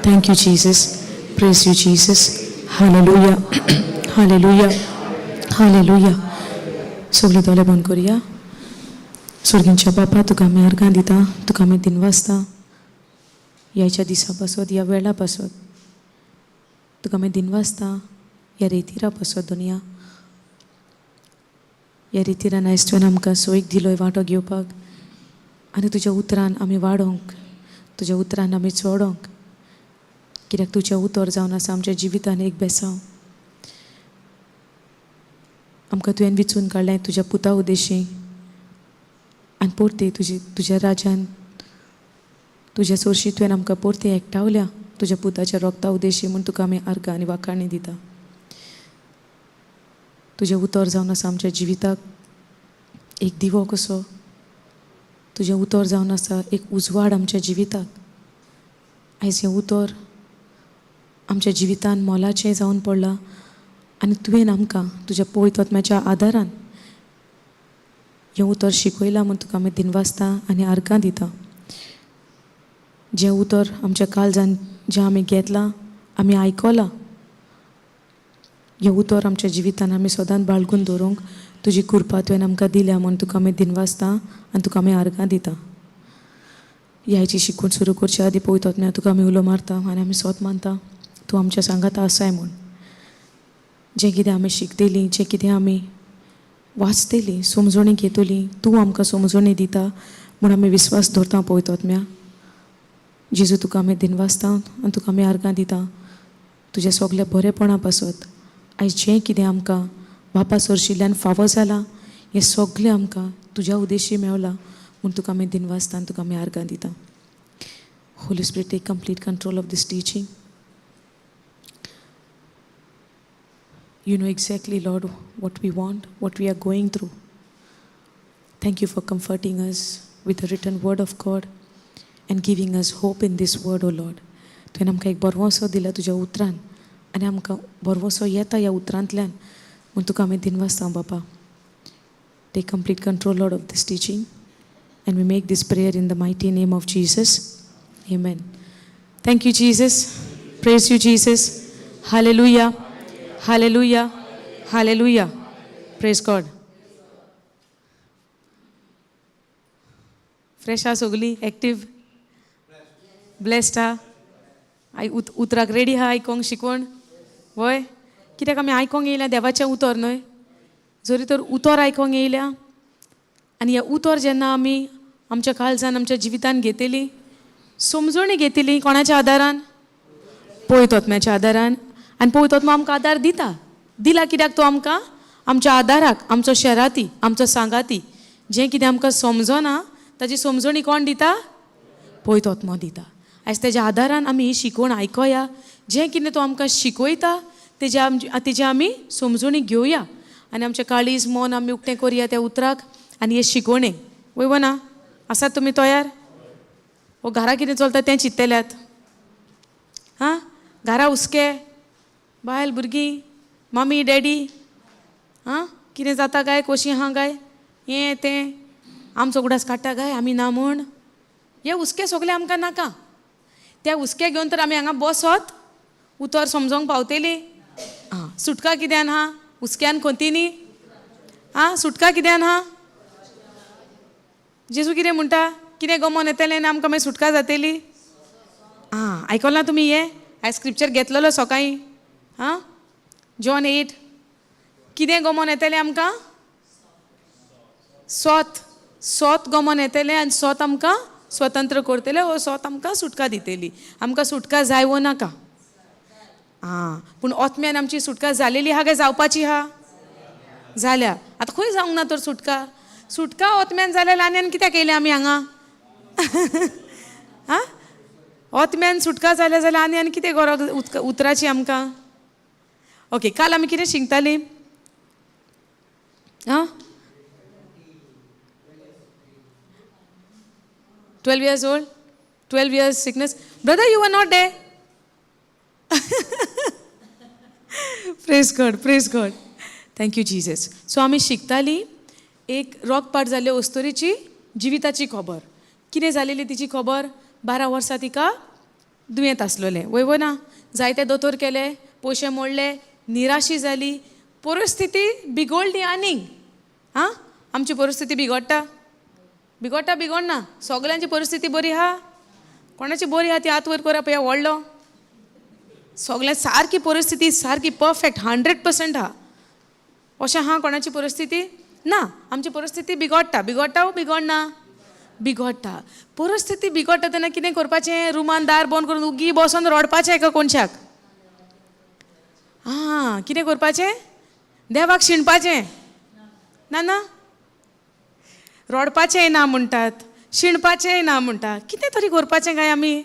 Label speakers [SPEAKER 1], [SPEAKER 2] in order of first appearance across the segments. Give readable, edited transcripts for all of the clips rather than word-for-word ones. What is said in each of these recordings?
[SPEAKER 1] Thank you Jesus, praise you Jesus. Hallelujah, hallelujah, hallelujah. सगळे दोळे बंद करुया. सर्गींच्या बापा, तुका आमी अर्गां दिता, तुका आमी दिनवासता. ह्याच्या दिसा पासत, ह्या वेळा पासत तुका आमी दिनवासता. ह्या रेतिरा पासत दुनिया, ह्या रेतिरान आयज तुवें आमकां सोयीक दिलोय वांटो घेवपाक आनी तुज्या उतरान आमी वाडोवंक, तुज्या उतरान आमी चडोवंक, कित्याक तुजें उतर जावन आसा आमच्या जिवितान एक बेसांव. आमकां तुवें विचून काडलें तुज्या पुता उदेशी आनी परती तुजी तुज्या राज्यान तुज्या चोरशी तुवें आमकां परती एकठावल्या तुज्या पुताच्या रोगता उदेशी म्हूण तुका आमी आर्गां आनी वाखाणी दिता. तुजें उतर जावन आसा आमच्या जिविताक एक दिवो कसो, तुजें उतर जावन आसा एक उजवाड आमच्या जिविताक. आयज हें उतर आमच्या जिवितान मोलाचें जावन पडलां आनी तुवें आमकां तुज्या पवित्र आत्म्याच्या आदारान हें उतर शिकयलां म्हूण तुका आमी दिनवासता आनी आर्गां दिता. जें उतर आमच्या काळजान जें आमी घेतलां, आमी आयकलां, हें उतर आमच्या जिवितान आमी सदांच बाळगून दवरूंक तुजी कृपा तुवें आमकां दिल्या म्हूण तुका आमी दिनवासता आनी तुका आमी आर्गां दिता. ह्याची शिकवण सुरू करच्या आदी पवित्र आत्म्या तुका आमी उलो मारता आनी आमी सोत मानता तूं आमच्या सांगाता आसाय म्हूण. जें कितें आमी शिकतलीं, जें कितें आमी वाचतलीं, समजणी घेतली, तूं आमकां समजणी दिता म्हूण आमी विस्वास दवरता पवित्र आत्म्या. जेजू तुका आमी दिनवासता आनी तुका आमी आर्गां दिता तुज्या सगल्या बरेपणा पासत. आयज जें कितें आमकां बापा सरशिल्ल्यान फावो जालां हें सगलें आमकां तुज्या उदेशी मेवलां म्हूण तुका आमी दिनवासता आनी तुका आमी आर्गां दिता. Holy Spirit, take complete control of this teaching. You know exactly, Lord, what we want, what we are going through. Thank you for comforting us with the written word of God and giving us hope in this word, O Lord. तुवें आमकां एक बरवसो दिला तुज्या उतरान आनी आमकां बरवसो येता ह्या उतरांतल्यान म्हूण तुका आमी दिनवासता बापा. Take complete control, Lord, of this teaching, and we make this prayer in the mighty name of Jesus. Amen. Thank you, Jesus. Praise you, Jesus. Hallelujah. Hallelujah. Hallelujah. Praise God. Fresh हा सगली, active, blessed हा. I उतराक ready हा आयकोंक शिकवण वय. कित्याक आमी आयकोंक येयल्या देवाचें उतर न्हय, जरी तर उतर आयकोंक येयल्या आनी हें उतर जेन्ना आमी आमच्या काळजान आमच्या जिवितान घेतली, समजणी घेतली, कोणाच्या आदारान? पवित्र आत्म्याच्या आदारान. आनी पवित्र आत्मा आमकां आदार दिता. दिला कित्याक तो आमकां? आमच्या आदाराक, आमचो शेराती, आमचो सांगाती. जें कितें आमकां समजना ताजी समजणी कोण दिता? पवित्र आत्मो दिता. आयज तेज्या आदारान आमी ही शिकवण आयकोया. जें कितें तो आमकां शिकयता तेजी आमी समजणी घेवया आनी आमचें काळीज मन आमी उक्तें करुया त्या उतराक आनी हे शिकवणेक. वय ना आसात तुमी तयार? वो घरा कितें चलता तें चिंतल्यात? हां, घरा हुस्के, बायल भुरगीं, मम्मी डॅडी, हां कितें जाता काय, कशी आहा काय, हें तें आमचो उगडास काडटा काय आमी ना म्हूण. हे हुस्के सगळे आमकां नाका. त्या हुस्के घेवन तर आमी हांगा बसत उतर समजोंक पावतली. आं, सुटका कित्यान आहा? हुस्क्यान खोंतीनी. आं, सुटका कित्यान आहा? जेजू कितें म्हणटा? कितें गमोन येतलें आनी आमकां मागीर सुटका जातली. आं, आयकलां तुमी हें? आयज स्क्रिप्चर घेतलेलो सकाळीं. आं, जॉन 8. कितें गमोन येतलें आमकां? सोत. सोत गमोन येतलें आनी सोत आमकां स्वतंत्र करतलें वो सोत आमकां सुटका दितली. आमकां सुटका जाय वो नाका? आं, पूण ओत्म्यान आमची सुटका जालेली आहा काय जावपाची आहा? जाल्या. आतां खंय जावंक ना तर सुटका? सुटका ओत्म्यान जाल्यार आनी कित्याक येयले आमी हांगा? आं, ओत्म्यान सुटका जाल्या जाल्यार आनी आनी कितें गरज उतराची आमकां? ओके, काल आमी कितें शिकतालीं? आं, 12 years old, 12 years sickness. Brother, you are not there. Praise God, praise God. Thank you, Jesus. So आमी शिकताली एक रोग पाट जाल्ले अस्तोरीची जिविताची खबर. कितें जालेली तिची खबर? 12 वर्सां तिका दुयेंत आसलोलें, वय वो ना? जायते दोतोर केले, पयशे मोडले, निराशी जाली, परिस्थिती बिगोडली आनीक. आं, आमची परिस्थिती बिगोडटा बिगोडटा बिगोडना? सगल्यांची परिस्थिती बरी आहा? कोणाची बरी आहा ती हात वयर करा पळया व्हडलो. सगळ्या सारकी परिस्थिती सारकी परफेक्ट 100% आहा अशें आहा कोणाची परिस्थिती ना? आमची परिस्थिती बिगोडटा. बिगोडटा वो बिगोडना? बिगोडटा. परिस्थिती बिगोडटा तेन्ना कितें करपाचें? रुमान दार बंद करून उगी बसोन रडपाचें एका कोनशाक? आं, कितें करपाचें? देवाक शिणपाचें? ना ना, रडपाचेंय ना म्हणटात, शिणपाचेंय ना म्हणटा. कितें तरी करपाचें काय आमी?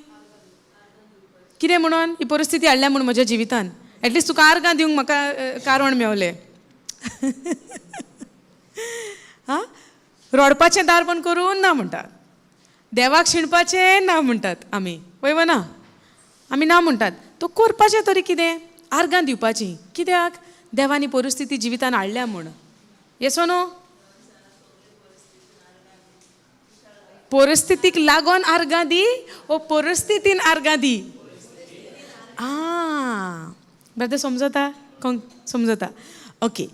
[SPEAKER 1] कितें म्हणून ही परिस्थिती हाडल्या म्हूण म्हज्या जिवितान? एटलिस्ट तुका आर्गां दिवंक म्हाका कारण मेवलें. आं, रडपाचें दार बंद करून ना म्हणटात, देवाक शिणपाचें ना म्हणटात आमी, वय वो ना? आमी ना म्हणटात. तो करपाचें तरी कितें? आर्गां दिवपाचीं. कित्याक? देवान ही परिस्थिती जिवितान हाडल्या म्हूण. येस नो? परिस्थितीक लागोन आर्गां दी ओ परिस्थितीन आर्गां दी? आं, ब्रदर, समजता? कोण समजता? ओके.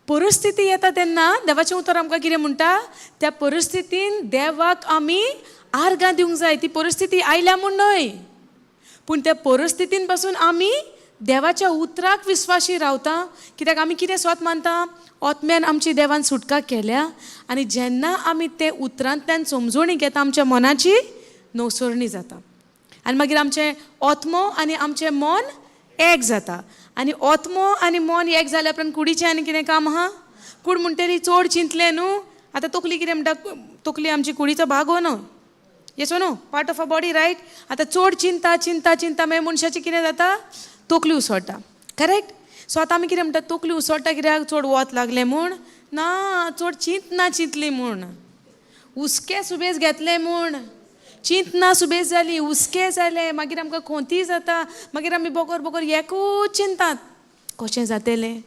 [SPEAKER 1] परिस्थिती येता तेन्ना देवाचें उतर आमकां कितें म्हणटा? त्या परिस्थितीन देवाक आमी आर्गां दिवंक जाय. ती परिस्थिती आयल्या म्हूण न्हय, पूण त्या परिस्थितीन पासून आमी देवाच्या उतराक विस्वाशी रावता. कित्याक आमी कितें स्वत मानता? ओतम्यान आमची देवान सुटका केल्या. आनी जेन्ना आमी ते उतरांतल्यान समजोणी घेता, आमच्या मनाची नवसरणी जाता आनी मागीर आमचें आत्मो आनी आमचें मन एक जाता. आनी आत्मो आनी मन एक जाल्या उपरांत कुडीचें आनी कितें काम आहा? कूड म्हणटरी चड चिंतलें न्हू. आतां तकली कितें म्हणटा? तकली आमची कुडीचो भाग हो न्हू? Yes no? Part of a body, right? आतां चड चिंता चिंता चिंता मागीर मनशाची कितें जाता? तकली उसळटा, करेक्ट? सो आतां आमी कितें म्हणटा? तकली उसळटा कित्याक? चड वत लागलें म्हूण ना, चड चिंतना चिंतली म्हूण, हुस्के सुबेज घेतले म्हूण. चिंतना सुबेज जाली, हुस्के जाले, मागीर आमकां खोंती जाता. मागीर आमी बोगर बोगर एकूच चिंतात, कशें जातलें,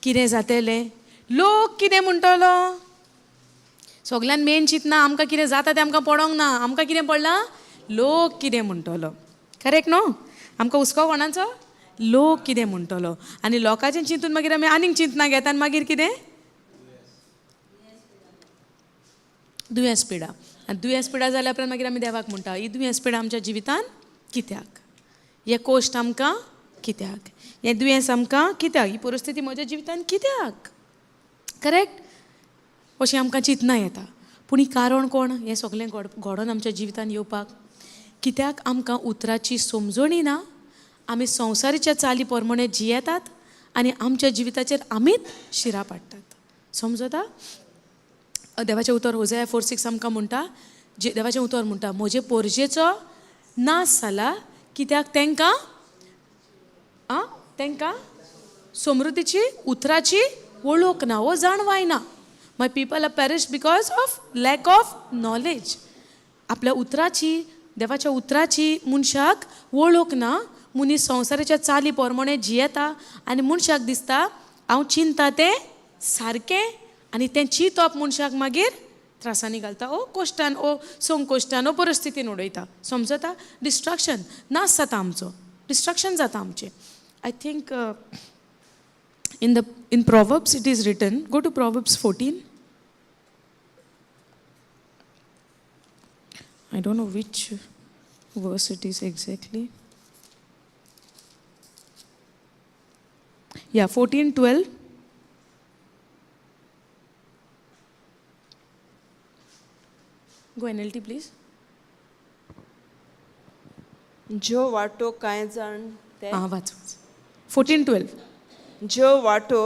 [SPEAKER 1] कितें जातलें, लोक कितें म्हणटलो. सगल्यान मेन चिंतना, आमकां कितें जाता तें आमकां पडोंक ना. आमकां कितें पडलां? लोक कितें म्हणटलो. करेक्ट न्हू? आमकां हुस्को कोणाचो? लोक कितें म्हणटलो. आनी लोकांचें चिंतून मागीर आमी आनीक चिंतना घेता आनी मागीर कितें? दुयेंस पिडा. आनी दुयेंस पिडा जाल्या उपरांत मागीर आमी देवाक म्हणटा, ही दुयेंस पिडा आमच्या जिवितान कित्याक? हे कोश्ट आमकां कित्याक? हें दुयेंस आमकां कित्याक? ही परिस्थिती म्हज्या जिवितान कित्याक? करेक्ट? अशें आमकां चिंतना येता. पूण ही कारण कोण हें सगळें घडोन आमच्या जिवितान येवपाक? कित्याक आमकां उतराची समजणी ना. आमी संवसारीच्या चाली प्रमाणे जियेतात आनी आमच्या जिविताचेर आमीच शिरा पाडटात. समजता? देवाचें उतर होजया 4:6 आमकां म्हणटा, जे देवाचें उतर म्हणटा, म्हजे पोरजेचो नाश जाला कित्याक तांकां आं तांकां समृद्धीची उतराची वळख ना वो जाणवाय ना. My people are perish because of lack of knowledge. आपल्या उतराची, देवाच्या उतराची मनशाक वळख ना. मनीस संवसाराच्या चाली प्रमाणे जियेता आनी मनशाक दिसता हांव चिंता तें सारकें, आनी तें चिंतप मनशाक मागीर त्रासांनी घालता ओ कोश्टान ओ संकोश्टान ओ परिस्थितीन उडयता. समजता? डिस्ट्रक्शन, नाश जाता आमचो, डिस्ट्रक्शन जाता आमचें. I think in Proverbs it is written. Go to Proverbs 14. I don't know which verse it is exactly. Yeah, 14:12. Go NLT, please.
[SPEAKER 2] ज्यो वाटो कांय जाण ते
[SPEAKER 1] Ah, वाच. 14:12.
[SPEAKER 2] ज्यो वाटो,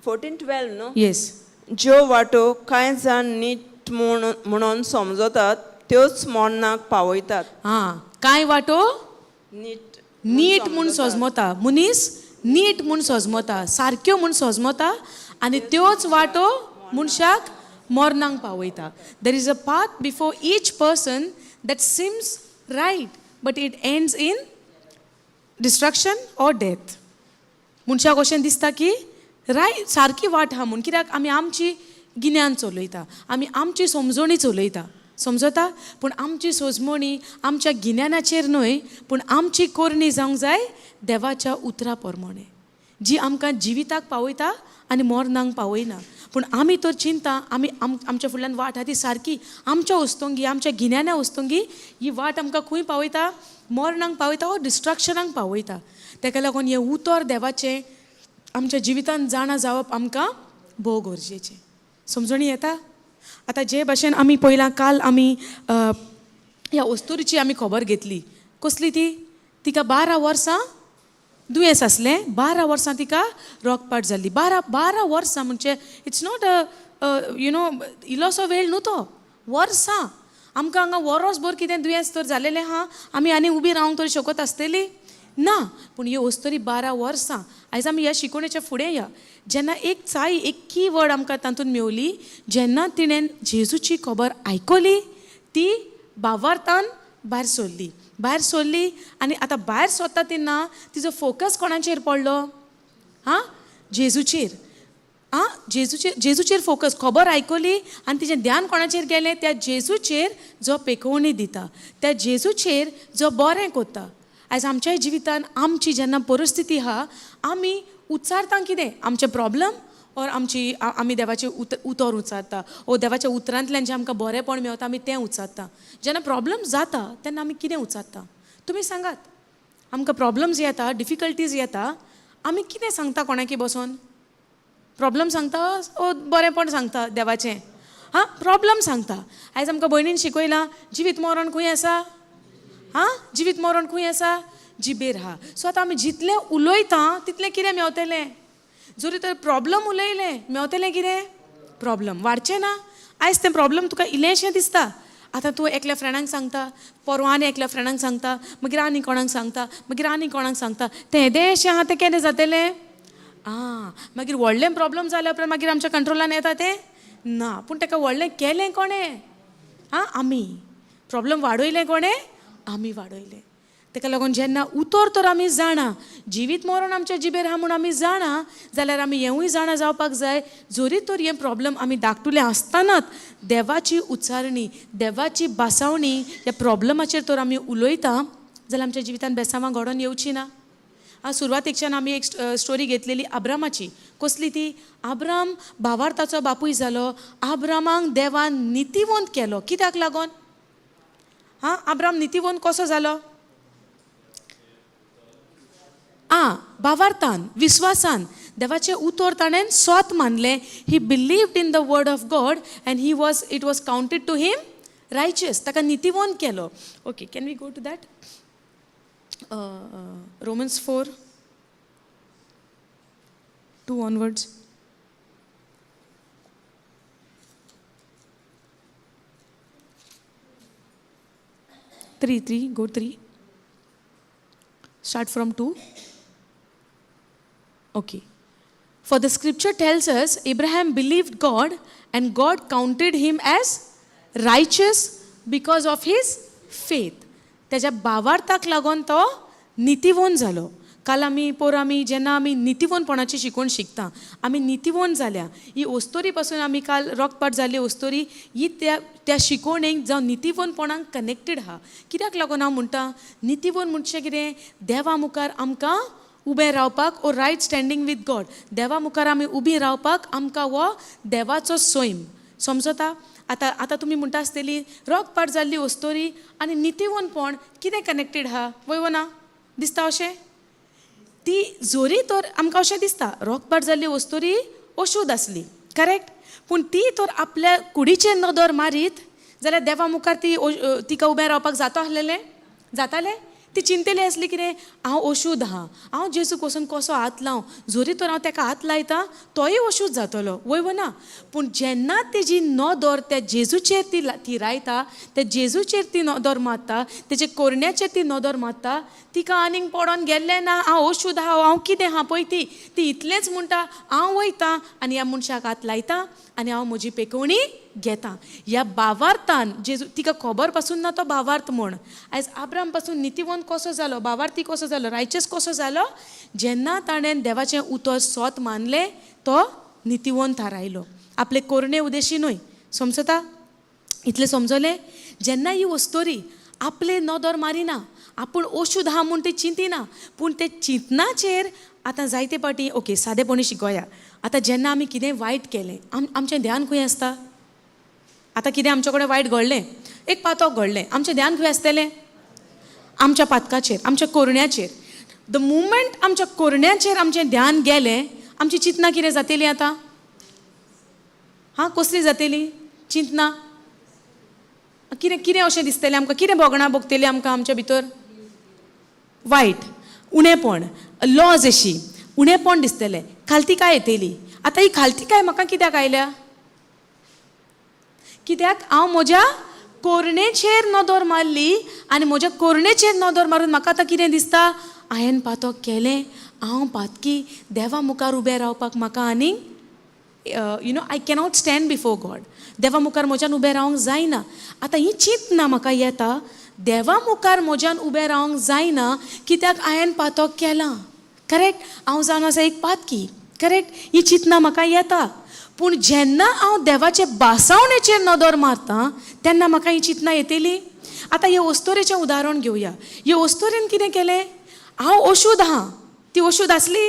[SPEAKER 2] 14:12 न्हू?
[SPEAKER 1] Yes.
[SPEAKER 2] ज्यो वाटो कांय जाण नीट म्हूण म्हणून समजतात त्योच मरणाक पावयतात.
[SPEAKER 1] हां, कांय वाटो
[SPEAKER 2] नीट
[SPEAKER 1] नीट म्हूण सजमता, मनीस नीट म्हूण सजमता, सारक्यो म्हूण सजमता आनी त्योच वाटो मनशाक मरणाक पावयता. There is a path before each person that seems right, but it ends in destruction or death. मनशाक अशें दिसता की रायट, सारकी वाट आहा म्हूण. कित्याक आमी आमची गिन्यान चलयता, आमी आमची समजणी चलयता. समजता? पूण आमची सोजमणी आमच्या गिन्यानाचेर न्हय, पूण आमची कोरणी जावंक जाय देवाच्या उतरा प्रमाणे, जी आमकां जिविताक पावयता आनी मरणाक पावयना. पूण आमी तर चिंता, आमी आमच्या फुडल्यान वाट आहा ती सारकी आमच्या वस्तुंगी, आमच्या गिन्याना वस्तुंगी ही वाट आमकां खंय पावयता? मरणाक पावयता वो डिस्ट्रक्शनाक पावयता. तेका लागून हें उतर देवाचें आमच्या जिवितान जाणा जावप आमकां भोव गरजेचें. समजणी येता? आतां जे भाशेन आमी पयलां काल आमी ह्या अस्तुरीची आमी खबर घेतली. कसली ती? तिका 12 वर्सां दुयेंस आसलें, 12 वर्सां तिका रोगपाट जाल्ली. 12 वर्सां म्हणजे it's not a you know इल्लोसो वेळ न्हू तो, वर्सां. आमकां हांगा वरोसभर कितें दुयेंस तर जालेलें आहा, आमी आनी उबी रावंक तर शकत आसतली ना. पूण ही अस्तुरी 12 वर्सां. आयज आमी ह्या शिकोवणेच्या फुडें या, जेन्ना एक चाय, एक की वर्ड आमकां तातूंत मेवली, जेन्ना तिणें जेजूची खबर आयकली, ती भावार्थान भायर सरली, भायर सरली. आनी आतां भायर सरता तेन्ना तिजो फोकस कोणाचेर पडलो? आं, जेजूचेर. आं, जेजूचेर, जेजूचेर फोकस. खबर आयकली आनी तिजें ध्यान कोणाचेर गेलें? त्या जेजूचेर जो पेकोवणी दिता, त्या जेजूचेर जो बरें कोत्ता. आयज आमच्याय जिवितान आमची जेन्ना परिस्थिती आहा, आमी उच्चारता कितें? आमचें प्रॉब्लम ओर आमची आमी देवाचें उतर उच्चारता, ओ देवाच्या उतरांतल्यान जें आमकां बरेंपण मेवता आमी तें उच्चारता. जेन्ना प्रॉब्लम जाता तेन्ना आमी कितें उच्चारता? तुमी सांगात. आमकां प्रॉब्लम्स येता, डिफिकल्टीज येता, आमी कितें सांगता कोणाकी बसोन? प्रॉब्लम सांगता ओ बरेंपण सांगता देवाचें? हां, प्रॉब्लम सांगता. आयज आमकां भयणीन शिकयलां, जिवीत मरण खंय आसा? हां, जिवीत मरण खंय आसा? जिबेर आहा. सो आतां आमी जितलें उलयता तितलें कितें मेवतलें? जरी तर प्रॉब्लम उलयलें, मेवतलें कितें? प्रॉब्लम वाडचें ना. आयज तें प्रॉब्लम तुका इल्लेंशें दिसता, आतां तूं एकल्या फ्रेंडांक सांगता, परवां आनी एकल्या फ्रेंडांक सांगता, मागीर आनी कोणाक सांगता, मागीर आनी कोणाक सांगता, तें येदेशें आहा तें केन्ना जातलें? आं, मागीर व्हडलें प्रॉब्लम जाल्या उपरांत मागीर आमच्या कंट्रोलान येता तें ना. पूण ताका व्हडलें केलें कोणें? आं, आमी. प्रॉब्लम वाडयलें कोणें? आमी वाडयलें. ताका लागून जेन्ना उतर तर आमी जाणा, जिवीत मरण आमच्या जिबेर आहा म्हूण आमी जाणा, जाल्यार आमी हेंवूय जाणा जावपाक जाय, जरी तर हें प्रॉब्लम आमी धाकटुलें आसतनाच देवाची उच्चारणी, देवाची भासावणी ह्या प्रॉब्लमाचेर तर आमी उलयता जाल्यार आमच्या जिवितान बेसांवां घडोवन येवची ना. आं, सुरवातेकच्यान आमी एक स्टोरी घेतलेली आब्रामाची. कसली ती? आब्राम भावार्थाचो बापूय जालो. आब्रामाक देवान नितीवंत केलो. कित्याक लागून? आं, आब्राम नितीवंत कसो जालो? आं, भावार्थान, विस्वासान देवाचें उतर ताणें स्वत मानलें. He believed in the word of God and it was counted to him righteous. ताका नितीवंत केलो. Okay, can we go to that? Romans 4:2 onwards. 3, 3, go 3. Start from 2. Okay. For the scripture tells us Abraham believed God and God counted him as righteous because of his faith. त्याच्या भावार्थाक लागून तो नितीवंत जालो. काल आमी पोर आमी जेन्ना आमी नितीवंतपणाची शिकवण शिकता, आमी नितीवंत जाल्या ही ओस्तोरी पासून आमी काल रोखपाट जाल्ली ओस्तोरी ही त्या त्या शिकवणेक जावं नितीवंतपणाक कनेक्टेड आहा. कित्याक लागून हांव म्हणटा नितीवंत म्हणजे कितें? देवा मुखार आमकां उबें रावपाक, or right standing with God. देवा मुखार आमी उबीं रावपाक आमकां हो देवाचो सैम समजता. आतां आतां तुमी म्हणटा आसतली रोखपाट जाल्ली ओस्तोरी आनी नितीवंतपण कितें कनेक्टेड आहा? वय वो ना दिसता अशें? ती जोरी तर आमकां अशें दिसता रोखपाट जाल्ली ओस्तोरी अशूद आसली, करेक्ट? पूण ती तर आपल्या कुडीचेर नदर मारीत जाल्यार देवा मुखार ती तिका उबें रावपाक जाता आसलेलें? जातालें? ती चिंतली आसली कितें, हांव अशूद आहा, हांव जेजूक वचून कसो हात लावं? जोरी तर हांव ताका हात लायता तोय अशूद जातलो, वय वो ना? पूण जेन्ना तेजी नदर त्या जेजूचेर ती थिरायता, त्या जेजूचेर ती नदर मारता, तेजे कोरण्याचेर ती नदर मारता, तिका आनीक पडोन गेल्लें ना हांव अशूद आहा, हांव कितें आहा पळय. ती ती इतलेंच म्हणटा, हांव वयता आनी ह्या मनशाक हात लायता आनी हांव म्हजी पेकोवणी घेता. ह्या भावार्थान जेजू तिका खबर पासून ना तो भावार्थ म्हूण. आयज आब्राम पासून नितीवंत कसो जालो, भावार्थी कसो जालो, रायचस कसो जालो? जेन्ना ताणें देवाचें उतर सोत मानलें तो नितीवंत थारायलो, आपले कोरणे उदेशी न्हय. समजता? इतलें समजलें? जेन्ना ही वस्तोरी आपले नदर मारिना, आपूण ओशूद आहा म्हूण ती चिंतिना, पूण ते चिंतनाचेर आतां जायते पाटी ओके सादेपणी शिकोया. आतां जेन्ना आमी कितेंय वायट केलें, आमचें ध्यान खंय आसता? आतां कितें आमचे कडेन वायट घडलें, एक पातक घडलें, आमचें ध्यान खंय आसतलें? आमच्या पातकाचेर, आमच्या कोरण्याचेर. The moment आमच्या कोरण्याचेर आमचें ध्यान गेलें, आमची चिंतना कितें जातली आतां? हां, कसली जातली चिंतना? कितें कितें अशें दिसतलें आमकां? कितें भोगणां भोगतली आमकां आमच्या भितर? वायट, उणेपण, लॉज अशी उणेपण दिसतलें, खालतिकाय येतली. आतां ही खालतिकाय म्हाका कित्याक आयल्या? कित्याक हांव म्हज्या कोरणेचेर नदर मारली आनी म्हज्या कोरणेचेर नदर मारून म्हाका आतां कितें दिसता? हांवें पातक केलें, हांव पातकी, देवा मुखार उबें रावपाक म्हाका आनीक you know I cannot stand before God, देवा मुखार म्हज्यान उबें रावंक जायना. आतां ही चिंतना म्हाका येता, देवा मुखार म्हज्यान उबें रावंक जायना कित्याक हांवें पातक केलां. करेक्ट? हांव जावन आसा एक पातकी. करेक्ट? ही चिंतना म्हाका येता. पूण जेन्ना हांव देवाचे बासावणेचेर नदर मारता तेन्ना म्हाका ही चिंतना येतली. आतां हे ओस्तोरेचें उदाहरण घेवया. हे ओस्तोरेन कितें केलें? हांव ओशूद आहा, ती ओशूद आसली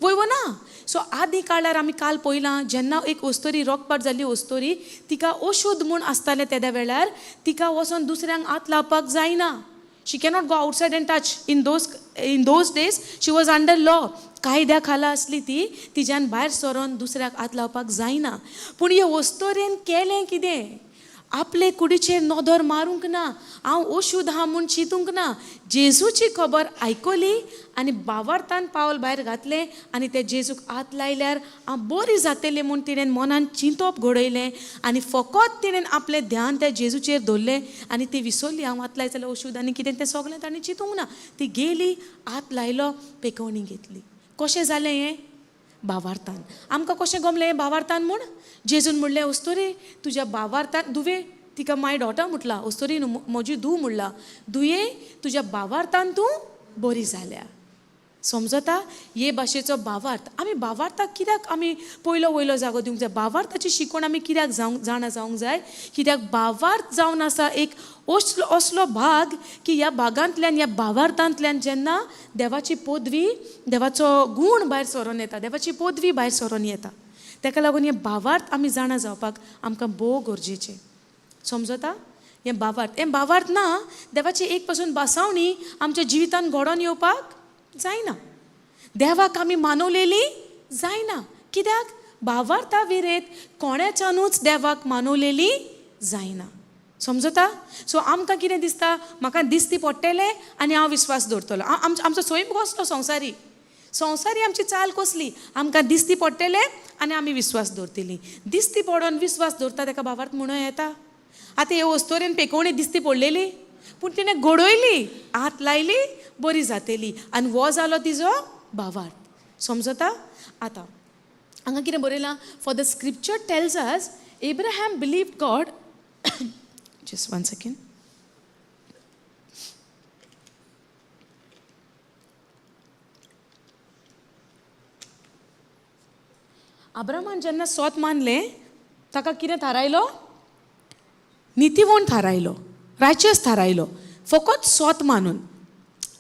[SPEAKER 1] वय वो ना? सो आदी काळार आमी काल पळयलां, जेन्ना एक ओस्तोरी रोखपाट जाल्ली ओस्तोरी, तिका ओशूद म्हूण आसतालें तेद्या वेळार, तिका वचोन दुसऱ्यांक हात लावपाक जायना. She cannot go outside and touch. In those days she was under law, कायद्या खाला आसली ती, तिज्यान भायर सरोन दुसऱ्याक हात लावपाक जायना. पूण हे ओस्तोरेन केलें कितें? आपले कुडीचेर नदर मारूंक ना, हांव ओशूद आहा म्हूण चिंतूंक ना, जेजूची खबर आयकली आनी बावार्थान पावल भायर घातलें आनी ते जेजूक हात लायल्यार हांव बरी जातलें म्हूण तिणें मनान चिंतप घडयलें आनी फकत तिणें आपलें ध्यान त्या जेजूचेर दवरलें आनी ती विसरली हांव हात लायत जाल्यार ओशूद आनी कितें तें सगळें ताणें चिंतूंक ना. ती गेली, हात लायलो, पेकोवणी घेतली. कशें जालें हें? भावार्थान. आमकां कशें गमलें हें भावार्थान म्हूण? जेजून म्हणलें, ओस्तोरी तुज्या भावार्थान, दुवे तिका माय डॉटर म्हटलां, ओस्तोरी न्हू म्हजी धूव म्हणलां, दुये तुज्या भावार्थान तूं बरी जाल्या. समजता? हे भाशेचो भावार्थ. आमी भावार्थाक कित्याक आमी पयलो वयलो जागो दिवंक जाय? भावार्थाची शिकवण आमी कित्याक जावंक जाणा जावंक जाय? कित्याक भावार्थ जावन आसा एक असलो असलो भाग की ह्या भागांतल्यान, ह्या भावार्थांतल्यान जेन्ना देवाची पदवी, देवाचो गूण भायर सरोन येता, देवाची पदवी भायर सरोन येता, ताका लागून हें भावार्थ आमी जाणा जावपाक आमकां भोव गरजेचें. समजता? हें भावार्थ, हें भावार्थ ना देवाची एक पासून बासावणी आमच्या जिवितान घडोवन येवपाक जायना, देवाक आमी मानवलेली जायना. कित्याक भावार्था विरेत कोणाच्यानूच देवाक मानवलेली जायना. समजता? सो आमकां कितें दिसता? म्हाका दिसती पडटलें आनी हांव विस्वास दवरतलो. आमचो स्वयं कसलो संवसारी, संवसारी आमची चाल कसली? आमकां दिसती पडटलें आनी आमी विस्वास दवरतली. दिसती पडोन विस्वास दवरता ताका भावार्थ म्हणूं येता? आतां हे वस्तोरेन पेकोवणी दिसती पडलेली, पूण तिणें घडयली, हात लायली, बरी जातली आनी हो जालो तिजो भावार्थ. समजता? आतां हांगा कितें बरयलां? For the scripture tells us Abraham believe God. Just one second. अब्रामान जेन्ना सोत मानलें ताका कितें थारायलो? नितीवण थारायलो, रायचस थारायलो, फकत सोत मानून.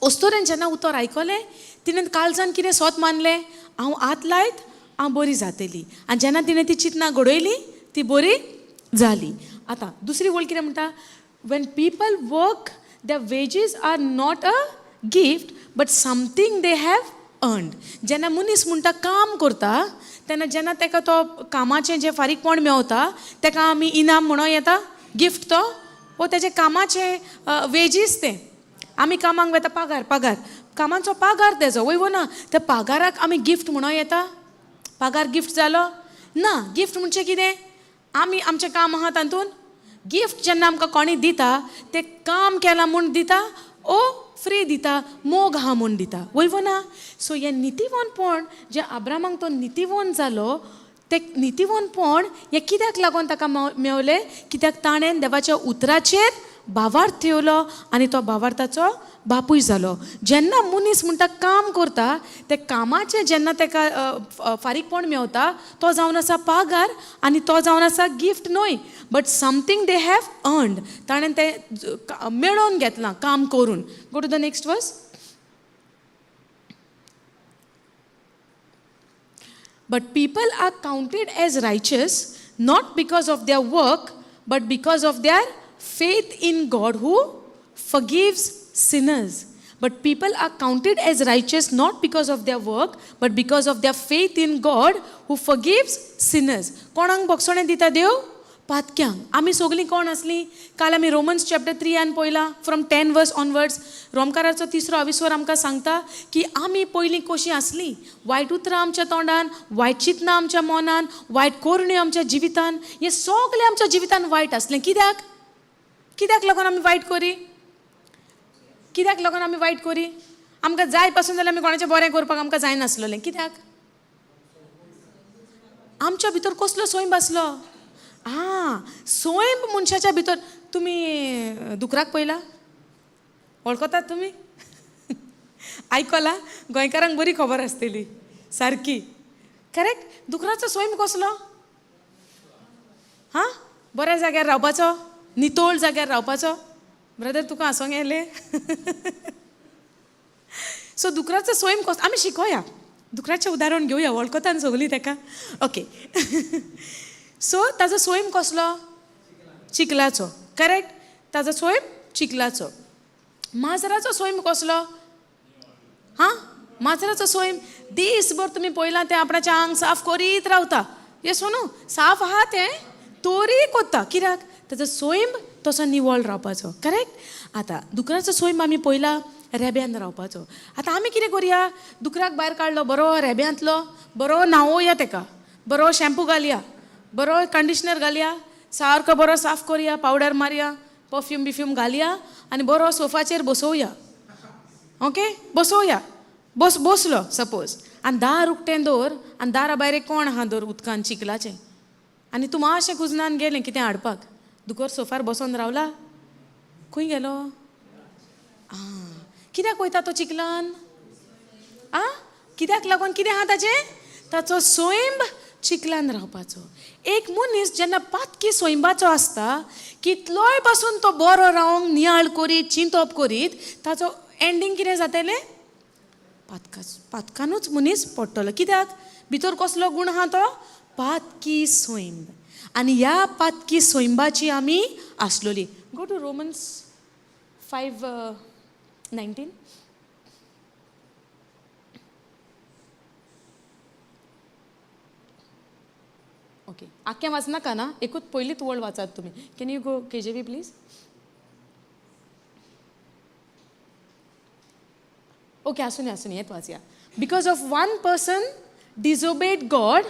[SPEAKER 1] ओस्तोरेन जेन्ना उतर आयकलें तिणें काळजान कितें सोत मानलें? हांव हात लायत हांव बरी जातली. आनी जेन्ना तिणें ती चिंतना घडयली ती बरी जाली. आतां दुसरी वळ कितें म्हणटा? When people work the wages are not a gift but something they have earned. जेन्ना मनीस म्हणटा काम करता तेन्ना जेन्ना ताका तो कामाचें जें फारीकपण मेवता ताका आमी इनाम म्हणूं येता, गिफ्ट तो, वो तेजे कामाचें वेजीस तें. आमी कामाक वता पगार, पगार कामाचो पगार तेजो वय वो ना, त्या पगाराक आमी गिफ्ट म्हणूं येता? पगार गिफ्ट जालो ना. गिफ्ट म्हणजे कितें? आमी आमचें काम आहा तातूंत गिफ्ट जेन्ना आमकां कोणी दिता तें काम केलां म्हूण दिता ओ फ्री दिता, मोग आहा म्हूण दिता, वय वो ना? सो हें नितीवनपण जें आब्रामाक तो नितीवन जालो तें नितीवनपण हें कित्याक लागून ताका मेवलें? कित्याक ताणें देवाच्या उतराचेर भावार्थ येवलो आनी तो भावार्थाचो बापूय जालो. जेन्ना मनीस म्हणटा काम करता, ते कामाचें जेन्ना ताका फारीकपण मेवता तो जावन आसा पागार आनी तो जावन आसा गिफ्ट न्हय, but something they have earned. ताणें तें मेळोवन घेतलां काम करून. Go to the next verse. But people are counted as righteous not because of their work, but because of their faith in God who forgives sinners. But people are counted as righteous not because of their work, but because of their faith in God who forgives sinners. कोणाक बक्षणें दिता देव? पातक्यांक. आमी सगळीं कोण आसलीं? काल आमी Romans chapter 3 पळयला, फ्रॉम 10 वर्स ऑनवर्ड्स. रोमकाराचो तिसरो आविस्वर आमकां सांगता की आमी पयलीं कशीं आसलीं. वायट उतरां आमच्या तोंडान, वायट चिंतनां आमच्या मनान, वायट करण्यो आमच्या जिवितान, हें सगळें आमच्या जिवितान वायट आसलें. कित्याक? कित्याक लागून आमी वायट करी? कित्याक लागून आमी वायट करी? आमकां जाय पासून जाल्यार आमी कोणाचें बरें करपाक आमकां जायनासलें. कित्याक? आमच्या भितर कसलो सैम आसलो? आं, सैम मनशाच्या भितर. तुमी दुकराक पळयला? वळखतात तुमी? आयकला? गोंयकारांक बरी खबर आसतली सारकी. करेक्ट? दुकराचो सैम कसलो? हां, बऱ्या जाग्यार रावपाचो, नितळ जाग्यार रावपाचो. ब्रदर तुका हांसोंक येयलें? सो दुकराचो सैम कसलो आमी शिकोया, दुकराचें उदाहरण घेवया, वळखता सगळीं ताका. ओके, सो ताजो सैम कसलो? चिखलाचो. करेक्ट? ताजो सैम चिखलाचो. माजराचो सैम कसलो? हां, माजराचो सैम दीसभर तुमी पळयलां तें आपणाचें आंग साफ करीत रावता. येस न्हू, साफ आहा तें तोरी कोत्ता. कित्याक? ताजो सैम तसो निवळ रावपाचो. करेक्ट? आतां दुकराचो सैम आमी पळयला रेब्यान रावपाचो. आतां आमी कितें करुया? दुकराक भायर काडलो, बरो रेब्यांतलो, बरो न्हांवोया तेका, बरो शॅम्पू घालया, बरो कंडिशनर घालया, सारको बरो साफ करुया, पावडर मारया, परफ्यूम बिफ्यूम घालया आनी बरो सोफाचेर बसोवया. ओके, बसोवया. बसलो सपोज आनी दार उक्तें दवर आनी दारा भायर एक कोण आहा दवर उदकान चिखलाचें, आनी तूं मातशें कुजनान गेलें कितें हाडपाक, दुकर सोफार बसोन रावला, खंय गेलो? आं, कित्याक वयता तो चिखलान? आं, कित्याक लागून? कितें आहा ताचें? ताचो सैम चिखलान रावपाचो. एक मनीस जेन्ना पातकी सैमाचो आसता, कितलोय पासून तो बरो रावंक नियाळ करीत, चिंतप करीत, ताचो एंडींग कितें जातलें? पातकानूच मनीस पडटलो. कित्याक? भितर कसलो गूण आहा तो? पातकी सैम. आनी ह्या पातकी सैमाची आमी आसलोली. Go to Romans 5:19. Okay, आख्खें वाचनाका ना, एकूच पयलीच वळ वाचात तुमी. Can you go KJV please? Okay, आसूनी आसूनी, हेत वाचया. Because of one person disobeyed God,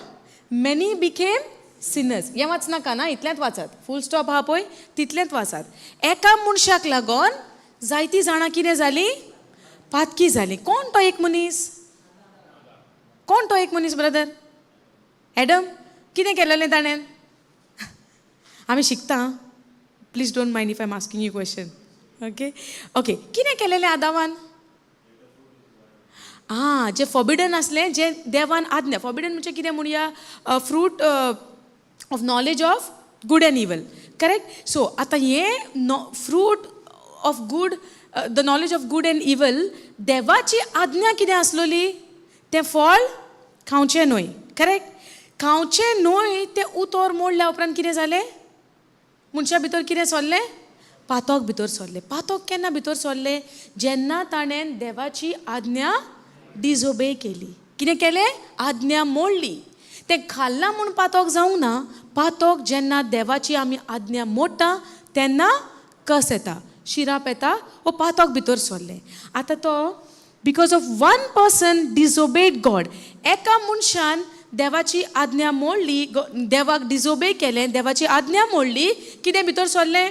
[SPEAKER 1] many became sinners. हें वाचनाका ना, इतलेंच वाचात. फूल स्टॉप आहा पळय तितलेंच वाचात. एका मनशाक लागून जायतीं जाणां कितें जालीं? पातकी जालीं. कोण तो एक मनीस? कोण तो एक मनीस ब्रदर? एडम. कितें केलेलें ताणें? आमी शिकता. Please don't mind if I am asking you question. Okay okay, कितें केलेलें आदावान? आं, जें फॉर्बिडन आसलें, जें देवान आज्ञा, फॉर्बिडन म्हणजे कितें म्हणया? Fruit of knowledge of good and evil. Correct? So आतां हें fruit of good, the knowledge of good and evil, देवाची आज्ञा कितें आसलोली? तें फळ खावचें न्हय. करेक्ट? खावचें न्हय तें उतर मोडल्या उपरांत कितें जालें? मनशा भितर कितें सरलें? पातक भितर सरलें. पातक केन्ना भितर सरलें? जेन्ना ताणें देवाची आज्ञा डिजोबे केली. कितें केलें? आज्ञा मोडली. तें खाल्लां म्हूण पातक जावंक ना. पातक जेन्ना देवाची आमी आज्ञा मोडटा तेन्ना कस येता, शिराप येता, वो पातक भितर सरलें. आतां तो because of one person disobeyed God, एका मनशान देवाची आज्ञा मोडली, देवाक डिजोबे केलें, देवाची आज्ञा मोडली, कितें भितर सरलें?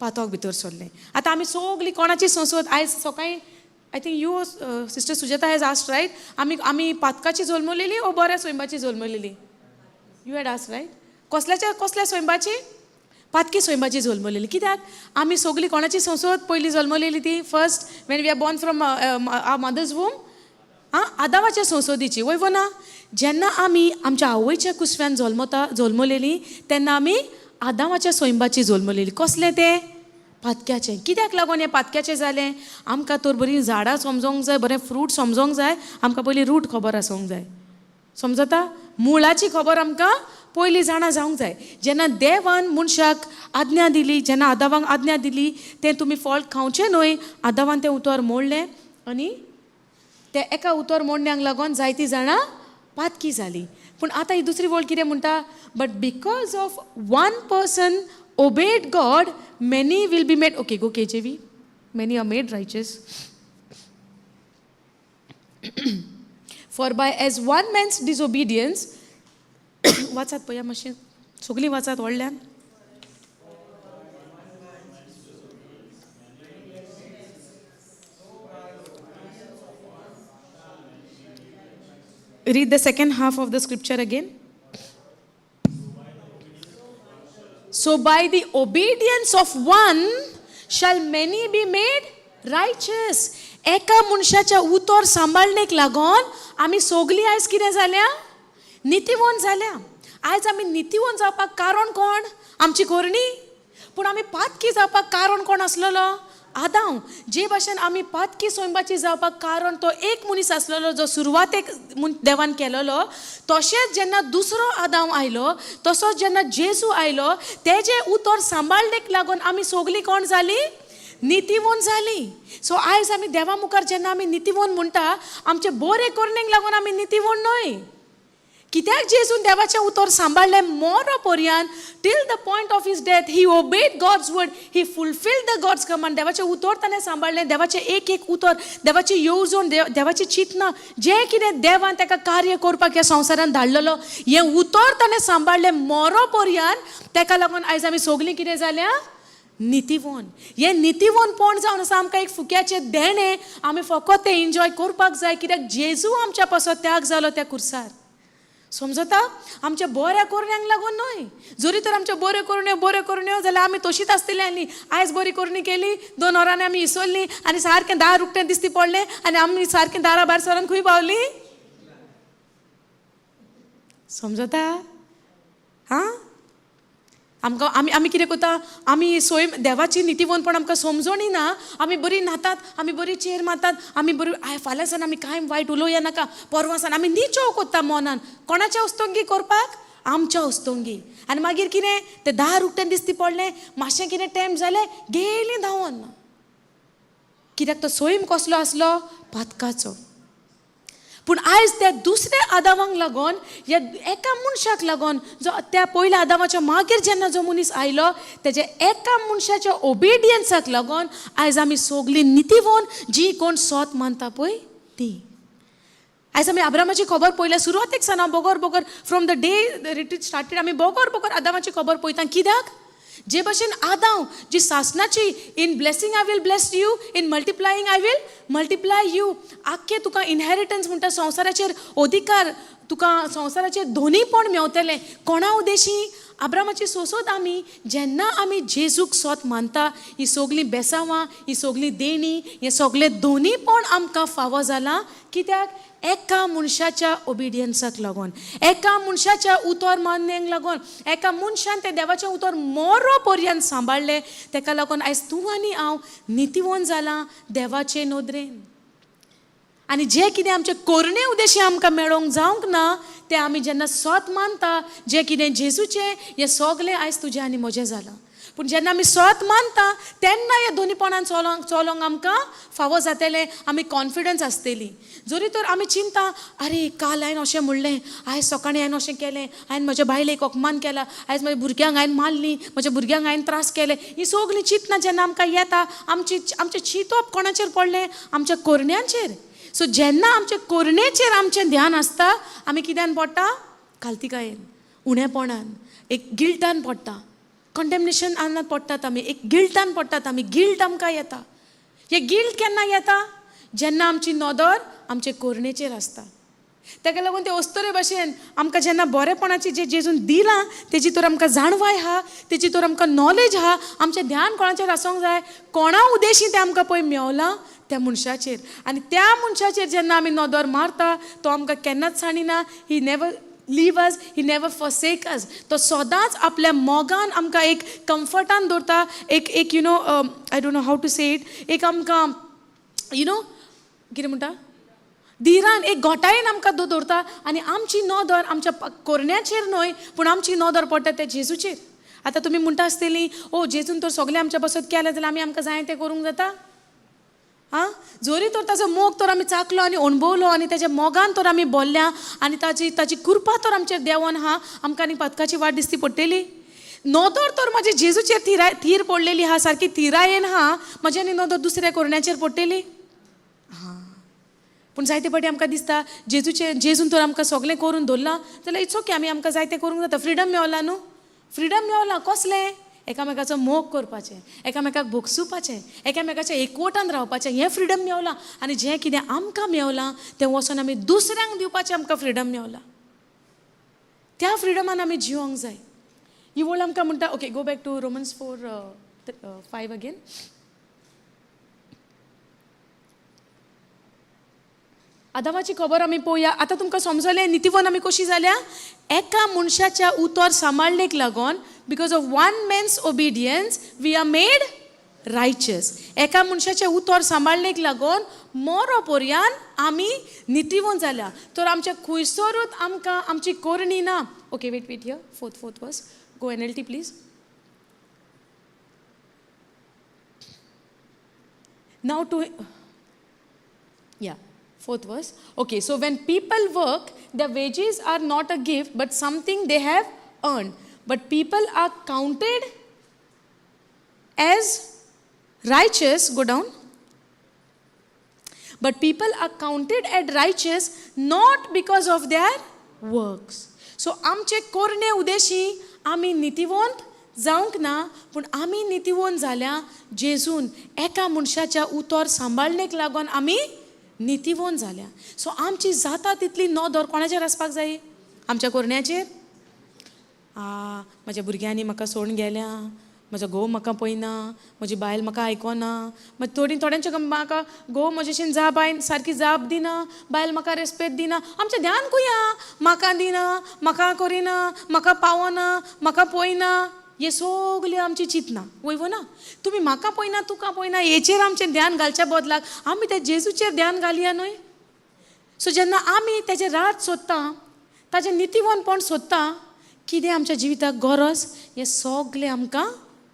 [SPEAKER 1] पातक भितर सरलें. आतां आमी सगळीं कोणाची संसद आयज सकाळीं, I think you sister Sujata has asked right, आमी आमी पातकाची जल्मलेली ओ बऱ्या स्वयंबाची जल्मलेली? You had asked right? कसल्याच्या कसल्या स्वयंबाची? पातकी सोयंबाची जल्मलेली. कित्याक आमी सगळीं कोणाची संसद पयलीं जल्मलेली ती? First when we are born from our mother's womb, आं, आदावाच्या संसदीची, वय वो ना? जेन्ना आमी आमच्या आवयच्या कुसव्यान जल्मता, जल्मलेली, तेन्ना आमी आदावाच्या सोयंबाची जल्मलेली. कसलें तें? पातक्याचें. कित्याक लागून हें पातक्याचें जालें? आमकां तर बरीं झाडां समजोंक जाय, बरें फ्रूट समजोंक जाय, आमकां पयलीं रूट खबर आसूंक जाय. समजता? मुळाची खबर आमकां पयलीं जाणा जावंक जाय. जेन्ना देवान मनशाक आज्ञा दिली, जेन्ना आदावांक आज्ञा दिली तें तुमी फळ खावचें न्हय, आदावान तें उतर मोडलें आनी ते एका उतर मोडण्याक लागून जायतीं जाणां पातकी जालीं. पूण आतां ही दुसरी वळ कितें म्हणटा? But because of one person obeyed God, many will be made. Okay, go KJV. Many are made righteous. For by as one man's disobedience, वाचात पळया मातशें, सगळीं वाचात व्हडल्यान. Read the second half of the scripture again. So by the obedience of one shall many be made righteous. एका मनशाच्या उतर सांबाळणेक लागून आमी सगलीं आयज कितें जाल्या? नितीवंत जाल्या. आयज आमी नितीवंत जावपाक कारण कोण? आमची करणी. पूण आमी पातकी जावपाक कारण कोण आसलेलो? आदांव. जे भाशेन आमी पातकी सोंयबाची जावपाक कारण तो एक मनीस आसलेलो जो सुरवातेक देवान केलेलो, तशेंच जेन्ना दुसरो आदांव आयलो, तसोच जेन्ना जेजू आयलो, तेजें उतर सांबाळणेक लागून आमी सगलीं कोण जालीं? नितीवंत जालीं. सो आयज आमी देवा मुखार जेन्ना आमी नितीवंत म्हणटा, आमचे बरे करणेक लागून आमी नितीवंत न्हय. कित्याक जेजून देवाचें उतर सांबाळ्ळें मोरो पर्यंत, till the point of his death he obeyed God's word, he fulfilled the God's command. देवाचें उतर ताणें सांबाळ्ळें, देवाचें एक एक उतर, देवाची येवजण, देवाची चिंतना, जें कितें देवान ताका कार्य करपाक ह्या संवसारान धाडलेलो, हें उतर ताणें सांबाळ्ळें मोरो पर्यंत. ताका लागून आयज आमी सगलीं कितें जाल्या? नितीवंत. हें नितीवंतपण जावन आसा आमकां एक फुक्याचें देणें. आमी फकत तें एन्जॉय करपाक जाय, कित्याक जेजू आमच्या पासत त्याग जालो त्या कुर्सार. समजता? आमच्या बऱ्या करण्यांक लागून न्हय. जरी तर आमच्यो बऱ्यो करण्यो, बऱ्यो करण्यो जाल्यार आमी तशीच आसतली आनी आयज बरी करणी केली, 2 वरांनी आमी इसरलीं आनी सारकें दार उक्तें दिसती पडलें आनी आमी सारकें दारा भायर सरून खंय पावलीं? समजता? हां, आमकां आमी आमी कितें करता? आमी स्वयं देवाची नितीवंतपण आमकां समजणी ना. आमी बरी न्हातात, आमी बरी चेर मारतात, आमी बरी, I फाल्यां सान आमी कांय वायट उलोवया नाका, परवां सान आमी निचो करता मनान. कोणाच्या उस्तोंगी करपाक? आमच्या उस्तोंगी. आनी मागीर कितें तें दार उक्तें दिसती पडलें, मातशें कितें टायम जालें, गेलीं धांवन. कित्याक तो स्वयं कसलो आसलो? पातकाचो. पूण आयज त्या दुसऱ्या आदावांक लागून, ह्या एका मनशाक लागून, जो त्या पयल्या आदावाच्या मागीर जेन्ना जो मनीस आयलो, तेज्या एका मनशाच्या ओबिडियन्साक लागून आयज आमी सगलीं नितीवंत, जी कोण सोत मानता पळय ती. आयज आमी आब्रामाची खबर पळयल्या सुरवातेक सावन, हांव बगर बगर from the day the retreat started आमी बगर बगर आदामाची खबर पळयता. कित्याक? जे भशेन आदांव जी सासणाची, in blessing I will bless you, in multiplying I will multiply you, आख्खे तुका इनहेरिटन्स म्हणटा संवसाराचेर अधिकार, तुका संवसाराचेर दोनीपण मेवतलें. कोणा उद्देशी? आब्रामाची सोसोद. आमी जेन्ना आमी जेजूक सोत मानता, ही सगलीं बेसांवां, ही सगलीं देणीं, हें सगलें दोनीपण आमकां फावो जालां. कित्याक? एका मनशाच्या ओबिडियन्साक लागून, एका मनशाच्या उतर मान्यांक लागून, एका मनशान तें देवाचें उतर मोरो पर्यंत सांबाळ्ळें, तेका लागून आयज तूं आनी हांव नितीवंत जालां देवाचे नदरेन. आनी जें कितें आमचें करणे उद्देशी आमकां मेळोंक जावंक ना, तें आमी जेन्ना सोत मानता, जें कितें जेजूचें, हें सगलें आयज तुजें आनी म्हजें जालां. पूण जेन्ना आमी सोत मानता तेन्ना ह्या दोनीपणान चलोंक चलोंक आमकां फावो जातलें, आमी कॉन्फिडन्स आसतली. जरी तर आमी चिंता, आरे काल हांवें अशें म्हणलें, आयज सकाळीं हांवें अशें केलें, हांवें म्हज्या बायलेक अपमान केला, आयज म्हज्या भुरग्यांक हांवें मारली, म्हज्या भुरग्यांक हांवें त्रास केले, ही सगळीं चिंतना जेन्ना आमकां येता, आमची आमचें चिंतप कोणाचेर पडलें? आमच्या करण्यांचेर. सो जेन्ना आमचे करणेचेर आमचें ध्यान आसता, आमी कित्यान पडटा? खालतिकायेन, उणेपणान, एक गिल्टान पडटा, कंडेमनेशन आनात पडटात आमी, एक गिल्टान पडटात आमी, गिल्ट आमकां येता. हे गिल्ट केन्ना येता? जेन्ना आमची नदर आमचे कोरणेचेर आसता. ताका लागून ते अस्तुरे भशेन आमकां जेन्ना बरेपणाची जे जेजून दिलां तेजी तर आमकां जाणवाय आहा, तेजी तर आमकां नॉलेज आहा, आमचें ध्यान कोणाचेर आसूंक जाय, कोणा उद्देशी तें आमकां पळय मेवलां त्या मनशाचेर. आनी त्या मनशाचेर जेन्ना आमी नदर मारता तो आमकां केन्नाच सांडिना. He never leave us, he never forsake us. तो सदांच आपल्या मोगान आमकां एक कम्फर्टान दवरता, एक एक I don't know how to say it, एक आमकां you know कितें म्हणटा, धिरान एक गोटायेन आमकां दवरता. आनी आमची नदर आमच्या कोरण्याचेर न्हय, पूण आमची नदर पडटा त्या जेजूचेर. आतां तुमी म्हणटा आसतली, ओ जेजून तर सगळें आमच्या बसत केलें जाल्यार आमी आमकां जाय तें करूंक जाता. आं, जोरी तर ताजो मोग तर आमी चाकलो आनी अणभवलो आनी ताच्या मोगान तर आमी बोल्ल्या आनी ताजी ताजी कृपा तर आमचेर देंवोन आहा, आमकां आनी पदकाची वाट दिसती पडटली. नदर तर म्हाजी जेजूचेर थीर पडलेली आहा, सारकी थिरायेन आहा, म्हजी आनी नदर दुसऱ्या कोरण्याचेर पडटली. हां, पूण जायते फावटी आमकां दिसता जेजूचें, जेजून तर आमकां सगळें करून दवरलां जाल्यार it's okay, आमी आमकां जाय तें करूंक जाता, फ्रिडम मेवला न्हू, फ्रिडम मेवला. कसलें? एकामेकाचो मोग करपाचें, एकामेकाक भोगसुपाचें, एकामेकाच्या एकवटान रावपाचें, हें फ्रिडम मेवलां. आनी जें कितें आमकां मेवलां तें वचोन आमी दुसऱ्यांक दिवपाचें आमकां फ्रिडम मेवलां. त्या फ्रिडमान आमी जिवोंक जाय. ही वळ आमकां म्हणटा, okay, go back to Romans 4:5 again. आदामाची खबर आमी पळोवया. आतां तुमकां समजलें नितीवन आमी कशी जाल्या? एका मनशाच्या उतर सांबाळणेक लागून, because of one man's obedience we are made righteous. एका मनशाचें उतर सांबाळणेक लागून मोरो पर्यान आमी नितीवन जाल्या. तर आमच्या खुंयसरूच आमकां आमची करणी ना. Okay, wait wait, here fourth verse, go NLT please. Now to yeah, fourth verse. Okay, so when people work, their wages are not a gift, but something they have earned. But people are counted as righteous. Go down. But people are counted as righteous not because of their works. So आमचे कोरणे उदेशी आमी नितीवंत जावंक ना, पूण आमी नितीवंत जाल्या जेजून एका मनशाच्या उतर सांबाळणेक लागून आमी नितीवंत जाल्या. सो आमची जाता तितली नदर कोणाचेर आसपाक जाय? आमच्या कोरण्याचेर? आ, म्हज्या भुरग्यांनी म्हाका सोडून गेल्या, म्हजो घोव म्हाका पळयना, म्हजी बायल म्हाका आयकना, मागीर थोडी थोड्यांचे म्हाका घोव म्हजेशीन जाप आयन सारकी जाप दिना, बायल म्हाका रेस्पेद दिना. आमचें ध्यान खंय आहा? म्हाका दिना, म्हाका करिना, म्हाका पावना, म्हाका पळयना, हे सगळें आमची चिंतना. वय वो ना? तुमी म्हाका पळयना, तुका पळयना, हेचेर आमचें ध्यान घालच्या बदलाक आमी त्या जेजूचेर ध्यान घालया न्हय. सो जेन्ना आमी तेजें राज सोदता, ताजें नितीवंतपण सोदता, कितें आमच्या जिविताक गरज हें सगळें आमकां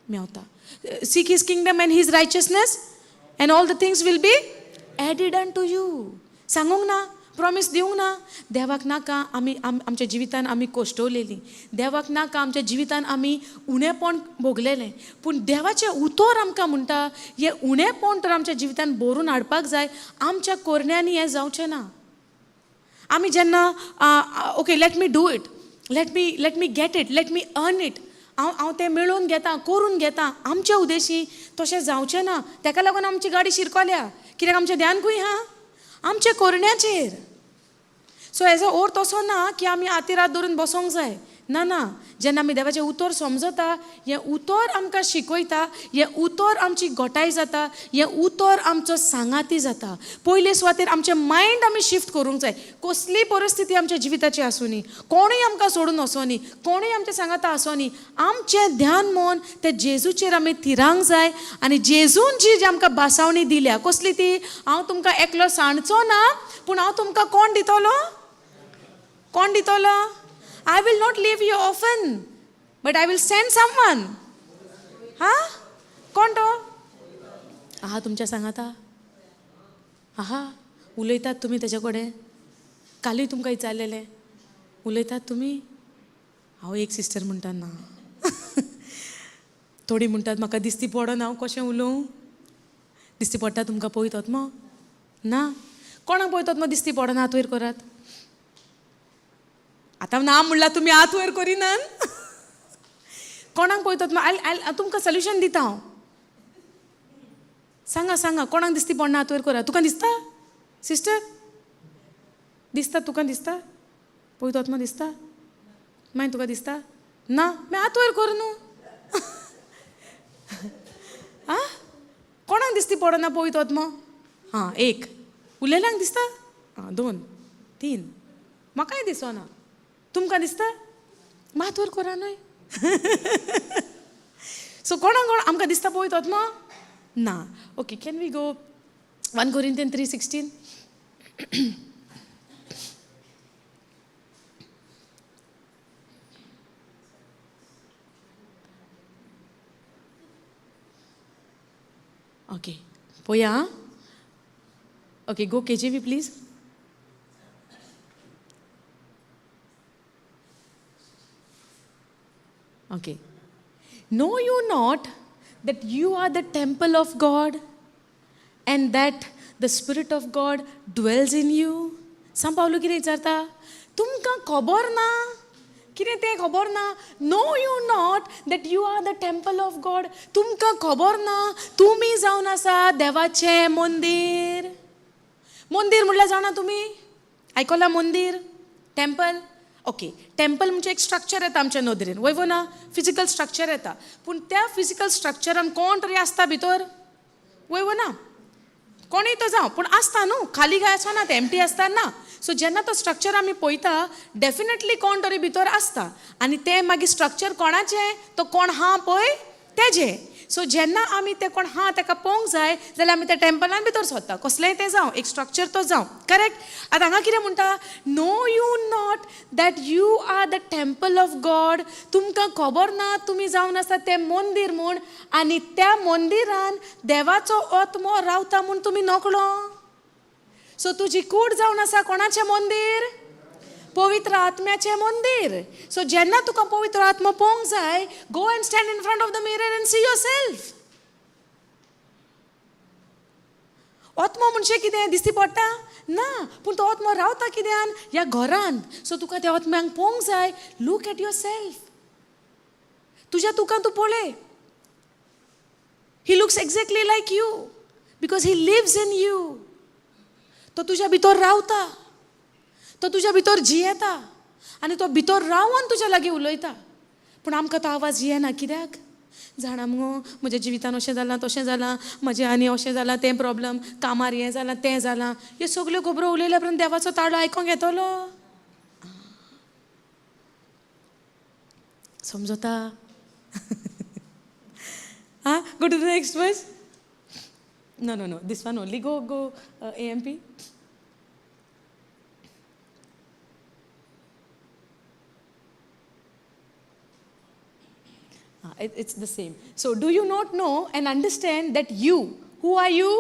[SPEAKER 1] मेवता. Seek his kingdom and his righteousness and all the things will be added unto you. सांगूंक ना, प्रॉमीस दिवंक ना. देवाक नाका आमी आमच्या जिवितान आमी कोश्टवलेलीं, देवाक नाका आमच्या जिवितान आमी उणेपण भोगलेलें, पूण देवाचें उतर आमकां म्हणटा हें उणेपण तर आमच्या जिवितान भरून हाडपाक जाय. आमच्या कोरण्यांनी हें जावचें ना. आमी जेन्ना okay, let me do it, let me get it, let me earn it, हांव हांव तें मेळोवन घेता, करून घेता, आमच्या उदेशी तशें जावचें ना. तेका लागून आमची गाडी शिरकोल्या, कित्याक आमचें ध्यान खंय आहा? आमच्या कोरण्याचेर. सो हेजो अर्थ असो ना की आमी आती रात धरून बसोंक जाय. ना ना, जेन्ना आमी देवाचें उतर समजता, हें उतर आमकां शिकयता, हें उतर आमची गोटाय जाता, हें उतर आमचो सांगाती जाता. पयले सुवातेर आमचें मायंड आमी शिफ्ट करूंक जाय. कसलीय परिस्थिती आमच्या जिविताची आसूं, कोणूय आमकां सोडून वचोनी, कोणूय आमच्या सांगाता आसोनी, आमचें ध्यान मन तें जेजूचेर आमी थिरांक जाय. आनी जेजून जी जी आमकां भासावणी दिल्या, कसली ती? हांव तुमकां एकलो सांडचो ना, पूण हांव तुमकां कोण दितलो? कोण दितलो? I will not leave you orphan, but I will send someone. हा, कोण तो? आहा तुमच्या सांगाता आहा. उलयतात तुमी तेजे कडेन? कालूय तुमकां विचारलेलें, उलयतात तुमी? हांव एक सिस्टर म्हणटा ना, थोडी म्हणटात म्हाका दिसती पडना, हांव कशें उलोवं? दिसती पडटा तुमकां? पळयतात मग ना? कोणाक पळयतात मग दिसती पडना? हात वयर करात. आतां ना म्हणल्यार तुमी हात वयर करिनात. कोणाक पळयतात मग? आयल तुमकां सोल्युशन दिता हांव. सांगा सांगा, कोणाक दिसती पडना? हात वयर करा. तुका दिसता सिस्टर? दिसता तुका दिसता पवित्र आत्मो दिसता मागीर तुका दिसता ना मागीर हात वयर कर न्हू आं कोणाक दिसती पडना पवित्र आत्मो हां एक उलयल्यांक दिसता आं दोन तीन म्हाकाय दिसना तुमकां दिसता मात वयर करा न्हय सो कोणाक कोण आमकां दिसता पवित्र आत्मो ना. Okay, can we go 1 Corinthian 3:16? Okay पोया आं. Okay, go KJV please. Okay. Know you not that you are the temple of God and that the Spirit of God dwells in you? सांत पावलू कितें विचारता तुमकां खबर ना कितें तें खबर ना? Know you not that you are the temple of God? तुमकां खबर ना तुमी जावन आसा देवाचें मंदीर? मंदीर म्हणल्यार जाणा तुमी? आयकलां मंदीर, टेम्पल? ओके, टेम्पल म्हणजे एक स्ट्रक्चर येता आमच्या नदरेन, वय वो ना? फिजिकल स्ट्रक्चर येता, पूण त्या फिजिकल स्ट्रक्चरान कोण तरी आसता भितर, वय वो ना? कोणूय तो जावं, पूण आसता न्हू, खाली काय आसना, तें एम्प्टी आसता ना. सो जेन्ना तो स्ट्रक्चर आमी पळयता, डेफिनेटली कोण तरी भितर आसता आनी तें मागीर स्ट्रक्चर कोणाचें, तो कोण हा पळय तेजें. सो जेन्ना आमी तें कोण हा तेका पळोवंक जाय जाल्यार आमी त्या टेम्पलान भितर सरता, कसलेंय तें जावं, एक स्ट्रक्चर तो जावं, करेक्ट? आतां हांगा कितें म्हणटा, know you not that you are the temple of God? तुमकां खबर ना तुमी जावन आसा तें मंदीर म्हूण आनी त्या मंदिरान देवाचो आत्मो रावता म्हूण तुमी नकळो? सो तुजी कूड जावन आसा कोणाचें मंदीर? पवित्र आत्म्याचें मंदीर. सो जेन्ना तुका पवित्र आत्मो पळोवंक जाय, go and stand in front of the mirror and see yourself. आत्मो म्हणजे कितें दिसती पडटा ना, पूण तो आत्मो रावता कित्यान? ह्या घरान. सो तुका त्या आत्म्यांक पळोवंक जाय, look at yourself. तुज्या तुका तूं पळय. He looks exactly like you because he lives in you. तो तुज्या भितर रावता, तो तुज्या भितर जियेता आनी तो भितर रावन तुज्या लागीं उलयता. पूण आमकां तो आवाज येना कित्याक जाणा मुगो? म्हज्या जिवितान अशें जालां, तशें जालां, म्हजें आनी अशें जालां, तें प्रॉब्लम, कामार हें जालां, तें जालां, ह्यो सगल्यो खबरो उलयल्या उपरांत देवाचो ताळो आयकोंक येतलो? समजता? आं, go to the next verse. No, no, no, this one only. Go, go, AMP. It's the same. So, do you not know and understand that you, who are you?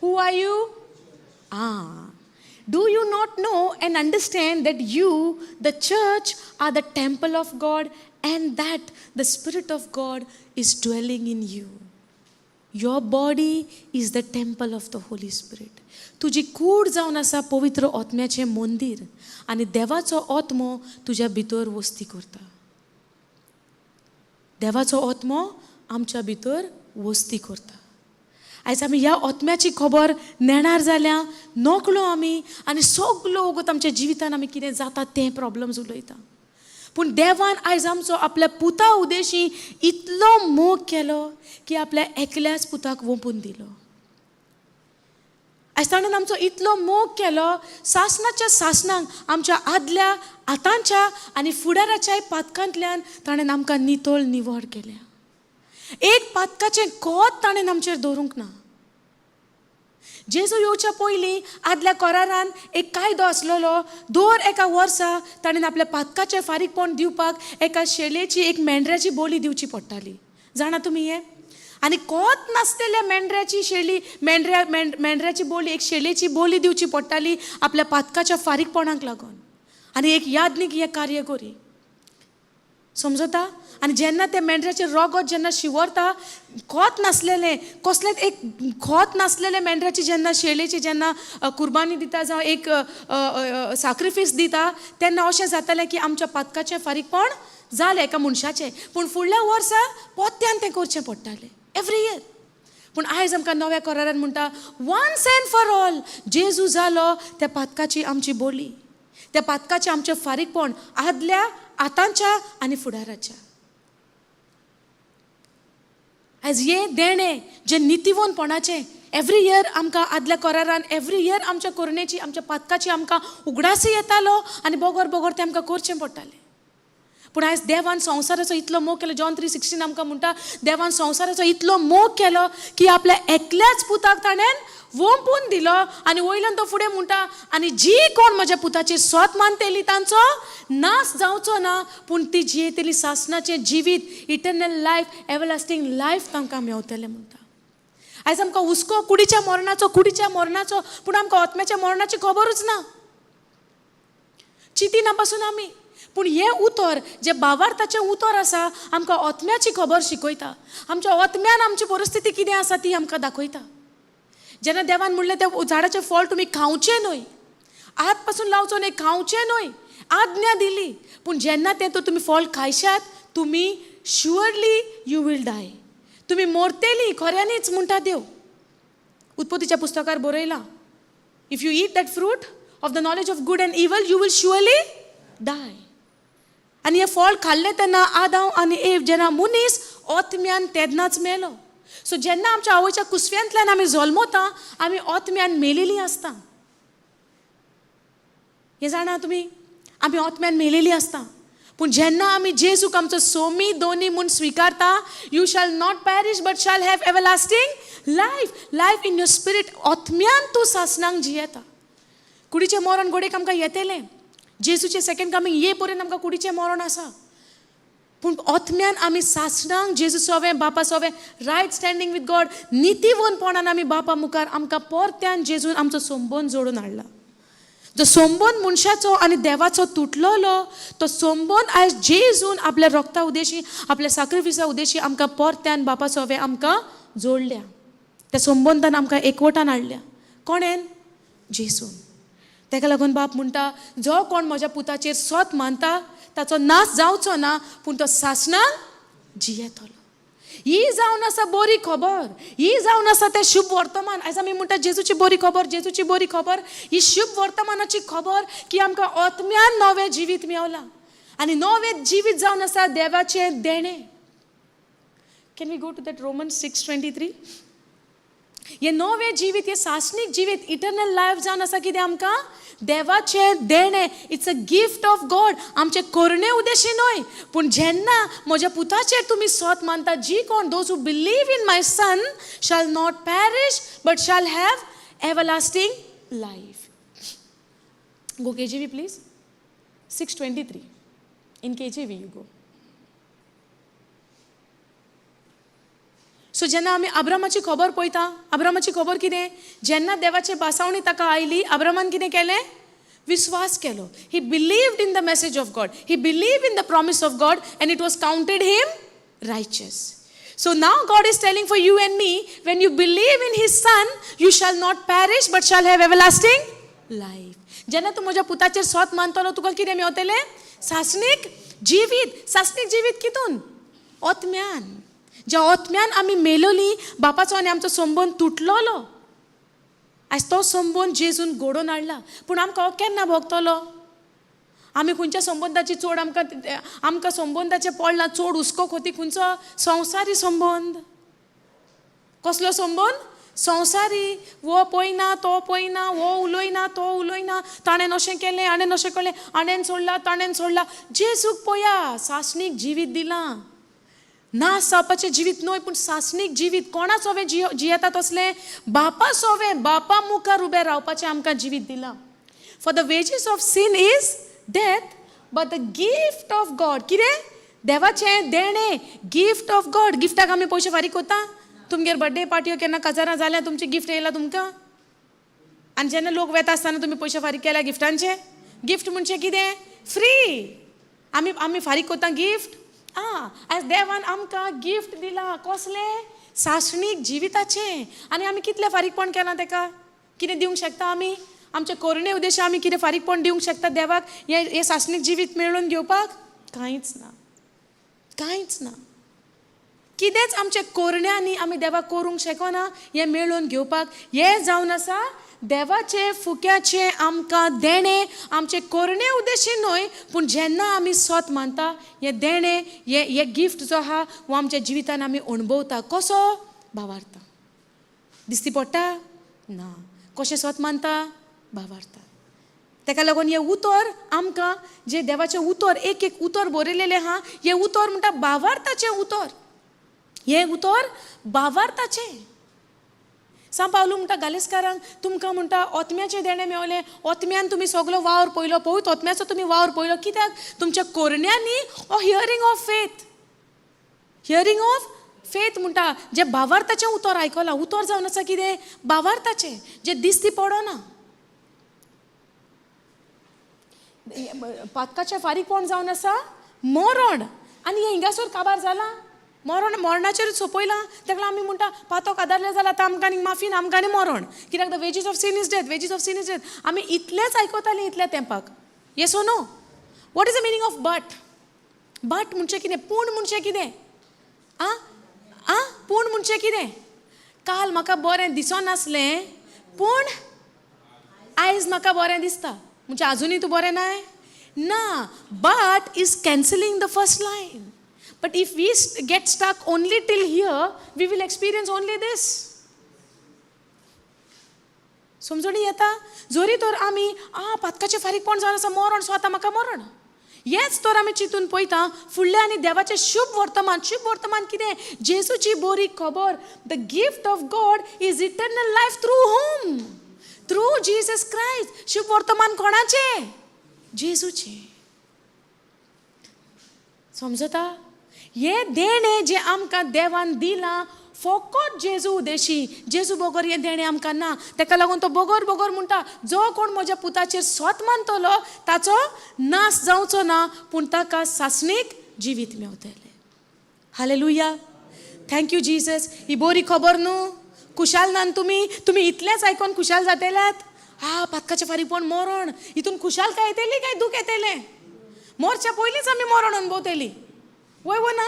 [SPEAKER 1] Who are you? Do you not know and understand that you, the church, are the temple of God and that the Spirit of God is dwelling in you? Your body is the temple of the Holy Spirit. तुजी कूड जावन आसा पवित्र आत्म्याचें मंदीर आनी देवाचो आत्मो तुज्या भितर वस्ती करता. देवाचो आत्मो आमच्या भितर वस्ती करता. आयज आमी ह्या आत्म्याची खबर नेणार जाल्या नकळो आमी आनी सगलो वगत आमच्या जिवितान आमी कितें जाता तें प्रॉब्लम्स उलयता. पूण देवान आयज आमचो आपल्या पुता उदेशी इतलो मोग केलो की आपल्या एकल्याच पुताक वोंपून दिलो. आयज ताणें आमचो इतलो मोग केलो, सासणाच्या सासणांक आमच्या आदल्या, आतांच्या आनी फुडाराच्याय पातकांतल्यान ताणें आमकां नितळ निवळ केल्या. एक पातकाचें कोत ताणें आमचेर दवरूंक ना. जेजू येवच्या पयलीं आदल्या करारान एक कायदो आसलेलो, दर एका वर्सा ताणें आपल्या पातकाचें फारीकपण दिवपाक एका शेलेची, एक मेंढऱ्याची बोली दिवची पडटाली. जाणा तुमी हें? आनी कोत नासलेल्या मेंढऱ्याची शेली, मेंढऱ्या मेंढऱ्याची बोली, एक शेलेची बोली दिवची पडटाली आपल्या पातकाच्या फारीकपणाक लागून आनी एक यादनीक हें कार्य करी. समजता? आनी जेन्ना तें मेंढऱ्याचें रगत जेन्ना शिंवरता, खोत नासलेलें, कसलेंच एक खोत नासलेलें मेंढऱ्याची जेन्ना शेलेची जेन्ना कुर्बानी दिता जावं एक साक्रिफीस दिता, तेन्ना अशें जातालें की आमच्या पातकाचें फारीकपण जालें एका मनशाचें. पूण फुडल्या वर्सा पोत्यान तें करचें पडटालें, एवरी इयर. पूण आयज आमकां नव्या करारान म्हणटा, वन्स एंड फॉर ऑल जेजू जालो त्या पातकाची आमची बोली, त्या पातकाचें आमचें फारीकपण आदल्या, आतांच्या आनी फुडाराच्या. आयज हें देणें जें नितीवंतपणाचें एवरी इयर आमकां आदल्या करारान एवरी इयर आमच्या कोरणेची, आमच्या पातकाची आमकां उगडासी येतालो आनी बोगर बोगर तें आमकां करचें पडटालें. पूण आयज देवान संवसाराचो इतलो मोग केलो, जॉन 3:16 आमकां म्हणटा, देवान संवसाराचो इतलो मोग केलो की आपल्या एकल्याच पुताक ताणें वोंपून दिलो. आनी वयल्यान तो फुडें म्हणटा, आनी जी कोण म्हज्या पुताचेर सोत मानतली तांचो नाश जावचो ना, पूण ती जियेतली सासणाचें जिवीत, इटर्नल लायफ, एवरलास्टींग लायफ तांकां मेवतलें म्हणटा. आयज आमकां हुस्को कुडीच्या मरणाचो, कुडीच्या मरणाचो, पूण आमकां आत्म्याच्या मरणाची खबरूच ना, चिंतिना पासून आमी. पूण हें उतर जें बावार्थाचें उतर आसा आमकां आत्म्याची खबर शिकयता. आमच्या आत्म्यान आमची परिस्थिती कितें आसा ती आमकां दाखयता. जेन्ना देवान म्हणलें तें झाडाचें फळ तुमी खावचें न्हय, हात पासून लावचो न्हय, खावचें न्हय, आज्ञा दिली. पूण जेन्ना तें तर तुमी फळ खायशात, तुमी शुअरली you will डाय, तुमी मोरतेली खऱ्यांनीच म्हणटा देव. उत्पत्तीच्या पुस्तकार बरयलां, if you eat that fruit of the knowledge of good and evil you will surely die. आनी हें फळ खाल्लें तेन्ना आदांव आनी एव जेन्ना मनीस ओतम्यान तेन्नाच मेलो. सो जेन्ना आमच्या आवयच्या कुसव्यांतल्यान आमी जल्मता, आमी ओतम्यान मेलेलीं आसता. हें जाणा तुमी, आमी ओतम्यान मेलेलीं आसता. पूण जेन्ना आमी जेजूक आमचो सोमी दोनी म्हूण स्विकारता, you shall not perish but shall have everlasting life, life in your spirit. ओतम्यान तूं सासणांक जियेता. कुडीचें मरण घोडेक आमकां येतलें, जेजूचें सेकंड कमींग ये पर्यंत आमकां कुडीचें मरण आसा. पूण ओतम्यान आमी सासणांक जेजू सोवें, बापा सोवें रायट स्टँडींग विथ गॉड, नितीवंतपणान आमी बापा मुखार आमकां परत्यान जेजून आमचो संबंद जोडून हाडला. जो संबंद मनशाचो आनी देवाचो तुटलोलो तो संबंद आयज जेजून आपल्या रोगता उदेशी, आपल्या साक्रिफिसा उदेशी आमकां परत्यान बापा सोवें आमकां जोडल्या. त्या संबंदान आमकां एकवटान हाडल्या. कोणेन? जेजून. ताका लागून बाप म्हणटा, जो कोण म्हज्या पुताचेर सोत मानता ताचो नाश जावचो ना, पूण तो सासणाक जियेतलो. ही जावन आसा बरी खबर, ही जावन आसा तें शुभ वर्तमान. आयज आमी म्हणटा जेजूची बरी खबर, जेजूची बरी खबर. ही शुभ वर्तमानाची खबर की आमकां आत्म्यान नवें जिवीत मेवलां आनी नवें जिवीत जावन आसा देवाचें देणें. Can we go to that Roman 6:23? हें नवें जिवीत, हें सासणीक जिवीत, इटर्नल लायफ जावन आसा कितें आमकां देवाचें देणें. It's a gift of God. आमचें करणे उद्देशी न्हय, पूण जेन्ना म्हज्या पुताचेर तुमी सोत मानता, जी कोण those who believe in my son shall not perish but shall have everlasting life. Go KJV please, 6:23 in KJV you go. So जेन्ना आमी अब्रामाची खबर पळयता, अब्रामाची खबर कितें? जेन्ना देवाचे बासावणी ताका आयली, अब्रामान कितें केलें? विस्वास केलो. He believed in the message of God, he believe in the promise of God and it was counted him righteous. So now God is telling for you and me, when you believe in his son you shall not perish but shall have everlasting life. जेन्ना तूं म्हज्या पुताचेर सोत मानतलो तुका कितें मेवतलें? सासणीक जिवीत. सासणीक जिवीत कितून? ओतम्यान. ज्या ओतम्यान आमी मेलोली, बापाचो आनी आमचो संबंद तुटलोलो, आयज तो संबंद जेजून घडोवन हाडला. पूण आमकां हो केन्ना भोगतलो? आमी खंयच्या संबंदाची चड आमकां आमकां संबंदाचें पडलां चड हुस्को खोती खंयचो? संवसारी संबंद. कसलो संबंद? संवसारी. हो पळयना, तो पळयना, हो उलयना, तो उलयना, ताणें अशें केलें, हाणें अशें केलें, हाणें सोडला, ताणें सोडला. जेजूक पळया, सासणीक जिवीत दिलां. ना जावपाचें जिवीत न्हय, पूण सासणीक जिवीत. कोणा सोवें जियेता तसलें? बापा सोवें, बापा मुखार उबें रावपाचें आमकां जिवीत दिलां. For the wages of sin is death but the gift of God. कितें? देवाचें देणें, गिफ्ट ऑफ गॉड. गिफ्टाक आमी पयशे फारीक कोता? तुमगेर बर्थडे पार्टी केन्ना काजारां जाल्यार तुमचें गिफ्ट येयलां तुमकां? आनी जेन्ना लोक वेता आसतना तुमी पयशे फारीक केल्या गिफ्टांचे? गिफ्ट म्हणजे कितें? फ्री. आमी आमी फारीक कोता गिफ्ट? आं, आयज देवान आमकां गिफ्ट दिलां. कसलें? सासणीक जिविताचें. आनी आमी कितलें फारीकपण केलां तेका? कितें दिवंक शकता आमी? आमचे कोरणे उद्देश आमी कितें फारीकपण दिवंक शकता देवाक हें हें सासणीक जिवीत मेळोवन घेवपाक? कांयच ना, कांयच ना. कितेंच आमच्या कोरण्यांनी आमी देवाक करूंक शकना हें मेळोवन घेवपाक. हें जावन आसा देवाचें फुक्याचें आमकां देणें, आमचें कोरणे उद्देशी न्हय, पूण जेन्ना आमी सोत मानता हें देणें, हें गिफ्ट जो आहा हो आमच्या जिवितान आमी अणभवता. कसो? भावार्थ. दिसती पडटा ना. कशें सोत मानता? भावार्थ. तेका लागून हें उतर आमकां जें देवाचें उतर एक एक उतर बरयलेलें आहा, हें उतर म्हणटा भावार्थाचें उतर. हें उतर भावार्थाचें. सांव पावलू म्हणटा गालेस्कारांक, तुमकां म्हणटा ओतम्याचें देणें मेवलें, ओतम्यान तुमी सगलो वावर पयलो, पवित्र ओतम्याचो तुमी वावर पयलो. कित्याक? तुमच्या कोरण्यांनी ओ hearing of faith, hearing of faith म्हणटा जें भावार्थाचें उतर आयकलां. उतर जावन आसा कितें? भावार्थाचें, जें दिसती पडना. पातकाचें फारीकपण जावन आसा मरण, आनी हें हिंगासर काबार जालां, मरण मरणाचेरूच सोंपयलां. तेका आमी म्हणटा पातक आदारलें जाल्यार आतां आमकां आनी माफी ना, आमकां आनी मरण. कित्याक? The wages of sin is death, wages of sin is death. आमी इतलेंच आयकतालीं इतल्या तेंपाक. Yes or no? What is the meaning of but? But म्हणजे कितें? पूण म्हणजे कितें? आं आं पूण म्हणजे कितें? काल म्हाका बरें दिसनासलें पूण आयज म्हाका बरें दिसता, म्हणजे आजुनूय तूं बरें नाय ना. But is cancelling the first line. But if we get stuck only till here, we will experience only this. समजणी येता? जरी तर आमी आ पातकाचें फारीकपण जावन आसा मरण, सो आतां म्हाका मरण, हेंच तर आमी चिंतून पळयता फुडलें. आनी देवाचें शुभ वर्तमान, शुभ वर्तमान कितें? जेजूची बरी खबर. The gift of God is eternal life through whom? Through Jesus Christ. शुभ वर्तमान कोणाचें? जेजूचें. समजता? हें देणें जें आमकां देवान दिलां फकत जेजू उदेशी, जेजू बगर हें देणें आमकां ना. तेका लागून तो बगर बगर म्हणटा, जो कोण म्हज्या पुताचेर सोत मानतलो ताचो नाश जावचो ना, पूण ताका सासणीक जिवीत मेवतलें. Hallelujah, thank you Jesus. ही बरी खबर न्हू? खुशाल ना तुमी? तुमी इतलेंच आयकोन खुशाल जातेल्यात? हा, पातकाचें फारीकपण मरण, हितून खुशाल काय येतली काय दूख येतलें? मोरच्या पयलींच आमी मरण अणभवतली, वय वो ना?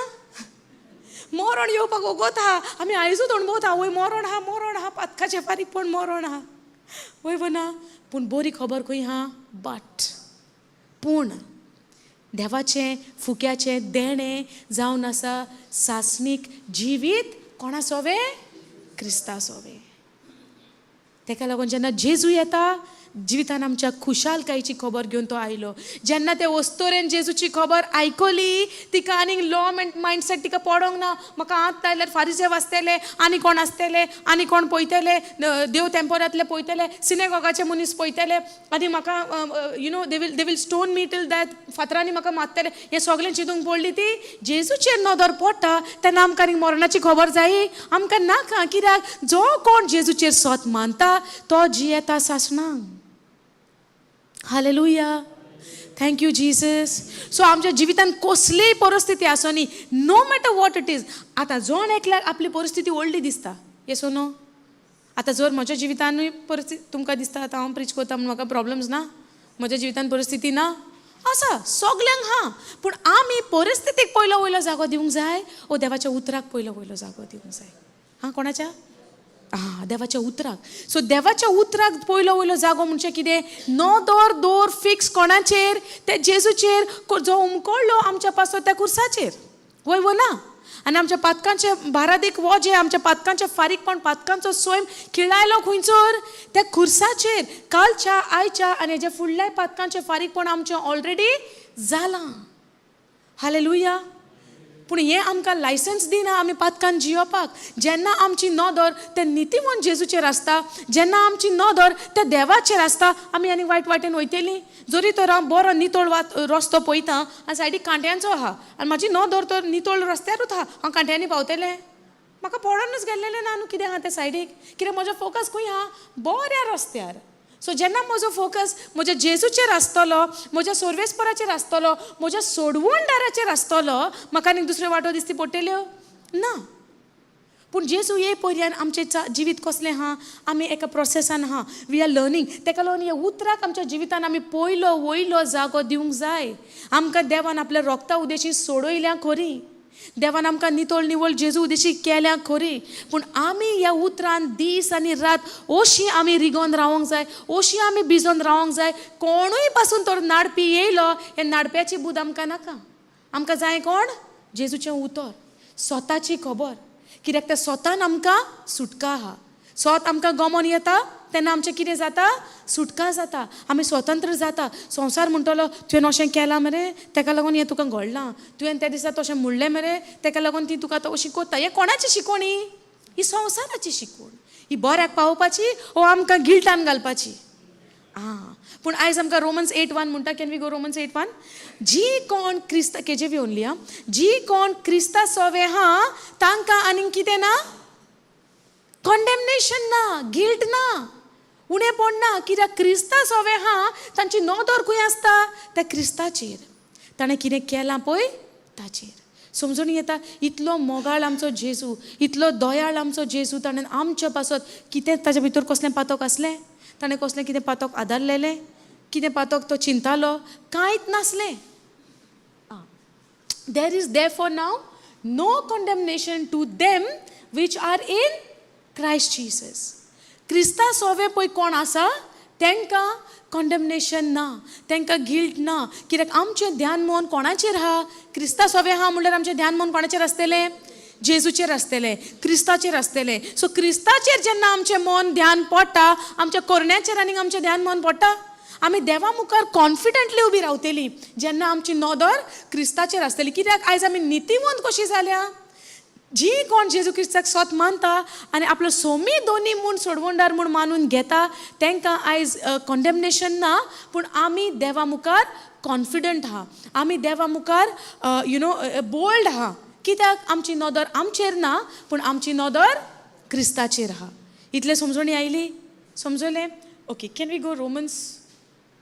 [SPEAKER 1] मरण येवपाक वगत आहा, आमी आयजूच अणभवता. वय, मरण आहा, मरण आहा, पातकाचें फारीकपण मरण आहा, वय वो ना? पूण बरी खबर खंय आहा? बट, पूण देवाचें फुक्याचें देणें जावन आसा सासणीक जिवीत. कोणा सोवे? क्रिस्ता सोवे. तेका लागून जेन्ना जेजू येता जिवितान आमच्या खुशालकायेची खबर घेवन तो आयलो. जेन्ना ते वस्तोरेन जेजूची खबर आयकली, तिका आनीक लॉ मायंडसेट तिका पडोंक ना. म्हाका हात लायल्यार फारिजे आसतले, आनी कोण आसतले, आनी कोण पळयतले, देव तेंपोरांतले पळयतले, सिनेगॉगाचे मनीस पळयतले, आनी म्हाका they will stone me till death, फातरांनी म्हाका मारतले, हें सगळें चिंतूंक पडली ती. जेजूचेर नदर पडटा तेन्ना आमकां आनीक मरणाची खबर जायी? आमकां नाका. कित्याक? जो कोण जेजूचेर सोत मानता तो जियेता सासणांक. Hallelujah, thank you Jesus. So आमच्या जिवितान कसलीय परिस्थिती आसनी, no matter what it is. आतां जण एकल्याक आपली परिस्थिती व्हडली दिसता, येस नो? आतां जर म्हज्या जिवितानूय परिस्थिती तुमकां दिसता, आतां हांव प्रिच करता म्हूण म्हाका प्रॉब्लम्स ना, म्हज्या जिवितान परिस्थिती ना? आसा, सगल्यांक हा. पूण आमी परिस्थितीक पयलो वयलो जागो दिवंक जाय ओ देवाच्या उतराक पयलो वयलो जागो दिवंक जाय? हां, कोणाच्या? आं, देवाच्या उतराक. सो देवाच्या उतराक पयलो वयलो जागो म्हणजे कितें? नदर दोर फिक्स कोणाचेर? ते जेजूचेर, जो उमकळ्ळो आमच्या पासत त्या खुर्साचेर, वय वो ना? आनी आमच्या पातकांचे बारादीक वजें, आमच्या पातकांचें फारीकपण, पातकांचो स्वयं खिळायलो खंयसर? त्या खुर्साचेर. कालच्या, आयच्या आनी हेज्या फुडल्या पातकांचें फारीकपण आमचें ऑलरेडी जालां. हालेलुया. पूण हें आमकां लायसन्स दिना आमी पातकान जियोपाक. जेन्ना आमची नदर ते नितीवंत जेजूचेर आसता, जेन्ना आमची नदर त्या देवाचेर आसता, आमी आनी वायट वाटेन वयतली? जरी तर हांव बरो नितळ वाट रस्तो पळयता आनी सायडीक कांट्यांचो आहा आनी म्हाजी नदर तर नितळ रस्त्यारूच आहा, हांव कांट्यांनी पावतलें? म्हाका पडोनूच गेल्लेलें ना न्हू कितें आहा तें सायडीक. कित्याक? म्हजो फोकस खंय आहा? बऱ्या रस्त्यार. सो जेन्ना म्हजो फोकस म्हज्या जेजूचेर आसतलो, म्हज्या सोर्वेस्पराचेर आसतलो, म्हज्या सोडवणदाराचेर आसतलो, म्हाका आनीक दुसऱ्यो वाटो दिसती पडटल्यो ना. पूण जेजू ये पर्यंत आमचें जिवीत कसलें आहा? आमी एका प्रोसेसान आहा, we are learning. तेका लागून ह्या उतराक आमच्या जिवितान आमी पयलो वयलो जागो दिवंक जाय. आमकां देवान आपल्या रोगता उदेशी सोडयल्या खरी. देवान आमकां नितळ निवळ जेजू उदेशी केल्या खरी, पूण आमी ह्या उतरान दीस आनी रात ओशी आमी रिगोन रावोंक जाय, ओशी आमी भिजोन रावोंक जाय. कोणूय पासून तर नाडपी येयलो, हे नाडप्याची बुद आमकां नाका. आमकां जाय कोण? जेजूचें उतर, स्वताची खबर. कित्याक त्या स्वतान आमकां सुटका आहा. स्वत आमकां गमोन येता तेन्ना आमचें कितें जाता? सुटका जाता, आमी स्वतंत्र जाता. संवसार म्हणटलो तुवें अशें केलां मरे, तेका लागून हें तुका घडलां, तुवें त्या दिसा तशें म्हणलें मरे, तेका लागून ती तुका आतां अशी कोत्ता. हें कोणाची शिकवण? ही ही संवसाराची शिकवण. ही बऱ्याक पावोवपाची ओ आमकां गिल्टान घालपाची? आं, पूण आयज आमकां रोमन्स 8:1 म्हणटा. Can we go Romans 8:1? जी कोण क्रिस्ता केजेवी ओनली आं, जी कोण क्रिस्ता सोवे हा तांकां आनीक कितें ना? कॉन्डेमनेशन ना, गिल्ट ना, उणेपण ना. कित्याक क्रिस्ता सोवे हा तांची नदर खंय आसता? त्या क्रिस्ताचेर, ताणें कितें केलां पळय ताचेर. समजून येता? इतलो मोगाळ आमचो जेजू, इतलो दयाळ आमचो जेजू, ताणें आमच्या पासत कितें ताच्या भितर कसलें पातक आसलें? ताणें कसलें कितें पातक आदारलेलें? कितें पातक तो चिंतालो? कांयच नासलें. There is therefore now no condemnation to them which are in Christ Jesus. क्रिस्ता सोवे पळय कोण आसा तांकां कॉन्डेमनेशन ना, तांकां गिल्ट ना. कित्याक आमचें ध्यान मन कोणाचेर आहा? क्रिस्ता सोवे आहा म्हणल्यार आमचें ध्यान मन कोणाचेर आसतलें? जेजूचेर आसतलें, क्रिस्ताचेर आसतलें. सो क्रिस्ताचेर जेन्ना आमचें मन ध्यान पडटा, आमच्या कोरण्याचेर आनीक आमचें ध्यान मन पडटा, आमी देवा मुखार कॉन्फिडंटली उबी रावतली जेन्ना आमची नदर क्रिस्ताचेर आसतली. कित्याक आयज आमी नितीवंत कशी जाल्या? जी कोण जेजू क्रिस्ताक स्वत मानता आनी आपलो सोमी दोनी म्हूण सोडवणदार म्हूण मानून घेता तांकां आयज कॉन्डेमनेशन ना, पूण आमी देवा मुखार कॉन्फिडंट आहा, आमी देवा मुखार you know bold आहा. कित्याक आमची नदर आमचेर ना, पूण आमची नदर क्रिस्ताचेर आहा. इतलें समजणी आयली? समजलें? Okay, can we go Romans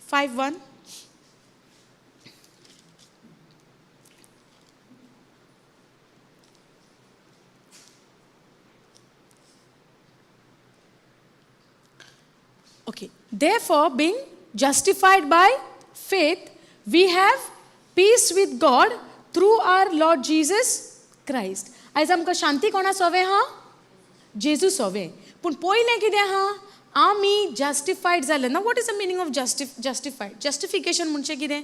[SPEAKER 1] 5:1? Okay. Therefore, being justified by faith, we have peace with God through our Lord Jesus Christ. आयज आमकां शांती कोणा सोवे हा? जेजू सोवे. पूण पयलें कितें आहा? आमी जस्टिफायड जाले ना. What is the meaning of justified? Justification म्हणजे कितें?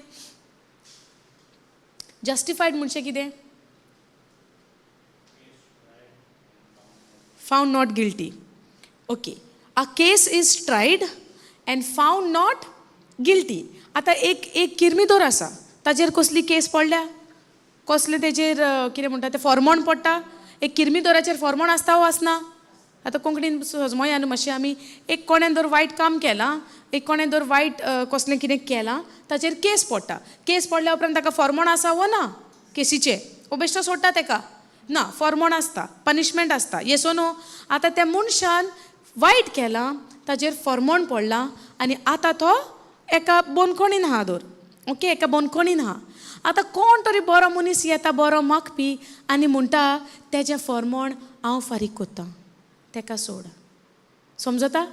[SPEAKER 1] जस्टिफायड म्हणजे कितें? Found not guilty. Okay, a case is tried and found not guilty. आतां एक एक किर्मिदोर आसा, ताजेर कसली केस पडल्या, कसलें तेजेर कितें म्हणटा तें फॉर्मोण पडटा. एक किर्मिदोराचेर फॉर्मोण आसता वो आसना? आतां कोंकणीन सजमोया न्हू मातशें आमी. एक कोणें जर वायट काम केलां, एक कोणें जर वायट कसलें कितें केलां, ताचेर केस पडटा. केस पडल्या उपरांत ताका फॉर्मोण आसा वो ना केसीचें? वो बेश्टो सोडटा तेका? ना, फॉर्मोण आसता, पनिशमेंट आसता. येस नो? आतां त्या मनशान वायट केलां, ताजेर फॉर्मोण पडलां आनी आतां तो एका बोनखणीन आहा दवर. ओके, एका बोनखणीन आहा. आतां कोण तरी बरो मनीस येता, बरो मागपी, आनी म्हणटा तेजें फॉर्मोण हांव फारीक कोत्ता, तेका सोड. समजता?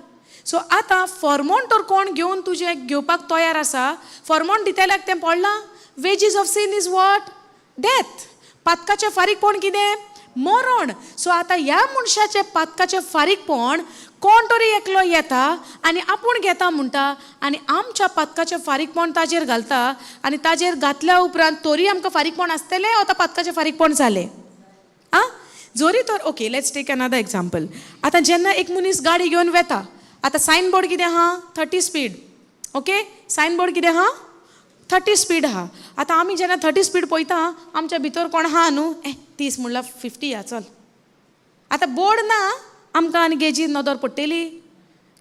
[SPEAKER 1] सो आतां फॉर्मोण तर कोण घेवन तुजें घेवपाक तयार आसा, फॉर्मोण दितल्याक तें पडलां. Wages of sin is what? Death. पातकाचें फारीकपण कितें? मरण. सो आतां ह्या मनशाचें पातकाचें फारीकपण कोण तरी एकलो येता आनी आपूण घेता म्हणटा आनी आमच्या पातकाचें फारीकपण ताजेर घालता. आनी ताजेर घातल्या उपरांत तोरी आमकां फारीकपण आसतलें आतां पातकाचें फारीकपण जालें आं जोरी तर. Okay, let's take another example. आतां जेन्ना एक मनीस गाडी घेवन वेता, आतां सायन बोर्ड कितें आहा? 30 speed. Okay, sign board कितें आहा? 30 स्पीड आहा. आतां आमी जेन्ना 30 स्पीड पळयता, आमच्या भितर कोण आहा न्हू, ए 30 म्हणल्यार 50 या चल. आतां बोर्ड ना, आमकां आनी गेजीर नदर पडटली,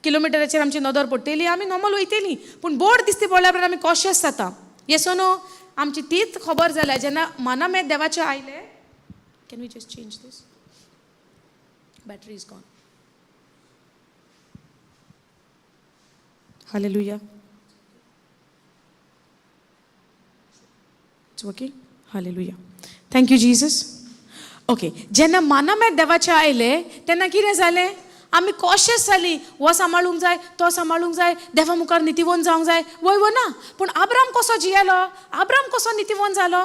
[SPEAKER 1] किलोमिटराचेर आमची नदर पडटली, आमी नॉर्मल वयतली. पूण बोर्ड दिसती पडल्या उपरांत आमी कॉशियस जाता. येस नो? आमची तीच खबर जाल्या जेन्ना मनामेत देवाचें आयलें. Can we just change this? Battery is gone. Hallelujah. It's working. Hallelujah. Thank you, Jesus. Okay, जेन्ना मानामेत देवाचें आयलें तेन्ना कितें जालें? आमी कॉशियस जालीं. हो सांबाळूंक जाय, तो सांबाळूंक जाय, देवा मुखार नितीवंत जावंक जाय. वय वो ना? पूण आब्राम कसो जियेलो? आब्राम कसो नितीवंत जालो?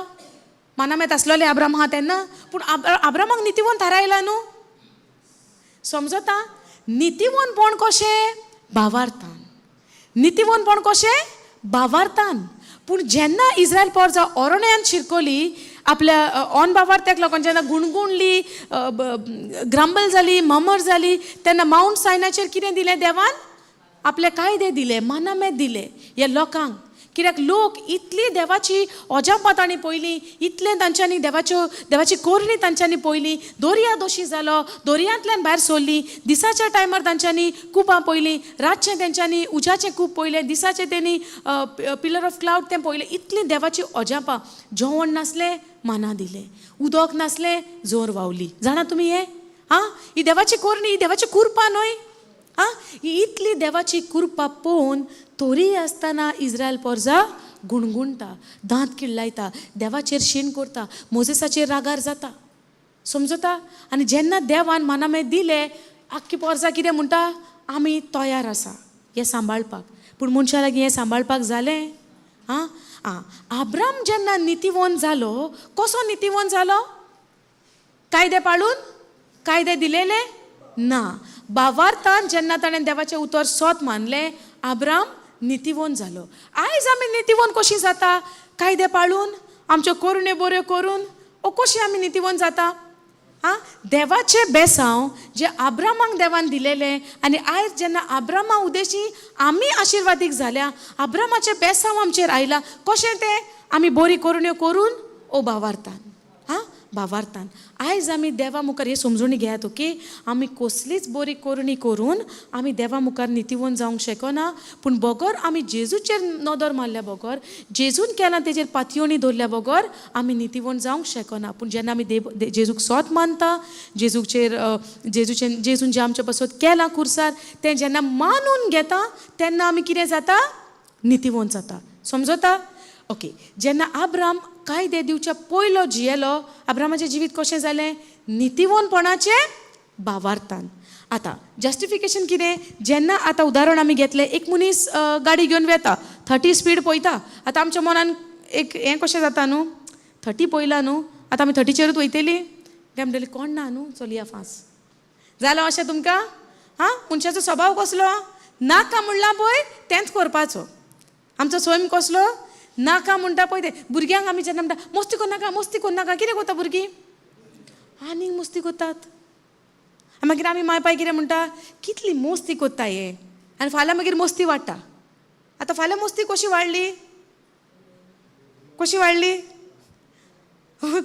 [SPEAKER 1] मानामेत आसलोले आब्राम आहा तेन्ना, पूण आब्रामाक नितीवंत थारायला न्हू. समजता? नितीवंतपण कशें? भावार्थान. नितीवंतपण कशें? भावार्थान. पूण जेन्ना इस्रायल पोरजा ओरण्यान शिरकोली आपल्या ऑन भावार्थ्याक लागून, जेन्ना गुणगुणली, ग्रांबल जाली, ममर जाली, तेन्ना मावंट सायनाचेर कितें दिलें देवान? आपले कायदे दिले, मानामेत दिले ह्या लोकांक. कित्याक लोक इतली देवाची अजापां तांणी पयली, इतलें तांच्यांनी देवाची कोरणी तांच्यांनी पयली, दर्या दोशी जालो, दर्यांतल्यान भायर सरली, दिसाच्या टायमार तांच्यांनी कुपां पयलीं, रातचें तेंच्यांनी उज्याचें कूप पयलें, दिसाचें तेणी पिलर ऑफ क्लावड तें पयलें. इतलीं देवाची अजापां. जेवण नासलें, माना दिलें, उदक नासलें, जोर व्हांवली. जाणा तुमी हें? आं, ही देवाची कोरणी, ही देवाची कुरपा न्हय. आं, ही इतली देवाची कृपा पळोवन तोरी आसतना इस्रायल पोरजा गुणगुणटा, दांत किल्लायता, देवाचेर शीण करता, मोजेसाचेर रागार जाता. समजता? आनी जेन्ना देवान मानामेत दिले, आख्खी पोरजा कितें म्हणटा? आमी तयार आसा हें सांबाळपाक. पूण मनशा लागीं हें सांबाळपाक जालें? आं आं, आब्राम जेन्ना नितीवंत जालो, कसो नितीवंत जालो? कायदे पाळून? कायदे दिलेले ना. भावार्थान जेन्ना ताणें देवाचें उतर सोत मानलें, आब्राम नितीवंत जालो. आयज आमी नितीवंत कशी जाता? कायदे पाळून, आमच्यो करण्यो बऱ्यो करून, ओ कशी आमी नितीवंत जाता? आं, देवाचें बेसांव जें आब्रामाक देवान दिलेलें, आनी आयज जेन्ना आब्रामा उदेशी आमी आशिर्वादीक जाल्या, आब्रामाचें बेसांव आमचेर आयलां, कशें तें? आमी बरी करण्यो करून ओ भावार्थान. आं, भावार्थान आयज आमी देवा मुखार हे समजून घेयात. ओके, आमी कसलीच बरी करणी करून आमी देवा मुखार नितीवंत जावंक शकना. पूण बगर आमी जेजूचेर नदर मारल्या बगर, जेजून केलां तेजेर पातयेवणी दवरल्या बगर आमी नितीवंत जावंक शकना. पूण जेन्ना आमी देव जेजूक सोत मानता, जेजूचेर जेजूचें जेजून जें आमचे पासत केलां खुर्सार तें जेन्ना मानून घेता, तेन्ना आमी कितें जाता? नितीवंत जाता. समजता? ओके, जेन्ना आब्राम कायदे दिवच्या पयलो जियेलो, आब्रामाचें जिवीत कशें जालें? नितीवंतपणाचें भावार्थान. आतां जस्टिफिकेशन कितें? जेन्ना आतां उदाहरण आमी घेतलें, एक मनीस गाडी घेवन वेता, 30 स्पीड पळयता. आतां आमच्या मनान एक हें कशें जाता न्हू, 30 पळयला न्हू, आतां आमी 30चेरूच वयतली काय म्हणटली कोण ना न्हू, चलया फास्ट. जालें अशें तुमकां? हां, मनशाचो स्वभाव कसलो? नाका म्हणलां पळय तेंच करपाचो. आमचो स्वयं कसलो? नाका म्हणटा पळय तें. भुरग्यांक आमी जेन्ना म्हणटा मस्ती करनाका, मस्ती करनाका, कितें करता भुरगीं? आनीक मस्ती करतात. मागीर आमी माय पाय कितें म्हणटा? कितली मस्ती करता हे, आनी फाल्यां मागीर मस्ती वाडटा. आतां फाल्यां मस्ती कशी वाडली? कशी वाडली?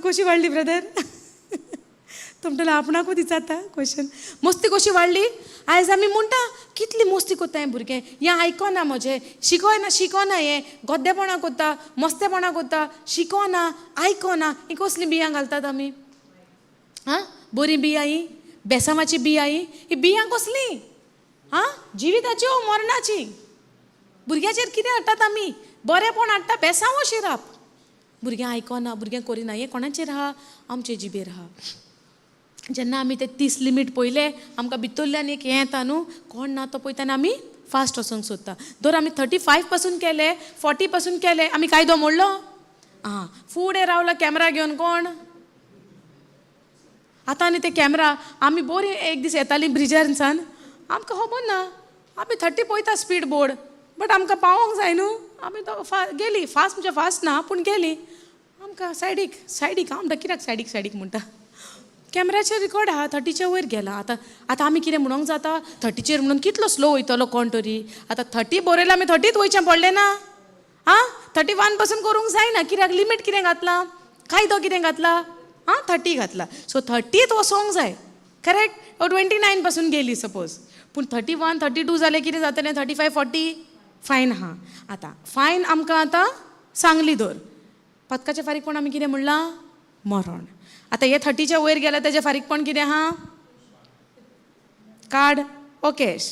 [SPEAKER 1] कशी वाडली ब्रदर? तो म्हणटलो आपणाकूच विचारता क्वेश्चन. मस्ती कशी वाडली? आयज आमी म्हणटा कितली मस्ती करता हें भुरगें, हें आयकना म्हजें, शिकयना, शिकना, हें गद्देपणां करता, मस्तेपणां करता, शिकना, आयकना. हीं कसलीं बियां घालतात आमी? आं, बरीं बियां हीं? बेसांवाची बियां हीं? हीं बियां कसलीं? आं, जिविताची ओ मरणाची? भुरग्याचेर कितें हाडटात आमी? बरेंपण हाडटा, बेसांव शिराप. भुरग्यां आयकना, भुरग्यां करिना, हें कोणाचेर आहा? आमचे जिबेर आहा. जेन्ना आमी ते 30 लिमीट पळयले, आमकां भितरल्यान एक हें येता न्हू, कोण ना तो पळयता आनी आमी फास्ट वचोंक सोदता. दर आमी 35 पासून केले, 40 पासून केले, आमी कायदो मोडलो. आं, फुडें रावला कॅमरा घेवन कोण? आतां आनी ते कॅमरा आमी बरी एक दीस येताली ब्रिजार सान, आमकां खबर ना, आमी 30 पळयता स्पीड बोर्ड, बट आमकां पावोंक जाय न्हू, आमी तो गेली फास्ट, म्हणजे फास्ट ना पूण गेली. आमकां सायडीक सायडीक, हांव म्हणटा कित्याक सायडीक सायडीक म्हणटा? कॅमेराचेर रिकॉर्ड आहा, 30च्या वयर गेला. आतां आतां आमी कितें म्हणोंक जाता? 30चेर म्हणून कितलो स्लो वयतलो कोण तरी? आतां 30 बरयलां, आमी 30त वयचें पडलें ना. आं, 31 पासून करूंक जायना, कित्याक लिमीट कितें घातलां? कायदो कितें घातला? आं, 30 घातला. सो 30त वचोंक जाय, करेक्ट? 29 पासून गेली सपोज, पूण 31 32 जालें कितें जातलें? 35 40 फायन आहा. आतां फायन आमकां आतां सांगली दर पदकाचें फारीकपण आमी कितें म्हणलां? मरण. आतां हे 30च्या वयर गेल्या तेजें फारीकपण कितें आहा? कार्ड ओ कॅश?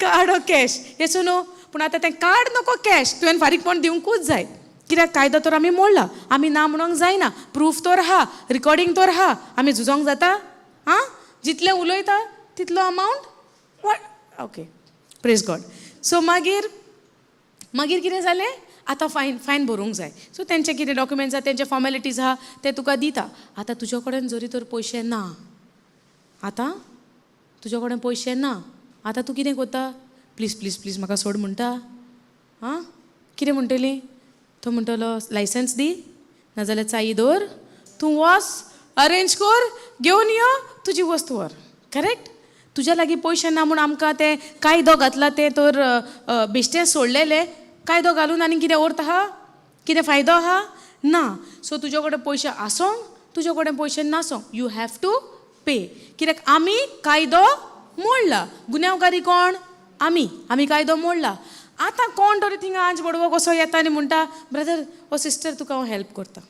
[SPEAKER 1] कार्ड ओ कॅश? येसो न्हू? पूण आतां तें कार्ड नको कॅश, तुवें फारीकपण दिवंकूच जाय. कित्याक कायदो तर आमी मोडला, आमी ना म्हणोंक जायना. प्रूफ तर आहा, रिकॉर्डींग तर आहा, आमी झुजोंक जाता? आं, जितलें उलयता तितलो amount. Okay, praise God. So मागीर मागीर कितें जालें? आतां फायन फायन भरूंक जाय. सो तेंचे कितें डॉक्युमेंट्स आहा, तेंचे फॉर्मेलिटीज आहा, ते तुका दिता. आतां तुज्या कडेन जरी तर पयशे ना, आतां तुज्या कडेन पयशे ना, आतां तूं कितें करता? प्लीज प्लीज प्लीज म्हाका सोड म्हणटा. आं, कितें म्हणटली? तो म्हणटलो लायसन्स दी, नाजाल्यार चाई दवर, तूं वच अरेंज कर, घेवन यो, तुजी वस्त व्हर. करेक्ट? तुज्या लागीं पयशे ना म्हूण आमकां तें कायदो घातला तें तर बेश्टें सोडलेलें. कायदो घालून आनी कितें अर्थ आहा? कितें फायदो आहा? ना. सो तुजे कडेन पयशे आसोंक, तुजे कडेन पयशे नासोंक, you have to pay. कित्याक आमी कायदो मोडला. गुन्यांवकारी कोण? आमी. आमी कायदो मोडला. आतां कोण तरी थिंगा आंज बडवो कसो येता आनी म्हणटा, ब्रदर ओ सिस्टर, तुका हांव हेल्प करता,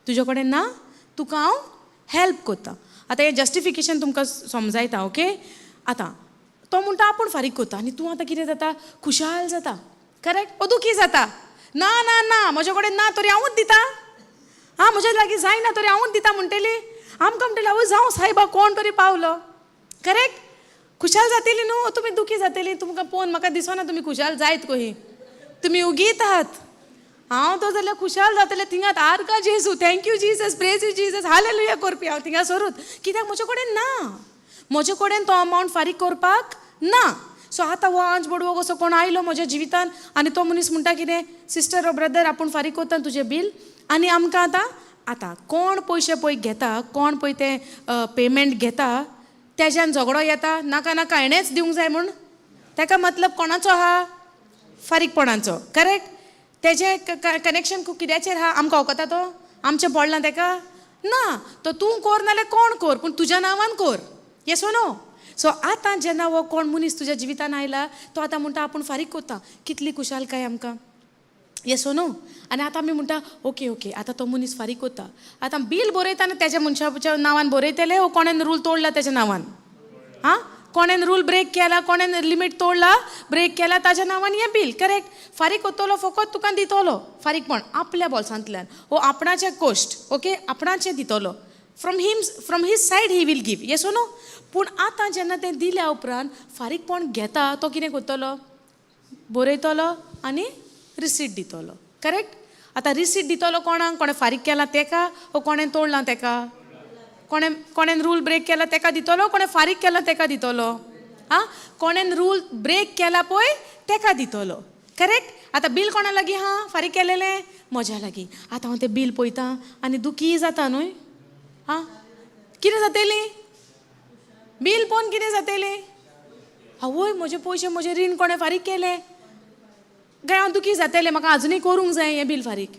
[SPEAKER 1] तुजे कडेन ना, तुका हांव हेल्प करता. आतां हें जस्टिफिकेशन तुमकां समजायता. ओके, आतां तो म्हणटा आपूण फारीक करता आनी तूं आतां कितें जाता? खुशाल जाता. करेक्ट? ओ दुखी जाता? ना ना ना, म्हजे कडेन ना तरी हांवूच दिता. आं, म्हज्या लागीं जायना तरी हांवूच दिता म्हणटली. आमकां म्हणटली, आवय जावं सायबा, कोण तरी पावलो. करेक्ट? खुशाल जातली न्हू? तुमी दुखी जातली? तुमकां पळोवन म्हाका दिसना तुमी खुशाल जायत कही. तुमी उगीत आहात. हांव तो जाल्यार खुशाल जातलें थिंगात. आर्गां जेजू, thank you Jesus, praise you Jesus, hallelujah करपी हांव थिंगा सरूच. कित्याक म्हजे कडेन ना, म्हजे कडेन तो अमावंट फारीक करपाक ना. सो आतां हो आंज बडवो कसो कोण आयलो म्हज्या जिवितान आनी तो मनीस म्हणटा कितें, सिस्टर ओ ब्रदर, आपूण फारीक करता तुजें बील. आनी आमकां आतां आतां कोण पयशे पळय घेता, कोण पळय तें पेमेंट घेता, तेज्यान झगडो येता. नाका नाका, हेणेच दिवंक जाय म्हूण. तेका मतलब कोणाचो आहा? फारीकपणाचो. करेक्ट? तेजें कनेक्शन कित्याचेर आहा? आमकां वखता तो आमचें पडलां तेका ना. तो तूं कोर नाल्यार कोण कोर, पूण तुज्या नांवान कोर. Yes no? सो आतां जेन्ना हो कोण मनीस तुज्या जिवितान आयला, तो आतां म्हणटा आपूण फारीक करता. कितली खुशालकाय आमकां. Yes no? आनी आतां आमी म्हणटा, ओके ओके, आतां तो मनीस फारीक करता. आतां बील बरयता आनी तेज्या मनशाच्या नांवान बरयतले वो कोणेन रूल तोडला तेज्या नांवान? आं, कोणेन रूल ब्रेक केला, कोणेन लिमीट तोडला, ब्रेक केला, ताज्या नांवान हें बील. करेक्ट? फारीक करतलो फकत तुका दितलो फारीकपण आपल्या बोल्सांतल्यान वो आपणाचे कोश्ट. ओके, आपणाचें दितलो. From his side he will give. Yes no? पूण आतां जेन्ना तें दिल्या उपरांत फारीकपण घेता तो कितें करतलो? बरयतलो आनी रिसीट दितलो. करेक्ट? आतां रिसीट दितलो कोणाक? कोणें फारीक केला तेका वो कोणें तोडलां तेका? कोणें कोणें रूल ब्रेक केला तेका दितलो? कोणें फारीक केला तेका दितलो? आं, कोणें रूल ब्रेक केला पळय तेका दितलो. करेक्ट? आतां बील कोणा लागीं आहा फारीक केलेलें? म्हज्या लागीं. आतां हांव तें बील पळयता आनी दुखी जाता न्हय? आं, कितें जातली? बील पळोवन कितें जातलें? आवय, म्हजे पयशे, म्हजें रीण कोणें फारीक केलें काय हांव दुखी जातलें? म्हाका आजुनूय करूंक जाय हें बील फारीक.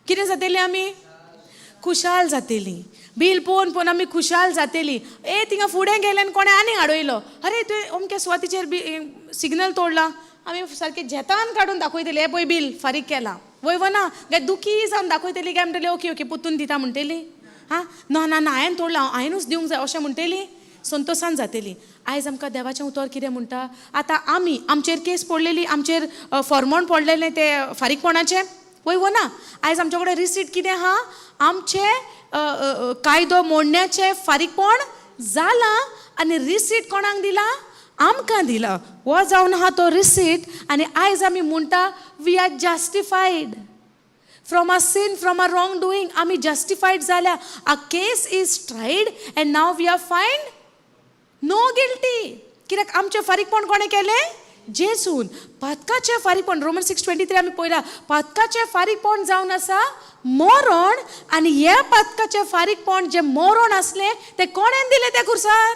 [SPEAKER 1] कितें जातलें? आमी खुशाल जातली. बील पळोवन पळोवन आमी खुशाल जातली. ए, थिंगा फुडें गेले आनी कोणें आनीक आडयलो, अरे तुवें अमके सुवातीचेर बी सिग्नल तोडला. आमी सारकें झेतान काडून दाखयतली, हें पळय बील फारीक केलां. वय वना काय दुखी जावन दाखयतली काय म्हणटली, ओके ओके, पोत्तून दिता म्हणटली? आं, ना ना ना, हांवें तोडलां, हांवेंनूच दिवंक जाय अशें म्हणटली? संतोशान जातली. आयज आमकां देवाचें उतर कितें म्हणटा? आतां आमी आमचेर केस पडलेली, आमचेर फॉर्मोण पडलेलें तें फारीकपणाचें. वय वो ना? आयज आमचे कडेन रिसीट कितें आहा? आमचें कायदो मोडण्याचें फारीकपण जालां आनी रिसीट कोणाक दिला? आमकां दिला. हो जावन आहा तो रिसीट. आनी आयज आमी म्हणटा, we are justified from our sin, from our wrong doing. आमी जस्टिफायड जाल्या. Our case is tried and now we are find no guilty. कित्याक आमचें फारीकपण कोणें केलें? जेजून. पातकाचें फारीकपण, रोमन 6:23 आमी पळयला, पातकाचें फारीकपण जावन आसा मरण. आनी ह्या पातकाचें फारीकपण जें मरण आसलें तें कोणें दिलें त्या खुर्सार?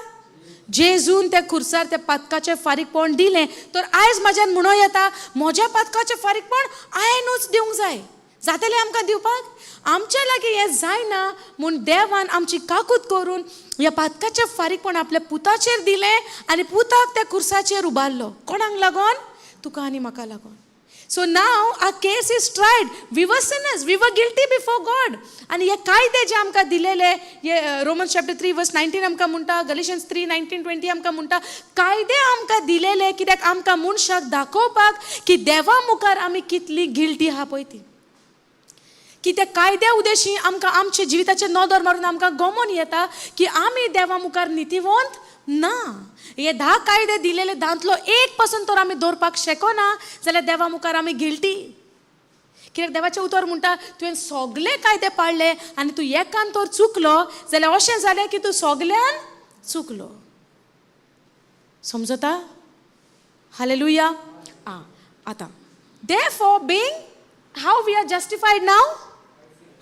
[SPEAKER 1] जेजून त्या खुर्सार त्या पातकाचें फारीकपण दिलें. तर आयज म्हाज्यान म्हणूं येता, म्हज्या पातकाचें फारीकपण हांवेंनूच दिवंक जाय. जातलें आमकां दिवपाक? आमच्या लागीं हें जायना म्हूण देवान आमची काकूत करून ह्या पातकाचें फारीकपण आपल्या पुताचेर दिलें आनी पुताक त्या खुर्साचेर उबारलो. कोणाक लागोन? तुका आनी म्हाका लागोन. So now our case is tried. We were sinners, we were guilty before God. आनी हे कायदे जे आमकां दिलेले, हे Roman chapter 3 verse 19 आमकां म्हणटा, गलेशन्स 3:19-20 आमकां म्हणटा, कायदे आमकां दिलेले कित्याक? आमकां मनशाक दाखोवपाक की देवा मुखार आमी कितली गिल्टी आहा पळय ती. की त्या कायद्या उदेशी आमकां आमच्या जिविताचेर नदर मारून आमकां गमोन येता की आमी देवा मुखार नितीवंत ना. हे 10 कायदे दिलेले, धांतलो एक पासून तर आमी दवरपाक शकना जाल्यार देवा मुखार आमी गिल्टी. कित्याक देवाचें उतर म्हणटा, तुवें सगले कायदे पाळ्ळे आनी तूं एकान तर चुकलो जाल्यार अशें जालें की तूं सगल्यान चुकलो. समजता? हालेलुया. आं, आतां therefore being how we are justified now?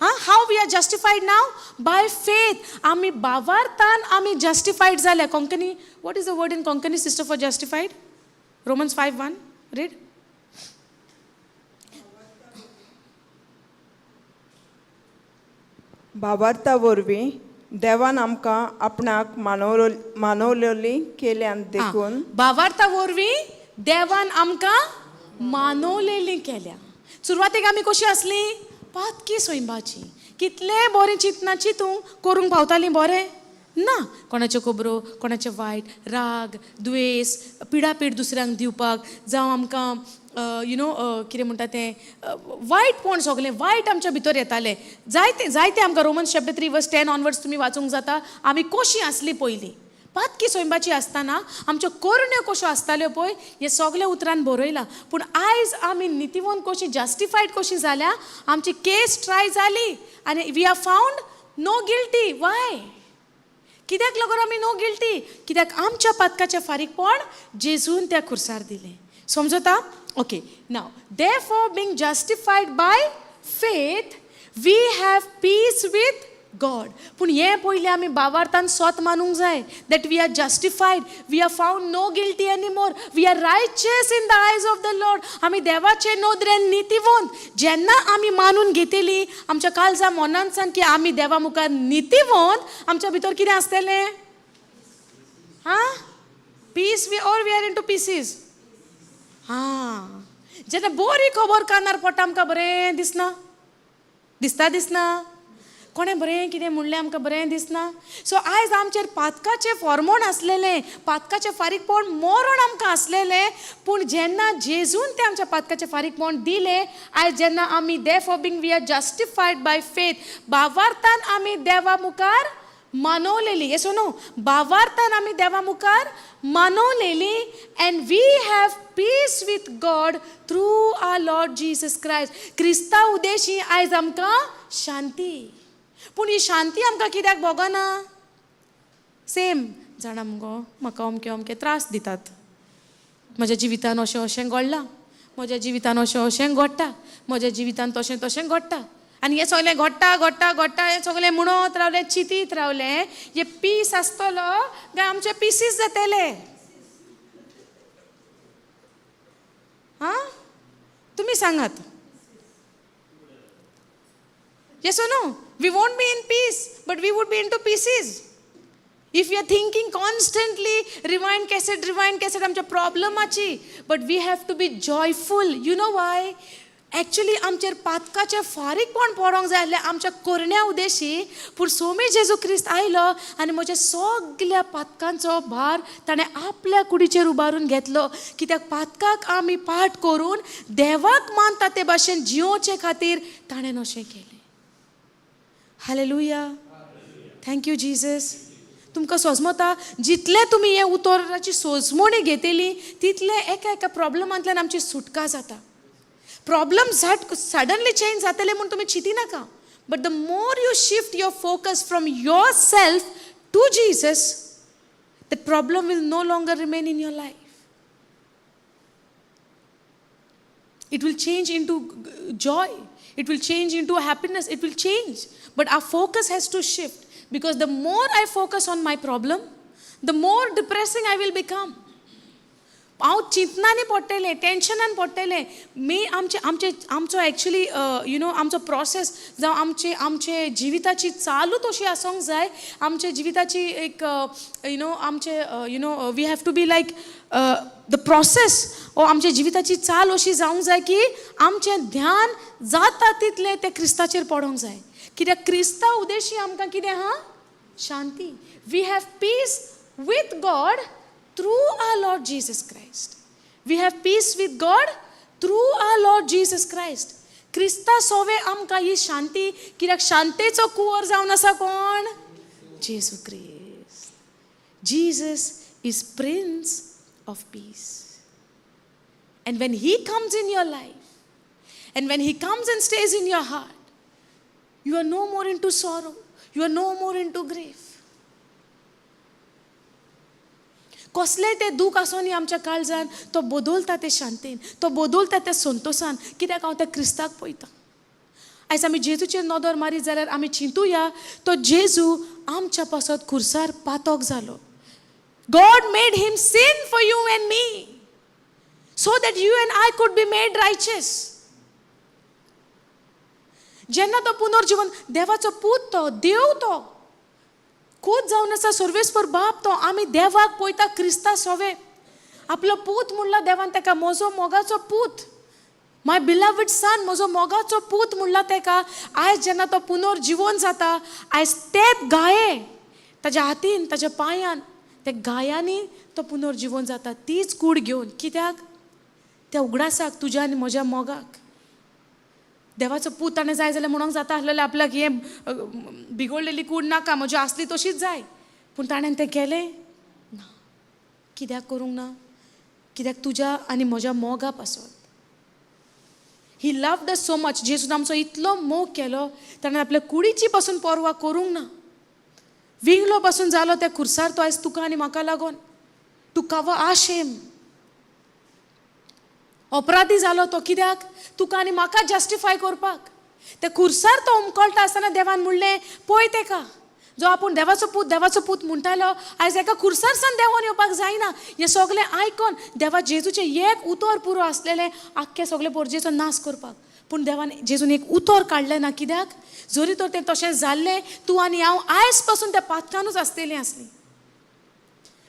[SPEAKER 1] हां, how we are justified now? By faith. आमी बावार्थान आमी जस्टिफायड जाल्या. Konkani, what is the word in Konkani, sister, for justified? Romans 5:1, read.
[SPEAKER 2] भावार्था वरवीं देवान आमकां आपणाक मानवलेली केल्यान देखून.
[SPEAKER 1] भावार्था वरवीं देवान आमकां मानवलेली केल्या. सुरवातेक आमी कशी आसली? पातकी सैंबाची. कितलें बरें चिंतना चिंतूंक करूंक पावतालीं बरें ना. कोणाच्यो खबरो, कोणाचें वायट, राग, द्वेस, पिडापीड दुसऱ्यांक दिवपाक, जावं आमकां you know कितें म्हणटा तें, वायटपण, सगलें वायट आमच्या भितर येतालें. जायते जायते आमकां Romans chapter 3 verse 10 onwards तुमी वाचूंक जाता, आमी कशीं आसलीं पयलीं. पातकी सैंबाची आसतना आमच्यो करण्यो कश्यो आसताल्यो पळय, हें सगलें उतरान बरयलां. पूण आयज आमी नितीवंत कशी, जस्टिफायड कशी जाल्या? आमची केस ट्राय जाली आनी we are found no guilty. Why? कित्याक लागून आमी नो गिल्टी? कित्याक आमच्या पातकाचें फारीकपण जेजून त्या खुर्सार दिलें. समजता? Okay, now therefore being justified by faith, we have peace with God. पूण हें पयलीं आमी बावार्थान स्वत मानूंक जाय that we are justified, we are found no guilty anymore, we are righteous in the eyes of the Lord. आमी देवाचे नदरेन नितीवंत. जेन्ना आमी मानून घेतली आमच्या काळजा मनांतसान की आमी देवा मुखार नितीवंत, आमच्या भितर कितें आसतलें? हां, peace we or we are into pieces. हां, जेन्ना बरी खबर कानार पडटा आमकां बरें दिसना? दिसता? दिसना? कोणें बरें कितें म्हणलें आमकां बरें दिसना? सो आयज आमचेर पातकाचें फॉर्मोण आसलेलें, पातकाचें फारीकपण मरण आमकां आसलेलें. पूण जेन्ना जेजून तें आमच्या पातकाचें फारीकपण दिलें, आयज जेन्ना आमी therefore being we are justified by faith, बावार्थान आमी देवा मुखार मानवलेली. येस नो? बावार्थान आमी देवा मुखार मानवलेली and we have peace with God through our Lord Jesus Christ. क्रिस्ता उदेशी आयज आमकां शांती. पूण ही शांती आमकां कित्याक भोगना? सेम जाणा मुगो, म्हाका अमके अमके त्रास दितात, म्हज्या जिवितान अशें अशें घडलां, म्हज्या जिवितान अशें अशें घडटा, म्हज्या जिवितान तशें तशें घडटा. आनी हें सगळें घडटा घडटा घडटा, हें सगळें म्हणत रावलें, चिंतीत रावलें, हे पीस आसतलो काय आमचे पिसीस जातले? आं, तुमी सांगात. Yes or no? We won't be in peace, but we would be into pieces. If we are thinking constantly, rewind cassette, rewind cassette, आमच्या प्रॉब्लमाची, but we have to be joyful. You know why? Actually आमचेर पातकाचें फारीकपण पडोंक जाय आसलें आमच्या करण्या उदेशी. पूण सोमी जेजू क्रिस्त आयलो आनी म्हज्या सगल्या पातकांचो भार ताणें आपल्या कुडीचेर उबारून घेतलो. कित्याक पातकाक आमी पाठ करून देवाक मानता ते भाशेन जियोवचे खातीर ताणें अशें केलें. हालेलुया. Thank you Jesus. तुमकां सोजमता, जितलें तुमी हे उतराची सोजमणी घेतली तितलें एका एका प्रॉब्लमांतल्यान आमची सुटका जाता. प्रॉब्लम झट सडनली चेंज जातले म्हूण तुमी चिंती नाका, but the more you shift your focus from yourself to Jesus, that problem will no longer remain in your life. It will change into joy. It will change into happiness. It will change. But our focus has to shift, because the more I focus on my problem, the more depressing I will become. हांव चिंतनांनी पडटलें, टेन्शनान पडटलें. मे आमचे आमचे आमचो actually you know आमचो process जावं आमचे आमचे जिविताची चालूच अशी आसूंक जाय. आमच्या जिविताची एक you know आमचे we have to be like the process ओ आमच्या जिविताची चाल अशी जावंक जाय की आमचें ध्यान जाता तितलें तें क्रिस्ताचेर पडोंक जाय. कित्याक क्रिस्ता उदेशी आमकां कितें आहा? शांती. We have peace with God through our Lord Jesus Christ. We have peace with God through our Lord Jesus Christ. क्रिस्ता सोवे आमकां ही शांती. कित्याक शांतेचो कुंवर जावन आसा कोण? जेजू क्रिस्त. Jesus is Prince of Peace. And when He comes in your life And when he comes and stays in your heart, you are no more into sorrow, you are no more into grief. कसलें तें दूख आसूं न्ही आमच्या काळजान, तो बदलता ते शांतीन, तो बदलता त्या संतोशान. कित्याक हांव त्या क्रिस्ताक पळयतां. आयज आमी जेजूचेर नदर मारीत जाल्यार आमी चिंतुया, तो जेजू आमच्या पासत खुर्सार पातक जालो. God made him sin for you and me so that you and I could be made righteous. जेन्ना तो पुनर्जिवन, देवाचो पूत तो, देव तो, खूद जावन आसा सर्वेस्पर बाप तो. आमी देवाक पळयता क्रिस्ता सोवे. आपलो पूत म्हणला देवान ताका, म्हजो मोगाचो पूत, माय बिलावड सन, म्हजो मोगाचो पूत म्हणला ताका. आयज जेन्ना तो पुनर्जिवन जाता, आयज तेच गाये ताज्या हातीन, ताज्या पांयान, त्या गायांनी तो पुनर्जिवन जाता, तीच कूड घेवन. कित्याक? त्या उगडासाक, तुज्या आनी म्हज्या मोगाक. देवाचो पूत ताणें जाय जाल्यार म्हणूंक जाता आसलेलें आपल्याक, हें बिगडलेली कूड नाका, म्हजी आसली तशीच जाय. पूण ताणें तें केलें ना. कित्याक करूंक ना? कित्याक तुज्या आनी म्हज्या मोगा पासत. He loved us so much. जेजून आमचो इतलो मोग केलो, ताणें आपल्या कुडीची पासून पर्वा करूंक ना. विंगलो पासून जालो त्या खुर्सार तो आयज तुका आनी म्हाका लागून, टू कवर our Shem. अपराधी जालो तो कित्याक? तुका आनी म्हाका जस्टिफाय करपाक. त्या खुर्सार तो उमकळटा आसतना देवान म्हणलें, पळय तेका, जो आपूण देवाचो पूत, देवाचो पूत म्हणटालो, आयज एका खुर्सार सान देंवोन येवपाक जायना. हें सगळें आयकोन देवा जेजूचें एक उतर पुरो आसलेलें आख्खे सगळे पोरजेचो नाश करपाक. पूण देवान जेजून एक उतर काडलें ना. कित्याक? जरी तर तें तशें जाल्लें, तूं आनी हांव आयज पासून त्या पातकानूच आसतलीं आसलीं.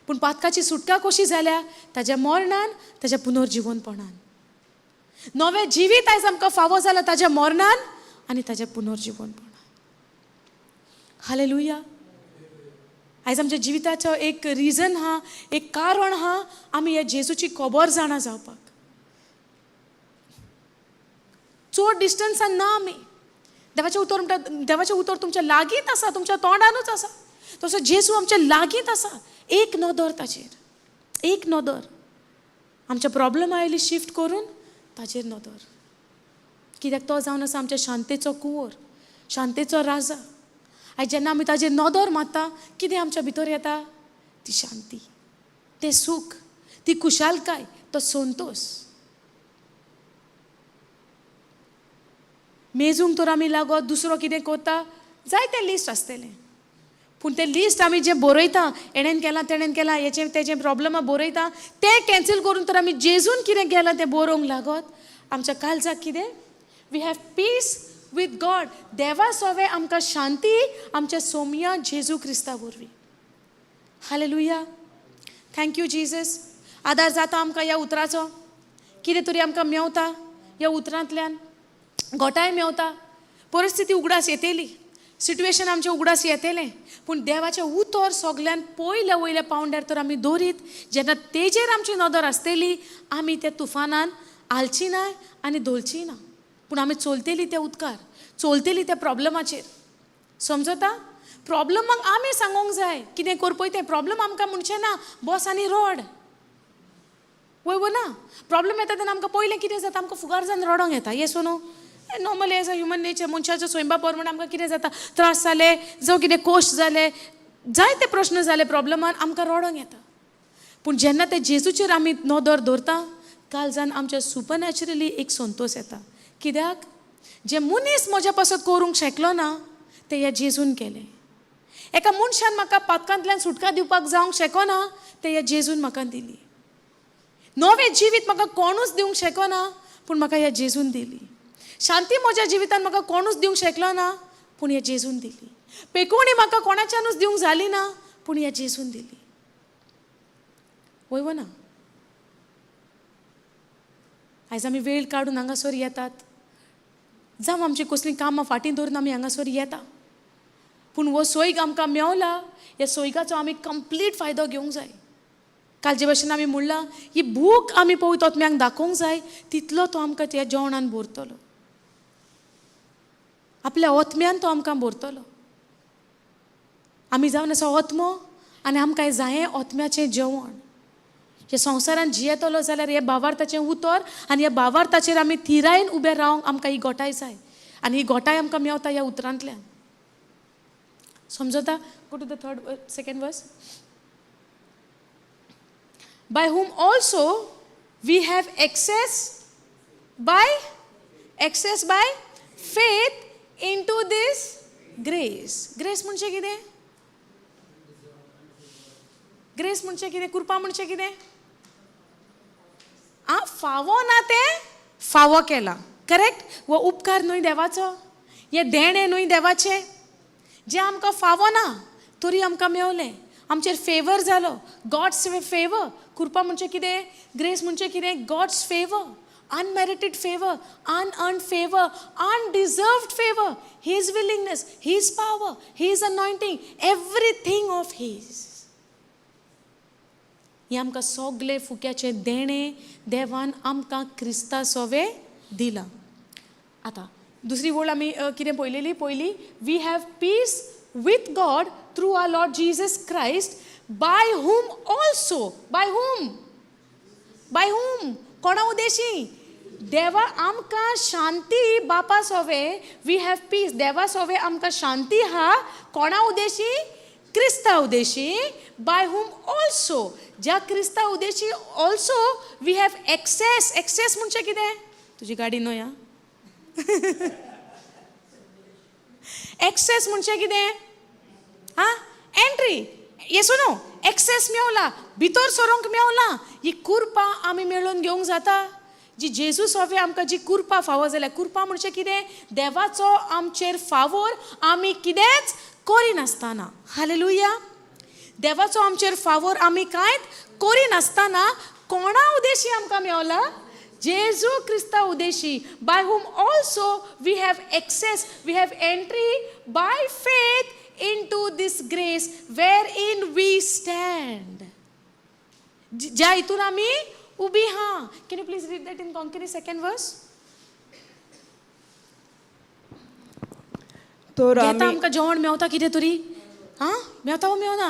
[SPEAKER 1] पूण पातकाची सुटका कशी जाल्या? ताज्या मरणान, ताज्या पुनर्जिवनपणान. नवें जिवीत आयज आमकां फावो जालां ताज्या मरणान आनी ताज्या पुनर्जिवनपणान. हालेलुया. आयज आमच्या जिविताचो एक रिजन आहा, एक कारण आहा, आमी ह्या जेजूची खबर जाणा जावपाक. चड डिस्टन्सान ना आमी. देवाचें उतर म्हणटा, देवाचें उतर तुमच्या लागींच आसा, तुमच्या तोंडानूच आसा. तसो जेजू आमच्या लागींच आसा. एक नदर ताचेर, एक नदर आमच्या प्रॉब्लमा आयली शिफ्ट करून ताचेर नदर. कित्याक तो जावन आसा आमच्या शांतेचो कुंवर, शांतेचो राजा. आयज जेन्ना आमी ताजेर नदर मारता, कितें आमच्या भितर येता? ती शांती, तें सूख, ती खुशालकाय, तो संतोश. मेजूंक तर आमी लागत दुसरो कितें करता, जायते लिस्ट आसतलें. पूण तें लिस्ट आमी जें बरयता, हेणेन केलां, तेणेन केलां, हेचें तेजें प्रॉब्लमा बरयता, तें कॅन्सील करून तर आमी जेजून कितें केलां तें बरोवंक लागत, आमच्या काळजाक कितें? We have peace with God. देवा सोवे आमकां शांती आमच्या सोमया जेजू क्रिस्ता वरवीं. हालेलुया. Thank you Jesus. आदार जाता आमकां ह्या उतराचो. कितें तरी आमकां मेवता ह्या उतरांतल्यान, घोटाय मेवता. परिस्थिती उगडास येतली, सिट्युएशन आमचें उगडास येतलें, पूण देवाचें उतर सगल्यान पयल्या वयल्या पावंड्यार तर आमी दवरीत, जेन्ना तेजेर आमची नदर आसतली, आमी त्या तुफानान हालची ना आनी धोलची ना, पूण आमी चलतली त्या उदकार, चलतली त्या प्रॉब्लमाचेर. समजता? प्रॉब्लमाक आमी सांगूंक जाय कितें कर पळय तें. प्रॉब्लम आमकां म्हणचें ना बस आनी रड, वय वो ना? प्रॉब्लम येता तेन्ना आमकां पयलें कितें जाता? आमकां फुगार जावन रडोंक येता. Yes no? Normally as a human nature, मनशाचो स्वयंबा प्रमाणे आमकां कितें जाता, त्रास जाले, जावं कितें कोश जाले, जायते प्रश्न जाले, प्रॉब्लमान आमकां रडोंक येता. पूण जेन्ना ते जेजूचेर आमी नदर दवरता, काळजान आमच्या सुपरनॅचरली एक संतोश येता. कित्याक? जे मनीस म्हज्या पासत करूंक शकलो ना, तें ह्या जेजून केलें. एका मनशान म्हाका पातकांतल्यान सुटका दिवपाक जावंक शकना, तें ह्या जेजून म्हाका दिली. नवें जिवीत म्हाका कोणूच दिवंक शकना, पूण म्हाका ह्या जेजून दिली. शांती म्हज्या जिवितान म्हाका कोणूच दिवंक शकलो ना, पूण ह्या जेजून दिली. पेकोवणी म्हाका कोणाच्यानूच दिवंक जाली ना, पूण ह्या जेजून दिली. वय वो ना? आयज आमी वेळ काडून हांगासर येतात, जावं आमची कसलीं कामां फाटीं दवरून आमी हांगासर येता, पूण हो सोयग आमकां मेवला, ह्या सोयगाचो आमी कंप्लीट फायदो घेवंक जाय. कालचे भशेन आमी म्हणलां, ही भूक आमी पवित्र आत्म्याक दाखोवंक जाय, तितलो तो आमकां त्या जेवणान भरतलो, आपल्या ओत्म्यान तो आमकां भरतलो. आमी जावन आसा ओत्मो आनी आमकां जायें ओत्म्याचें जेवण. ह्या संवसारान जियेतलो जाल्यार हे भावार्थाचें उतर आनी ह्या भावार्थाचेर आमी थिरायेन उबे रावंक आमकां ही गोठाय जाय आनी ही गोठाय आमकां मेवता ह्या उतरांतल्यान. समजता? Go to the third second verse. By whom also we have access by faith into this grace. Grace म्हणजे कितें? ग्रेस म्हणजे कितें? कृपा म्हणजे कितें? आ, फावो ना तें फावो केलां, करेक्ट? हो उपकार न्हय देवाचो, हें देणें न्हय देवाचें, जें आमकां फावो ना तरी आमकां मेवलें. आमचेर फेवर जालो, गॉड्स फेवर. कृपा म्हणजे कितें? ग्रेस म्हणजे कितें? God's favour, unmerited favour, unearned favour, undeserved favour, His willingness, His power, His anointing, everything of His. हें आमकां सगलें फुक्याचें देणें देवान आमकां क्रिस्ता सोवे दिलां. आतां दुसरी वळ आमी कितें पळयलेली? पयली, we have peace with God through our Lord Jesus Christ, by whom also, by whom, by whom, कोणा उद्देशी देवा आमकां शांती बापा सोवे. We have peace, देवा सोवे आमकां शांती हा. कोणा उद्देशी? क्रिस्ता उद्देशी. बाय हुम ऑल्सो, ज्या क्रिस्ता उद्देशी also we have access. Access म्हणजे कितें? तुजी गाडी न्हय आं. एक्सेस म्हणजे कितें? हा, एंट्री, येस नो? एक्सेस मेवला, भितर सरोंक मेवला. ही कुरपा आमी मेळोवन घेवंक जाता, जी जेजू सोवे आमकां जी कुरपा फावो जाल्या. कुरपा म्हणजे कितें? देवाचो आमचेर फावोर, आमी कितेंच करिनासतना. हालेलुया. देवाचो आमचेर फावोर, आमी कांयच करिनासतना. कोणा उद्देशी आमकां मेवला? जेजू क्रिस्ता उद्देशी. By whom also we have access, we have entry by faith into this grace wherein we stand, ज्या हितून आमी उबी हा. Can you please read that in Konkani, second verse?
[SPEAKER 2] तर
[SPEAKER 1] घेता
[SPEAKER 2] आमी
[SPEAKER 1] आमकां जेवण मेवता कितें तरी? आं, मेवता वो मेवना?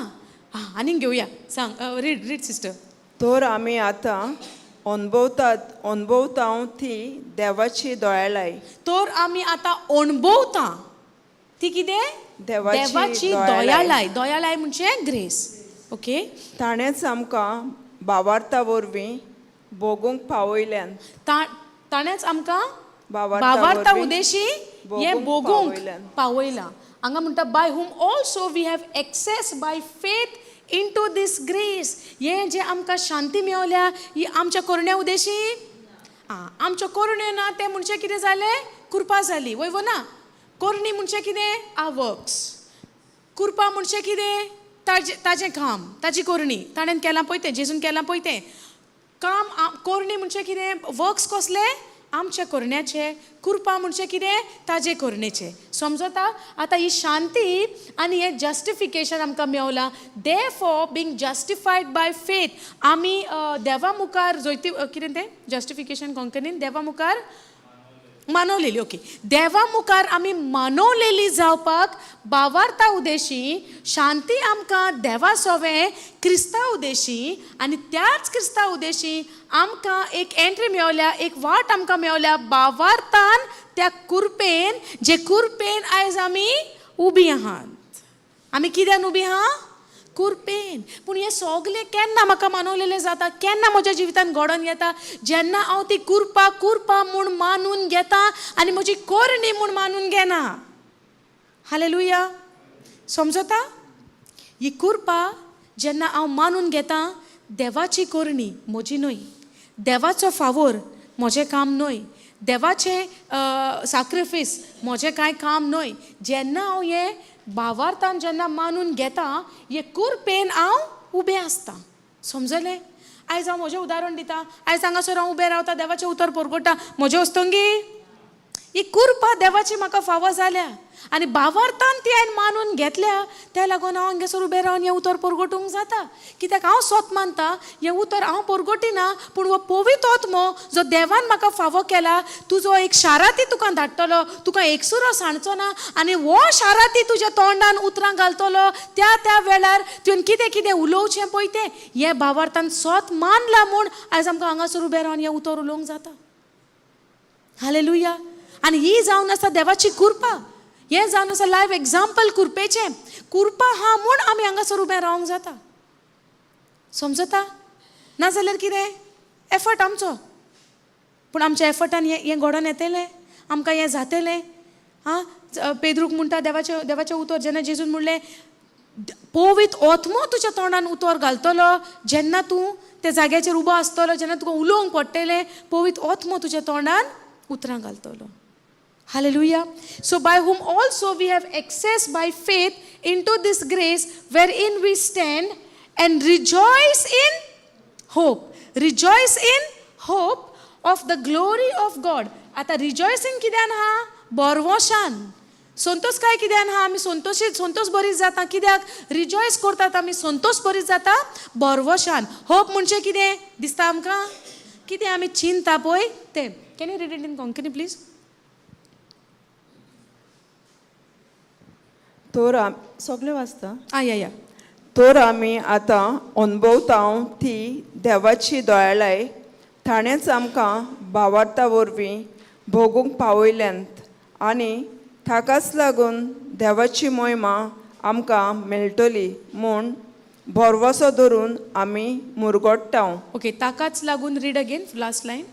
[SPEAKER 1] आं, आनीक घेवया. सांग, रीड रीड सिस्टर.
[SPEAKER 2] तर आमी आतां अणभवतात, अणभवता ती देवाची दयाळाय.
[SPEAKER 1] तर आमी आतां अणभवता ती कितें?
[SPEAKER 2] देवाची
[SPEAKER 1] देवाची
[SPEAKER 2] दयाळाय.
[SPEAKER 1] दयाळाय. दयाळाय म्हणजे ग्रेस, ओके?
[SPEAKER 2] ताणेंच आमकां भावार्था वरवीं भोगूंक पावयल्यान.
[SPEAKER 1] ताणेंच आमकां
[SPEAKER 2] भावार्था
[SPEAKER 1] भावार्था
[SPEAKER 2] वरवीं
[SPEAKER 1] उदेशी हें
[SPEAKER 2] भोगूंक
[SPEAKER 1] भोगूंक
[SPEAKER 2] पावयल्यान.
[SPEAKER 1] पावयलां. हांगा म्हणटा, by whom also we have access by faith into this grace. हें जें आमकां शांती मेवल्या, ही आमच्या करण्या उदेशी? आं, आमच्यो करण्यो ना तें म्हणजे कितें जालें? कृपा जाली, वय वो ना? करणी म्हणजे कितें? आ वर्क्स. कुरपा म्हणजे कितें? ताजें ताजें काम, ताजी करणी, ताणें केलां पळय तें, जेजून केलां पळय तें काम. करणी म्हणजे कितें? वर्क्स. कसले? आमच्या करण्याचे. कुरपा म्हणजे कितें? ताजे करणेचे. समजता? आतां ही शांती आनी हें जस्टिफिकेशन आमकां मेवलां. Therefore, being justified by faith, आमी देवा मुखार जैती कितें तें जस्टिफिकेशन कोंकणीन? देवा मुखार मानवलेली, ओके. देवा मुखार आमी मानवलेली जावपाक बावार्ता उदेशी शांती आमकां देवा सोवें क्रिस्ता उदेशी आनी त्याच क्रिस्ता उदेशी आमकां एक एंट्री मेवल्या, एक वाट आमकां मेवल्या बावार्तान, त्या कुरपेन, जे कुरपेन आयज आमी उबी आहात. आमी कित्यान उबी आहा? कुरपेन. पूण हें सगलें केन्ना म्हाका मानवलेलें जाता? केन्ना म्हज्या जिवितान घडोवन येता? जेन्ना हांव ती कुरपा कुरपा म्हूण मानून घेता आनी म्हजी करणी म्हूण मानून घेना. हालेलुया. समजता? ही कुरपा जेन्ना हांव मानून घेता, देवाची करणी, म्हजी न्हय, देवाचो फावोर, म्हजें काम न्हय, देवाचें साक्रिफीस, म्हजें कांय काम न्हय, जेन्ना हांव हें भावार्थान जेन्ना मानून घेता, हे कुरपेन हांव उबें आसता. समजलें? आयज हांव म्हजें उदाहरण दिता. आयज हांगासर हांव उबें रावता, देवाचें उतर परगट्टा, म्हजें वस्तंगी. ही कुरपा देवाची म्हाका फावो जाल्या आनी भावार्थान ती हांवें मानून घेतल्या. त्या लागून हांव हांगेसर उबें रावन हें उतर परगटूंक जाता. कित्याक हांव सोत मानता हें उतर हांव परगटिना, पूण हो पवित्र आत्मो जो देवान म्हाका फावो केला, तुजो एक शाराती तुका धाडटलो, तुका एकसुरो सांडचो ना आनी हो शाराती तुज्या तोंडान उतरां घालतलो. त्या त्या वेळार तुवें कितें कितें उलोवचें पळय तें हें भावार्थान सोत मानला म्हूण आयज आमकां हांगासर उबें रावन हें उतर उलोवंक जाता. हालेलुया. आनी ही जावन आसा देवाची कृपा. हें जावन आसा लायव एग्जाम्पल कुरपेचें. कुरपा आहा म्हूण आमी हांगासर उबें रावंक जाता. समजता? नाजाल्यार कितें एफर्ट आमचो, पूण आमच्या एफर्टान हें हें घडोवन येतलें, आमकां हें जातलें. आं, पेद्रूक म्हणटा देवाचें देवाचें उतर, जेन्ना जेजून म्हणलें पवित्र आत्मो तुज्या तोंडान उतर घालतलो, जेन्ना तूं त्या जाग्याचेर उबो आसतलो, जेन्ना तुका उलोवंक पडटलें, पवित्र आत्मो तुज्या तोंडान उतरां घालतलो. Hallelujah. So by whom also we have access by faith into this grace wherein we stand and rejoice in hope. Rejoice in hope of the glory of God. आतां रिजॉयसींग कित्यान आहा? बोरवोशान. संतोष काय कित्यान आहा? आमी संतोशी, संतोष बरीच जाता. कित्याक रिजॉयस करतात आमी? संतोष बरीच जाता बोरवोशान. होप म्हणजे कितें दिसता आमकां? कितें आमी चिंता पळय तें. Can you read it in Konkani, please?
[SPEAKER 2] तर सगळें वाचता.
[SPEAKER 1] आं, या या.
[SPEAKER 2] तर आमी आतां अनुभवता ती देवाची दयाळाय ताणेंच आमकां भावार्था वरवीं भोगूंक पावयल्यांत आनी ताकाच लागून देवाची मोहिमा आमकां मेळटली म्हूण भरवसो धरून आमी मुरगोट्टा.
[SPEAKER 1] ओके, ताकाच लागून, read again last line.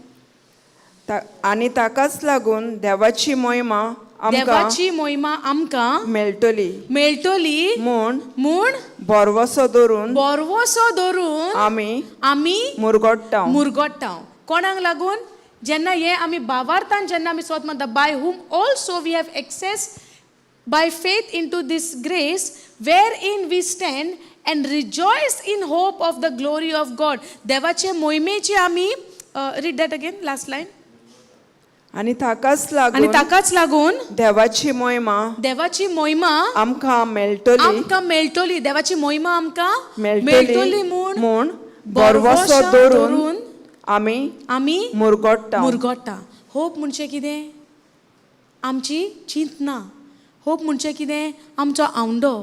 [SPEAKER 2] आनी ताकाच लागून देवाची मोहिमा आमकां
[SPEAKER 1] देवाची मोहिमा आमकां
[SPEAKER 2] मेळटली
[SPEAKER 1] मेळटली
[SPEAKER 2] म्हूण
[SPEAKER 1] म्हूण
[SPEAKER 2] भरवसो धरून
[SPEAKER 1] बोरवसो धरून
[SPEAKER 2] आमी
[SPEAKER 1] आमी
[SPEAKER 2] मुरगोट्टा.
[SPEAKER 1] मुरगोट्टा. कोणाक लागून? जेन्ना हे आमी भावार्थान जेन्ना आमी सोद म्हणटा, by whom also we have access by faith into this grace wherein we stand and rejoice in hope of the glory of God. देवाचे मोहिमेची आमी, read that again, last line.
[SPEAKER 2] आनी ताकाच
[SPEAKER 1] आनी
[SPEAKER 2] लागून
[SPEAKER 1] ताकाच लागून
[SPEAKER 2] देवाची मोहिमा
[SPEAKER 1] देवाची मोहिमा
[SPEAKER 2] आमकां मेळटली
[SPEAKER 1] आमकां मेळटली, देवाची मोहिमा आमकां
[SPEAKER 2] मेळटली
[SPEAKER 1] मेळटली म्हूण
[SPEAKER 2] म्हूण भरवसो धरून आमी
[SPEAKER 1] आमी
[SPEAKER 2] मुरगोट्टा.
[SPEAKER 1] मुरगोट्टा. होप म्हणजे कितें? आमची चिंतना. होप म्हणजे कितें? आमचो आवंडो.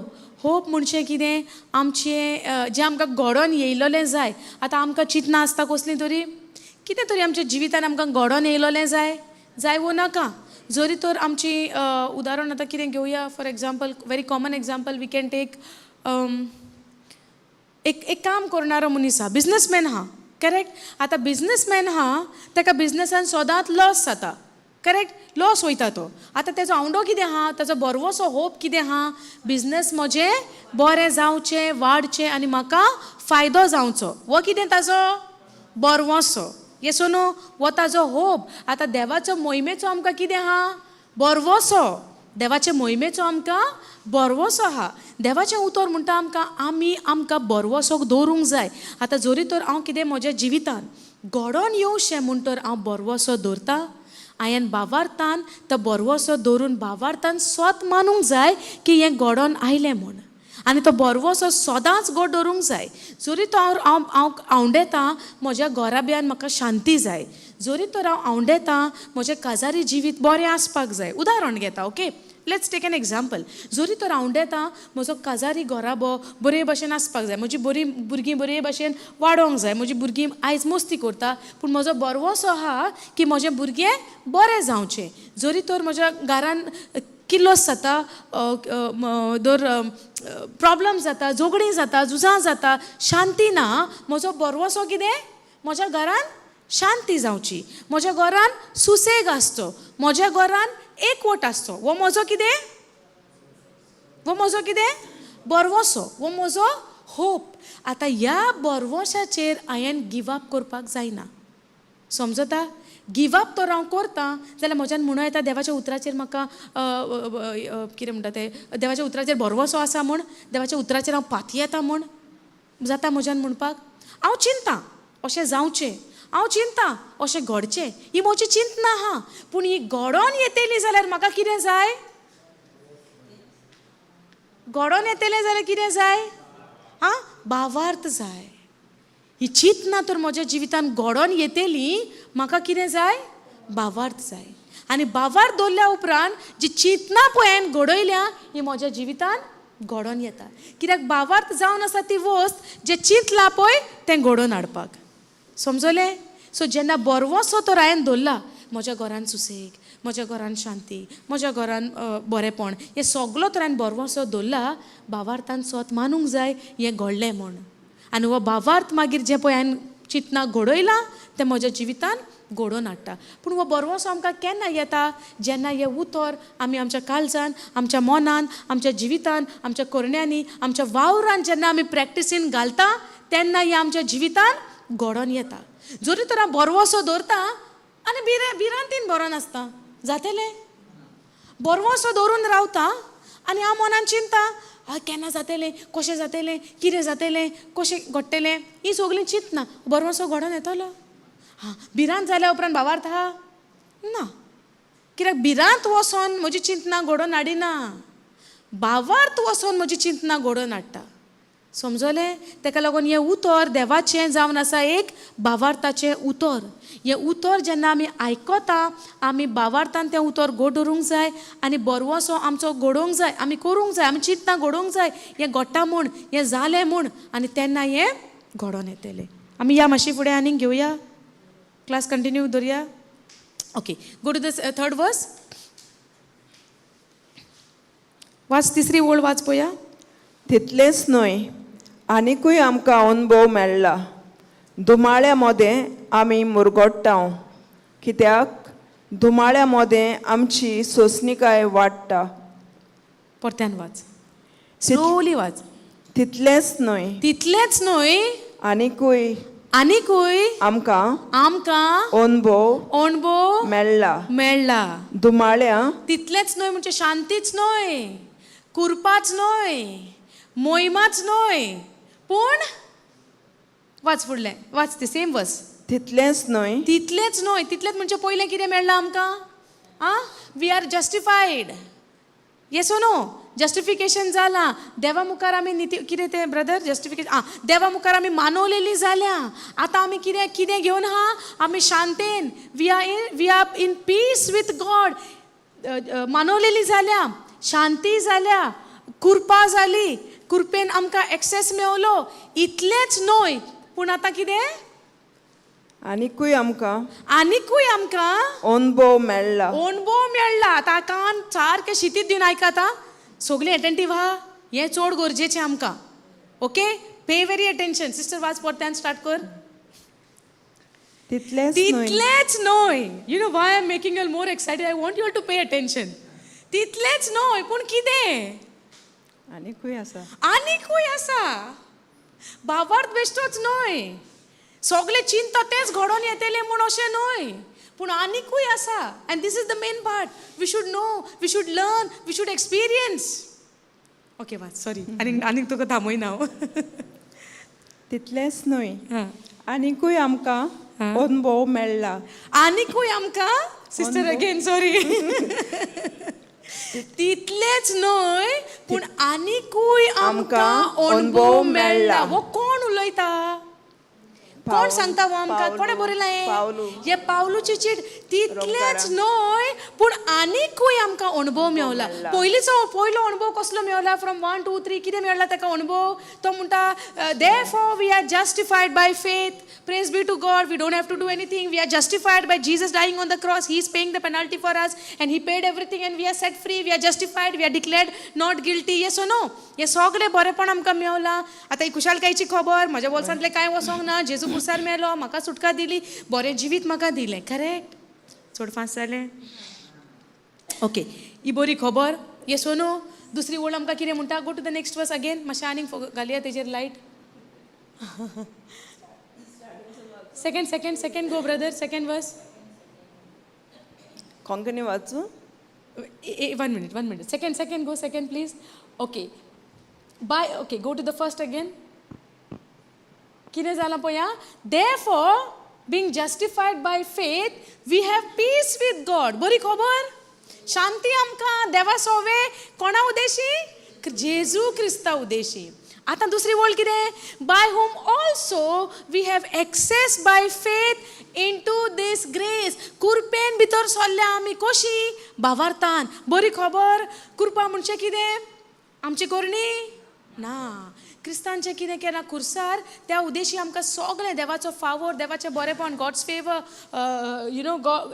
[SPEAKER 1] होप म्हणजे कितें? आमचें जें आमकां घडोवन येयलोलें जाय. आतां आमकां चिंतना आसता कसलीं तरी, कितें तरी आमच्या जिवितान आमकां घडोवन येयलोलें जाय, जाय वो नाका. जरी तर आमची उदाहरण आतां कितें घेवया, for example, very common example we can take, एक एक काम करणारो मनीस आहा, बिजनसमॅन आहा, करेक्ट? आतां बिजनसमॅन आहा, ताका बिजनसान सदांच लॉस जाता, करेक्ट? लॉस वयता तो. आतां तेजो आवंडो कितें आहा? ताजो बरवसो होप कितें आहा? बिजनस म्हजें बरें जावचें, वाडचें आनी म्हाका फायदो जावचो. हो कितें ताजो बरवसो? येस नो? हो ताजो होप. आतां देवाचो मोहिमेचो आमकां कितें आहा? बरवसो. देवाचे मोहिमेचो आमकां बरवसो आहा. देवाचें उतर म्हणटा आमकां, आमी आमकां बरवसोक दवरूंक जाय. आतां जरी तर हांव कितें म्हज्या जिवितान घडोवन येवशें म्हूण तर हांव बरवसो दवरता. हांवें भावार्थान तो बरवसो दवरून भावार्थान स्वत मानूंक जाय की हें घडोवन आयलें म्हूण, आनी तो बरवसो सदांच गोड दवरूंक जाय. जरी तो हांव हांव हांव आवंडेता म्हज्या घराब्यान म्हाका शांती जाय, जरी तर हांव आवंडेता म्हजें काजारी जिवीत बरें आसपाक जाय. उदाहरण घेता, okay, let's take an example. जरी तर आवंडेता म्हजो काजारी घराबो बरे भशेन आसपाक जाय, म्हजी बरी भुरगीं बरे भशेन वाडोवंक जाय. म्हजी भुरगीं आयज मस्ती करता, पूण म्हजो बरवसो आहा की म्हजें भुरगें बरें जावचें. जरी तर म्हज्या घरान किल्लोस जाता, दर प्रॉब्लम जाता, झगडीं जाता, झुजां जाता, शांती ना, म्हजो बरवसो कितें? म्हज्या घरान शांती जावची, म्हज्या घरान सुसेग आसचो, म्हज्या घरान एकवट आसचो. हो म्हजो कितें? हो म्हजो कितें? बरवसो. हो म्हजो होप. आतां ह्या बरवशाचेर हांवें गिव अप करपाक जायना. समजता? गिव अप तर हांव करता जाल्यार म्हज्यान म्हणूं येता देवाच्या उतराचेर म्हाका कितें म्हणटा तें, देवाच्या उतराचेर भरवसो आसा म्हूण, देवाच्या उतराचेर हांव पातयेता म्हूण जाता म्हज्यान म्हणपाक? हांव चिंता अशें जावचें. हांव चिंता अशें घडचें, ही म्हजी चिंतना आहा, पूण ही घडोन येतली जाल्यार म्हाका कितें जाय? घडोन येतलें जाल्यार कितें जाय? आं, भावार्थ जाय. ही चिंतना तर म्हज्या जिवितान घडोन येतली, म्हाका कितें जाय? भावार्थ जाय. आनी भावार्थ दवरल्या उपरांत जी चिंतना पळय हांवें घडयल्या ही म्हज्या जिवितान घडोन येता. कित्याक भावार्थ जावन आसा ती वस्त जें चिंतलां पळय तें घडोवन हाडपाक. समजलें? सो जेन्ना बरवसो तर हांवें दवरला, म्हज्या घरान सुसेग, म्हज्या घरान शांती, म्हज्या घरान बरेंपण, हें सगलो तर हांवें बरवसो दवरला, भावार्थान स्वत मानूंक जाय हें घडलें म्हूण. आनी हो भावार्थ मागीर जें पळय हांवें चिंतना घडयलां तें म्हज्या जिवितान घडोवन हाडटा. पूण हो बरवसो आमकां केन्ना येता? जेन्ना हें उतर आमी आमच्या काळजान, आमच्या मनान, आमच्या जिवितान, आमच्या करण्यांनी, आमच्या वावरान जेन्ना आमी प्रॅक्टिसीन घालता तेन्ना हें आमच्या जिवितान घडोवन येता. जरी तर हांव बरवसो दवरता आनी भिरांतीन बरोवन आसता, जातलें? बरवसो दवरून रावता आनी हांव मनान चिंता, हय केन्ना जातलें, कशें जातलें, कितें जातलें, कशें घडटलें, ही सगळीं चिंतना, बरवसो घडोवन येतलो? हां, भिरांत जाल्या उपरांत भावार्थ आहा ना. कित्याक भिरांत वचोन म्हजी चिंतना घडोवन हाडिना, भावार्थ वचोन म्हजी चिंतना घडोवन हाडटा. समजलें? ताका लागून हें उतर देवाचें जावन आसा एक भावार्थाचें उतर. हें उतर जेन्ना आमी आयकता, आमी भावार्थान तें उतर गोड दवरूंक जाय आनी बरवसो आमचो घडोवंक जाय, आमी करूंक जाय, आमी चिंतना घडोवंक जाय, हें घडटा म्हूण, हें जालें म्हूण, आनी तेन्ना हें घडोवन येतलें. आमी या मातशी फुडें आनीक घेवया, क्लास कंटिन्यू दवरया. Okay, go to the third verse. वाच, तिसरी ओळ वाच पळोवया.
[SPEAKER 2] तितलेंच न्हय, आनिकूय आमकां अनुभव मेळ्ळा. धुमाळ्या मदें आमी मुरगोट्टाव, कित्याक धुमाळ्या मदें आमची सोंसणीकाय वाडटा.
[SPEAKER 1] परत्यान वाच, स्लोली वाच.
[SPEAKER 2] तितलेंच न्हय,
[SPEAKER 1] तितलेंच न्हय,
[SPEAKER 2] आनिकूय
[SPEAKER 1] आनिकूय
[SPEAKER 2] आमकां
[SPEAKER 1] आमकां
[SPEAKER 2] अनुभव
[SPEAKER 1] अणभव
[SPEAKER 2] मेळ्ळा.
[SPEAKER 1] मेळ्ळा.
[SPEAKER 2] धुमाळ्या
[SPEAKER 1] तितलेंच न्हय म्हणजे शांतीच न्हय, कुरपाच न्हय, मोहिमाच न्हय, पूण वाच फुडलें, वाच ती सेम वर्स.
[SPEAKER 2] तितलेंच न्हय,
[SPEAKER 1] तितलेंच न्हय, तितलेंच म्हणजे पयलें कितें मेळ्ळां आमकां? आं, we are justified, yes no? Justification जालां देवा मुखार, आमी निती कितें तें ब्रदर, जस्टिफिकेशन. आं, देवा मुखार आमी मानवलेली जाल्या. आतां आमी कितें कितें घेवन आहा? आमी शांतेन, we are in peace with God. मानवलेली जाल्या, शांती जाल्या, कृपा जाली, कृपेन आमकां एक्सेस मेवलो. इतलेंच न्हय, पूण आतां कितें?
[SPEAKER 2] आनिकूय आमकां
[SPEAKER 1] आनिकूय आमकां
[SPEAKER 2] अनुभव मेळ्ळा.
[SPEAKER 1] अणभव मेळ्ळा. आतां कान सारकें शितीद दिवन आयकात आं, सगळीं एटेंटीव आहा, हें चड गरजेचें आमकां. Okay, pay very attention. Sister, वाच परत्यान, स्टार्ट कर.
[SPEAKER 2] तितलेंच न्हय,
[SPEAKER 1] तितलेंच न्हय, you know why am making you more excited? I want you to pay attention. तितलेंच न्हय, पूण कितें?
[SPEAKER 2] आनिकूय आसा.
[SPEAKER 1] आनिकूय आसा. भावार्थ बेश्टोच न्हय, सगळे चिंता तेंच घडोवन येतलें म्हूण अशें न्हय, पूण आनिकूय आसा. And this is the main part we should know, we should learn, we should experience. Okay, वाच. सॉरी, आनीक आनीक तुका थांबयना हांव.
[SPEAKER 2] तितलेंच न्हय,
[SPEAKER 1] हां.
[SPEAKER 2] आनिकूय आमकां अनुभव मेळ्ळा.
[SPEAKER 1] आनिकूय आमकां, सिस्टर अगेन सॉरी. तितलेंच न्हय, पूण आनिकूय आमकां
[SPEAKER 2] आमकां
[SPEAKER 1] अणभव
[SPEAKER 2] अणभव
[SPEAKER 1] मेळ्ळा.
[SPEAKER 2] मेळ्ळा.
[SPEAKER 1] हो कोण उलयता? कोण
[SPEAKER 2] पावलू.
[SPEAKER 1] सांगता हो आमकां?
[SPEAKER 2] पावलू.
[SPEAKER 1] कोणें बरयलां हें?
[SPEAKER 2] पावलू.
[SPEAKER 1] हे पावलूची चीट. तितलेंच
[SPEAKER 2] रोमकारांक.
[SPEAKER 1] न्हय, पूण आनिकूय आमकां अणभव मेवला.
[SPEAKER 2] मेळ्ळा.
[SPEAKER 1] पयलींचो पयलो अणभव कसलो मेवला? फ्रॉम वन टू थ्री कितें मेळ्ळा ताका अणभव? तो म्हणटा, "Therefore we are justified by faith. Praise be to God. We don't have to do anything. We are justified by Jesus dying on the cross. He is paying the penalty for us and he paid everything and we are set free. We are justified. We are declared not guilty." Yes no? हें सगळें बरेंपण आमकां मेवलां. आतां ही खुशालकायेची खबर, म्हज्या बोल्सांतलें कांय वचोंक ना. जेजू कुसार मेलो, म्हाका सुटका दिली, बरें जिवीत म्हाका दिलें. करेक्ट? चड फास्ट जालें? ओके, ही बरी खबर, येस नो? दुसरी ओळ आमकां कितें म्हणटा? Go to the next verse again. मातशें आनीक घालया तेजेर light. Second, second, second, go brother, second verse.
[SPEAKER 2] Konkani वाचूं?
[SPEAKER 1] One minute, one minute. Second, second, go second, please. Okay, bye. Okay, go to the first again. कितें जालां पळया. Therefore Being justified by faith we have peace with God. बरी खबर, शांती आमकां देवा सोवे. कोणा उदेशी? जेजू क्रिस्ता उदेशी. आतां दुसरी वळ कितें? By whom also we have access by faith into this grace. कुरपेन भितर सरल्या आमी. कशी? भावार्थान. बरी खबर. कुरपा म्हणजे कितें? आमची करणी ना, क्रिस्तांचें कितें केलां खुर्सार त्या उदेशी आमकां सगळें देवाचो फावोर, देवाचें बरेंपण, God's favour,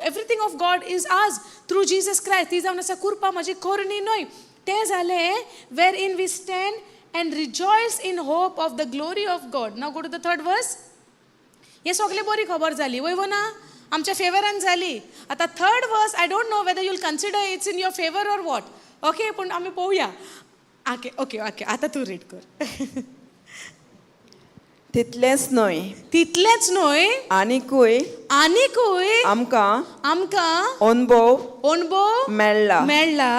[SPEAKER 1] everything of God is ours through Jesus Christ. ती जावन आसा कुरपा, म्हजी करणी न्हय. तें जालें wherein we stand and rejoice in hope of the glory of God. Now go to the third verse. हें सगळें बरी खबर जाली, वय वो ना? आमच्या फेवरान जाली. आतां third verse, I don't know whether you'll consider it's in your favour or what, okay? पूण आमी पळोवया. ओके ओके ओके, आतां तूं रीड कर.
[SPEAKER 2] तितलेंच न्हय,
[SPEAKER 1] तितलेंच न्हय,
[SPEAKER 2] आनिकूय
[SPEAKER 1] आनिकूय
[SPEAKER 2] आमकां
[SPEAKER 1] आमकां
[SPEAKER 2] अणभव
[SPEAKER 1] अणभव
[SPEAKER 2] मेळ्ळा
[SPEAKER 1] मेळ्ळा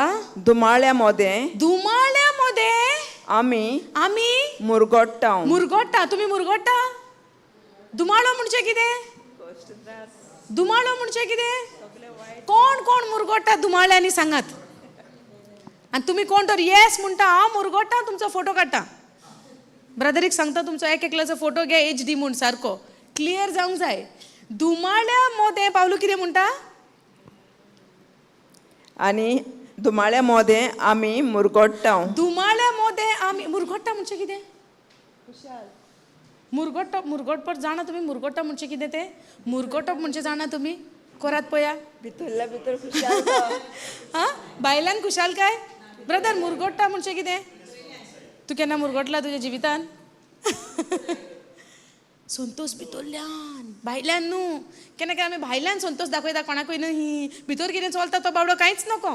[SPEAKER 2] दुमाळ्या मदें
[SPEAKER 1] दुमाळ्या मदें
[SPEAKER 2] आमी
[SPEAKER 1] आमी
[SPEAKER 2] मुरगोट्टा.
[SPEAKER 1] मुरगोट्टा. तुमी मुरगोट्टा? दुमाळो म्हणजे कितें? दुमाळो म्हणजे कितें? कोण कोण मुरगोट्टा दुमाळ्यांनी सांगात. आनी तुमी कोण तर येस म्हणटा हांव मुरगोट्टा, तुमचो फोटो काडटा. ब्रदरीक सांगता, तुमचो एक एकल्याचो फोटो घे एच डी म्हूण, सारको क्लियर जावंक जाय. दुमाळ्या मोदें पावलू कितें म्हणटा?
[SPEAKER 2] आनी दुमाळ्या मदें आमी मुरगोट्टा.
[SPEAKER 1] दुमाळ्या मोदें आमी मुरगोट्टा म्हणजे कितें? मुरगोट्टप. मुरगोटपट जाणा तुमी? मुरगोट्टप म्हणजे कितें तें? मुरगोटप म्हणजे जाणा तुमी? करात पया.
[SPEAKER 2] भितरल्या भितर खुशाल.
[SPEAKER 1] हां, बायलांक खुशाल काय? ब्रदर, मुरगोट्टा म्हणजे कितें? तूं केन्ना मुरगोटला तुज्या जिवितान? संतोष भितरल्यान, भायल्यान न्हू. केन्ना केन्ना आमी भायल्यान संतोष दाखयता कोणाकूय न्हू. ही भितर कितें चलता तो बाबडो कांयच नको.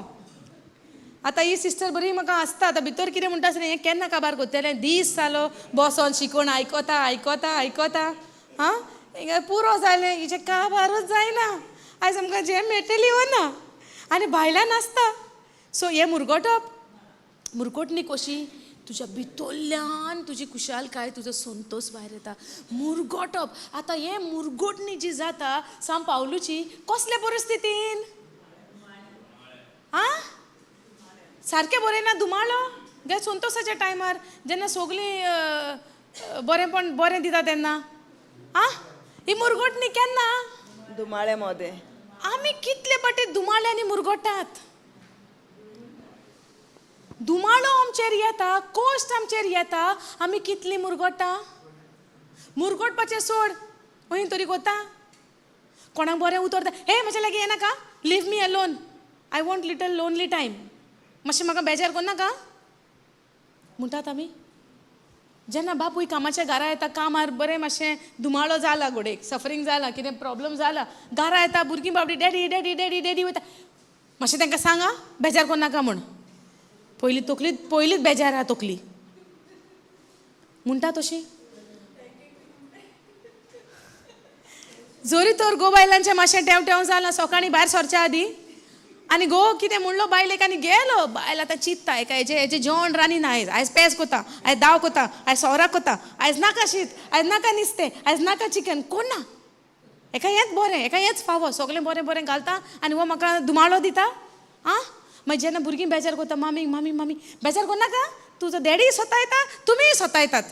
[SPEAKER 1] आतां ही सिस्टर बरी म्हाका आसता, आतां भितर कितें म्हणटा आसतना, हें केन्ना काबार करतलें? दीस जालो बसोन शिकोवन आयकता आयकता आयकता. आं, हिंगा पुरो जालें, हिचें काबारूच जायना. आयज आमकां जें मेळटली वो ना, आनी भायल्यान आसता. सो हें मुरगोटप. मुरगोटणी कशी? तुज्या भितरल्यान तुजी खुशालकाय, तुजो संतोश भायर येता. मुरगोटप. आतां हें मुरगोटणी जी जाता सांव पावलूची, कसले परिस्थितीन? आं, सारकें बरयना. दुमाळो गे संतोसाच्या टायमार, जेन्ना सगळीं बरेंपण बरें दिता तेन्ना. आं, ही मुरगोटणी केन्ना?
[SPEAKER 2] दुमाळ्या मदें.
[SPEAKER 1] आमी कितले पाटी दुमाळ्यांनी मुरगोटात. दुमाळो आमचेर येता, कोश्ट आमचेर येता, आमी कितली मुरगोटा. मुरगोटपाचें सोड, खंय तरी कोता कोणाक बरें उतर, हे म्हज्या लागीं येनाका, leave me alone, I want little lonely time, मातशें म्हाका बेजार करनाका म्हणटात आमी. जेन्ना बापूय कामाच्या घरा येता, कामार बरें मातशें दुमाळो जाला, घोडेक सफरींग जाला, कितें प्रॉब्लम जाला, घरा येता, भुरगीं बाबडी डॅडी डॅडी डॅडी डॅडी वयता. मातशें तांकां सांगा बेजार करनाका म्हूण. पयलीं तकली पयलींच बेजार आहा तकली म्हणटा तशी. जरी तर गो बायलांचें मातशें टेंव टेंव जालां सकाळीं भायर सरच्या आदीं, आनी गो कितें म्हणलो बायलेक आनी गेलो, बायल आतां चिंत्ता एका हेजे हेजें जेवण रांदी ना आयज, आयज पेज कोता, आयज दाव कोता, आयज सोवराक कोता, आयज नाका शीत, आयज नाका नुस्तें, आयज नाका चिकन, कोण ना एका हेंच बरें, एका हेंच फावो, सगळें बरें बरें घालता आनी हो म्हाका दुमाळो दिता. आं, मागीर जेन्ना भुरगीं बेजार करता, मामी मामी मामी बेजार करनाका, तुजो डॅडीय सतायता, तुमीय सतायतात.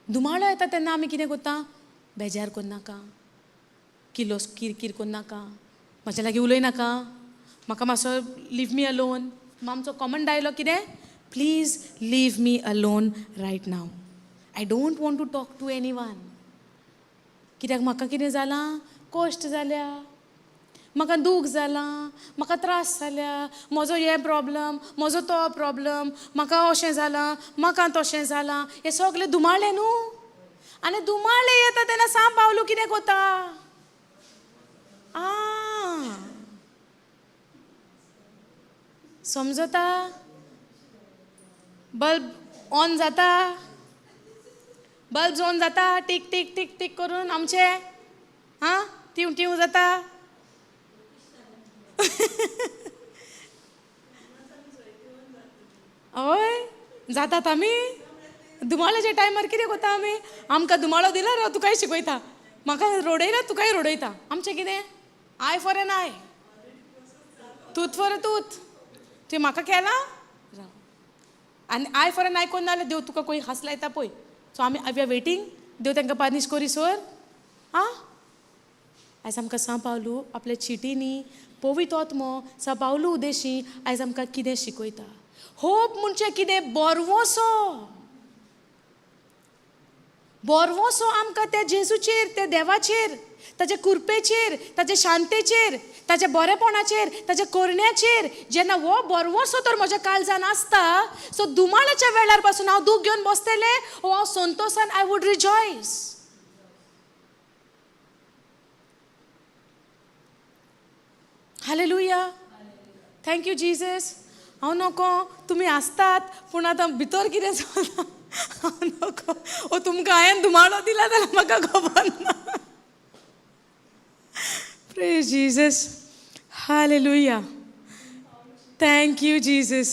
[SPEAKER 1] दुमाळो येता तेन्ना आमी कितें करता? बेजार करनाका, किलोस किरकीर करनाका, म्हज्या लागीं उलय नाका, म्हाका मातसो leave me alone. आमचो कॉमन डायलॉग कितें? Please leave me alone right now, I don't want to talk to anyone. कित्याक म्हाका कितें जालां? कश्ट जाल्या म्हाका, दूख जालां म्हाका, त्रास जाल्या म्हजो, हे प्रॉब्लम म्हजो, तो प्रॉब्लम, म्हाका अशें जालां, म्हाका तशें जालां. हें सगळें दुमाळें न्हू. आनी दुमाळे येता तेन्ना सांव पावलू कितें कोता? आ, समजता? बल्ब ऑन जाता, बल्ब ऑन जाता, टीक टीक टीक टीक करून आमचे. आं, टिव टिव जाता. हय, जातात आमी. दुमाळ्याच्या टायमार कितें करता आमी? आमकां दुमाळो दिला रो, तुकाय शिकयता. म्हाका रोडयला तुकाय रोडयता. आमचें कितें? Eye for an eye, tooth for a tooth. तुवें म्हाका केलां राव, आनी I for N I कोन्न नाजाल्यार देव तुका खंय हास लायता पळय. सो आमी we are waiting देव तांकां पानिश कोरीसर. आं, आयज आमकां सां पावलू आपल्या चिटींनी पवित्र आत्मो सां पावलू उदेशी आयज आमकां कितें शिकयता? होप म्हणजे कितें? बोरवोसो, बोरवोसो आमकां त्या जेजूचेर, त्या देवाचेर, ताच्या कृपेचेर, ताच्या शांतेचेर, ताच्या बरेपणाचेर, ताच्या करण्याचेर. जेन्ना हो बोरवोसो तर म्हज्या काळजान आसता, सो दुमाळाच्या वेळार पासून हांव दूख घेवन बसतलें वो हांव संतोशान I would rejoice. Hallelujah, thank you Jesus. हांव नको तुमी आसतात पूण आतां भितर कितें चलता हांव नको. ओ तुमकां हांवें धुमाळो दिला जाल्यार म्हाका खबर ना. Praise Jesus, hallelujah, thank you Jesus.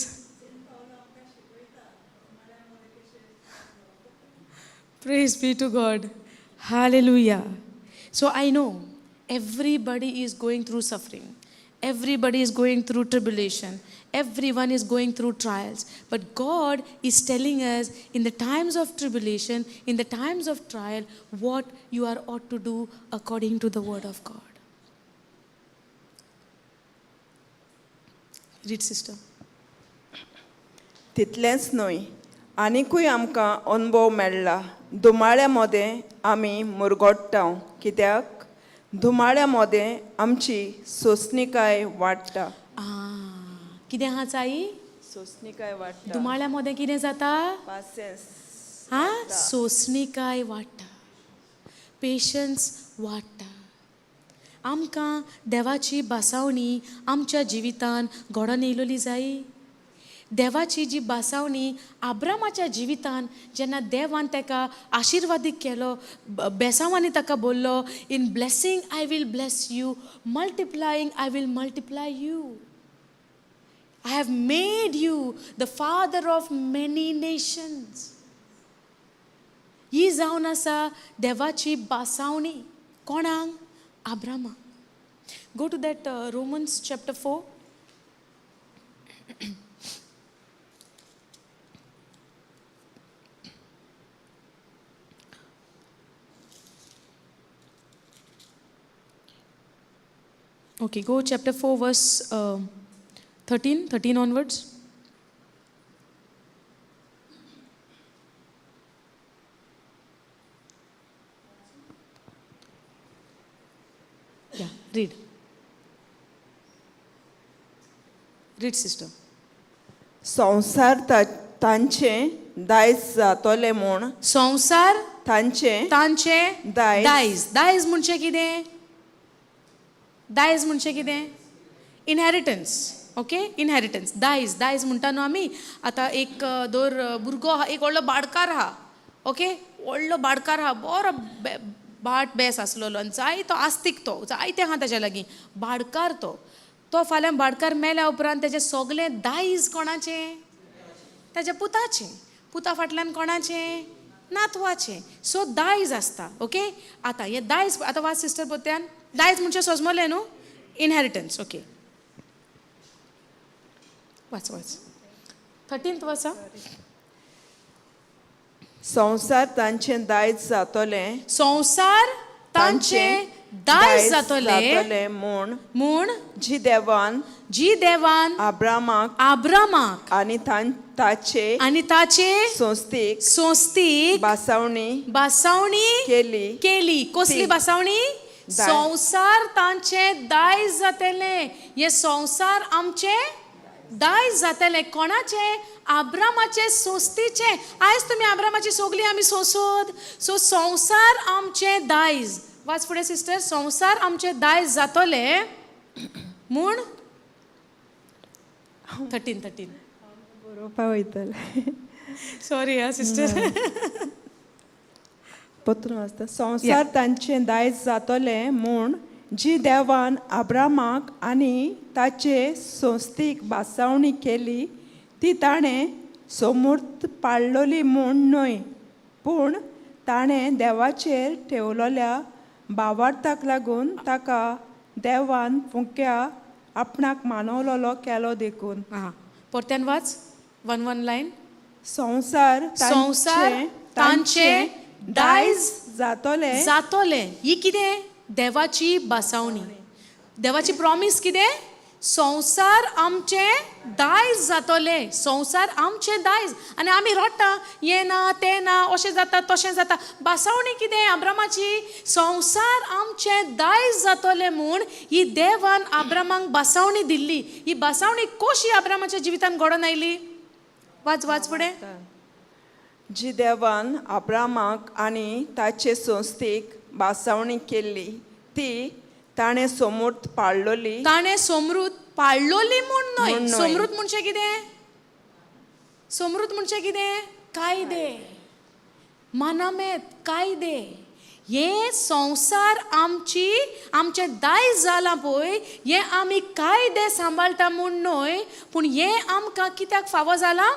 [SPEAKER 1] Praise be to God, hallelujah. So I know everybody is going through suffering, everybody is going through tribulation, everyone is going through trials, but God is telling us in the times of tribulation, in the times of trial, what you are ought to do according to the word of God. Read, sister.
[SPEAKER 2] तितलेंच न्हय, आनिकूय आमकां अणभव मेळ्ळा. धुमाळ्या मदें आमी मुरगोट्टा, कित्याक धुमाळ्या मदें आमची सोंसणिकाय वाडटा.
[SPEAKER 1] कितें आहा चाई?
[SPEAKER 2] सोंसणिकाय वाडटा.
[SPEAKER 1] धुमाळ्या मदें कितें जाता?
[SPEAKER 2] पासियेंस.
[SPEAKER 1] हा, सोंसणिकाय वाडटा, पेशन्स वाडटा. आमकां देवाची भासावणी आमच्या जिवितान घडोवन येयलोली जाय. देवाची जी भासावणी आब्रामाच्या जिवितान जेन्ना देवान ताका आशिर्वादीक केलो, बेसांवांनी ताका बोल्लो, in blessing I will bless you, multiplying I will multiply you, I have made you the father of many nations. ही जावन आसा देवाची भासावणी. कोणाक? आब्रामाक. Go to that Romans chapter 4. Okay, go chapter 4, verse 13 onwards. Yeah, read. Read, sister.
[SPEAKER 2] संवसार तांचें दायज जातलें म्हूण
[SPEAKER 1] संवसार
[SPEAKER 2] तांचें
[SPEAKER 1] तांचें
[SPEAKER 2] दायज.
[SPEAKER 1] दायज. दायज म्हणजे कितें? दायज म्हणजे कितें? इनहेरिटन्स. ओके, इनहेरिटन्स, दायज. दायज म्हणटा न्हू आमी. आतां एक दर भुरगो आहा, एक व्हडलो बाडकार आहा, ओके, व्हडलो बाडकार आहा, बरो बाट बेस आसलेलो आनी जाय तो आस्तीक, तो जायते आहा ताच्या लागीं, बाडकार तो. तो फाल्यां बाडकार मेल्या उपरांत तेजें सगलें दायज कोणाचें? ताच्या पुताचें. पुता फाटल्यान कोणाचें? नातवाचें. सो दायज आसता. ओके, आतां हें दायज आतां वाच सिस्टर पोत्यान. दायज म्हणजे सोजमलें न्हू? इनहेरिटन्स. ओके, वाच वाच, 13th वाचा.
[SPEAKER 2] संवसार तांचें दायज जातलें.
[SPEAKER 1] संवसार तांचें दायज जातलें
[SPEAKER 2] जातलें म्हूण
[SPEAKER 1] म्हूण
[SPEAKER 2] जी देवान
[SPEAKER 1] जी देवान
[SPEAKER 2] आब्रामाक
[SPEAKER 1] आब्रामाक
[SPEAKER 2] आनी ताचे
[SPEAKER 1] आनी ताचे
[SPEAKER 2] संस्थेक
[SPEAKER 1] संस्थेक
[SPEAKER 2] भासावणी
[SPEAKER 1] भासावणी
[SPEAKER 2] केली.
[SPEAKER 1] केली. कसली
[SPEAKER 2] ती.
[SPEAKER 1] भासावणी?
[SPEAKER 2] दायज.
[SPEAKER 1] संवसार तांचें दायज जातलें. हें संवसार आमचें दायज जातलें. कोणाचें? आब्रामाचे संस्थेचें. आयज तुमी आब्रामाची सगळीं आमी सोंसत. सो संवसार आमचें दायज. वाच फुडें सिस्टर. संवसार आमचें दायज जातलें म्हूण, 13, 13.
[SPEAKER 2] बरोवपा वयतलें.
[SPEAKER 1] सॉरी आं सिस्टर.
[SPEAKER 2] पत्रून वाचता. संवसार तांचें दायज जातलें म्हूण जी देवान आब्रामाक आनी ताचे संस्थेक भासावणी केली ती ताणें सोमूर्त पाळलोली म्हूण न्हय, पूण ताणें देवाचेर ठेवलेल्या भावार्थाक लागून ताका देवान फुंक्या आपणाक मानवलोलो केलो देखून.
[SPEAKER 1] आं, परत्यान वाच, वन वन लायन.
[SPEAKER 2] संवसार
[SPEAKER 1] संवसार तांचे दायज
[SPEAKER 2] जातोले
[SPEAKER 1] जातोलें. ही कितें? देवाची भासावणी, देवाची प्रॉमीस. कितें? संवसार आमचें दायज जातोलें. संवसार आमचें दायज आनी आमी रडटा, हें ना, तें ना, अशें जाता, तशें जाता. भासावणी कितें आब्रामाची? संवसार आमचें दायज जातोलें म्हूण ही देवान आब्रामाक भासावणी दिल्ली. ही भासावणी कशी आब्रामाच्या जिवितान घडोवन आयली? वाच, वाच फुडें.
[SPEAKER 2] जी देवान अब्रामाक आनी ताचे संस्थेक भासावणी केल्ली ती ताणें समूर्त पाळलोली.
[SPEAKER 1] ताणें समृत पाळलोली म्हूण न्हय.
[SPEAKER 2] म्हूण न्हय.
[SPEAKER 1] समृत म्हणजे कितें? समृत म्हणजे कितें? कायदे, मानामेत, कायदे. हे संवसार आमची आमचें दायज जालां पळय, हें आमी कायदे सांबाळटा म्हूण न्हय, पूण हें आमकां कित्याक फावो जालां?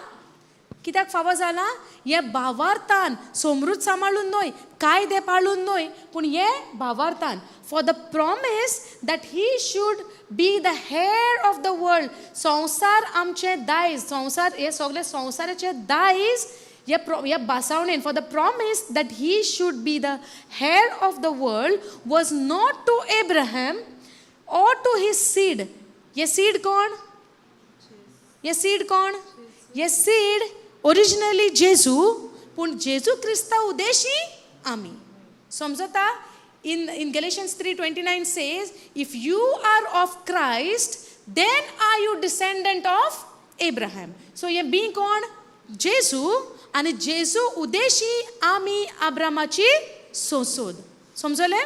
[SPEAKER 1] कित्याक फावो जालां हें? भावार्थान. समृत सांबाळून न्हय, कायदे पाळून न्हय, पूण हें भावार्थान. For the promise that he should be the heir of the world. संवसार आमचें दायज, संवसार हे सगळे संवसाराचें दायज ह्या प्रो ह्या भासावणेन. For the promise that he should be the heir of the world was not to Abraham or to his seed. हे सीड कोण? हे सीड कोण? हे सीड ओरिजिनली जेजू, पूण जेजू क्रिस्ता उदेशी आमी. समजता? In Galatians 3:29 says, if you are of Christ, then are you descendant of Abraham. So हे बी कोण? जेजू. आनी जेजू उदेशी आमी आब्रामाची सोंसोद. समजलें?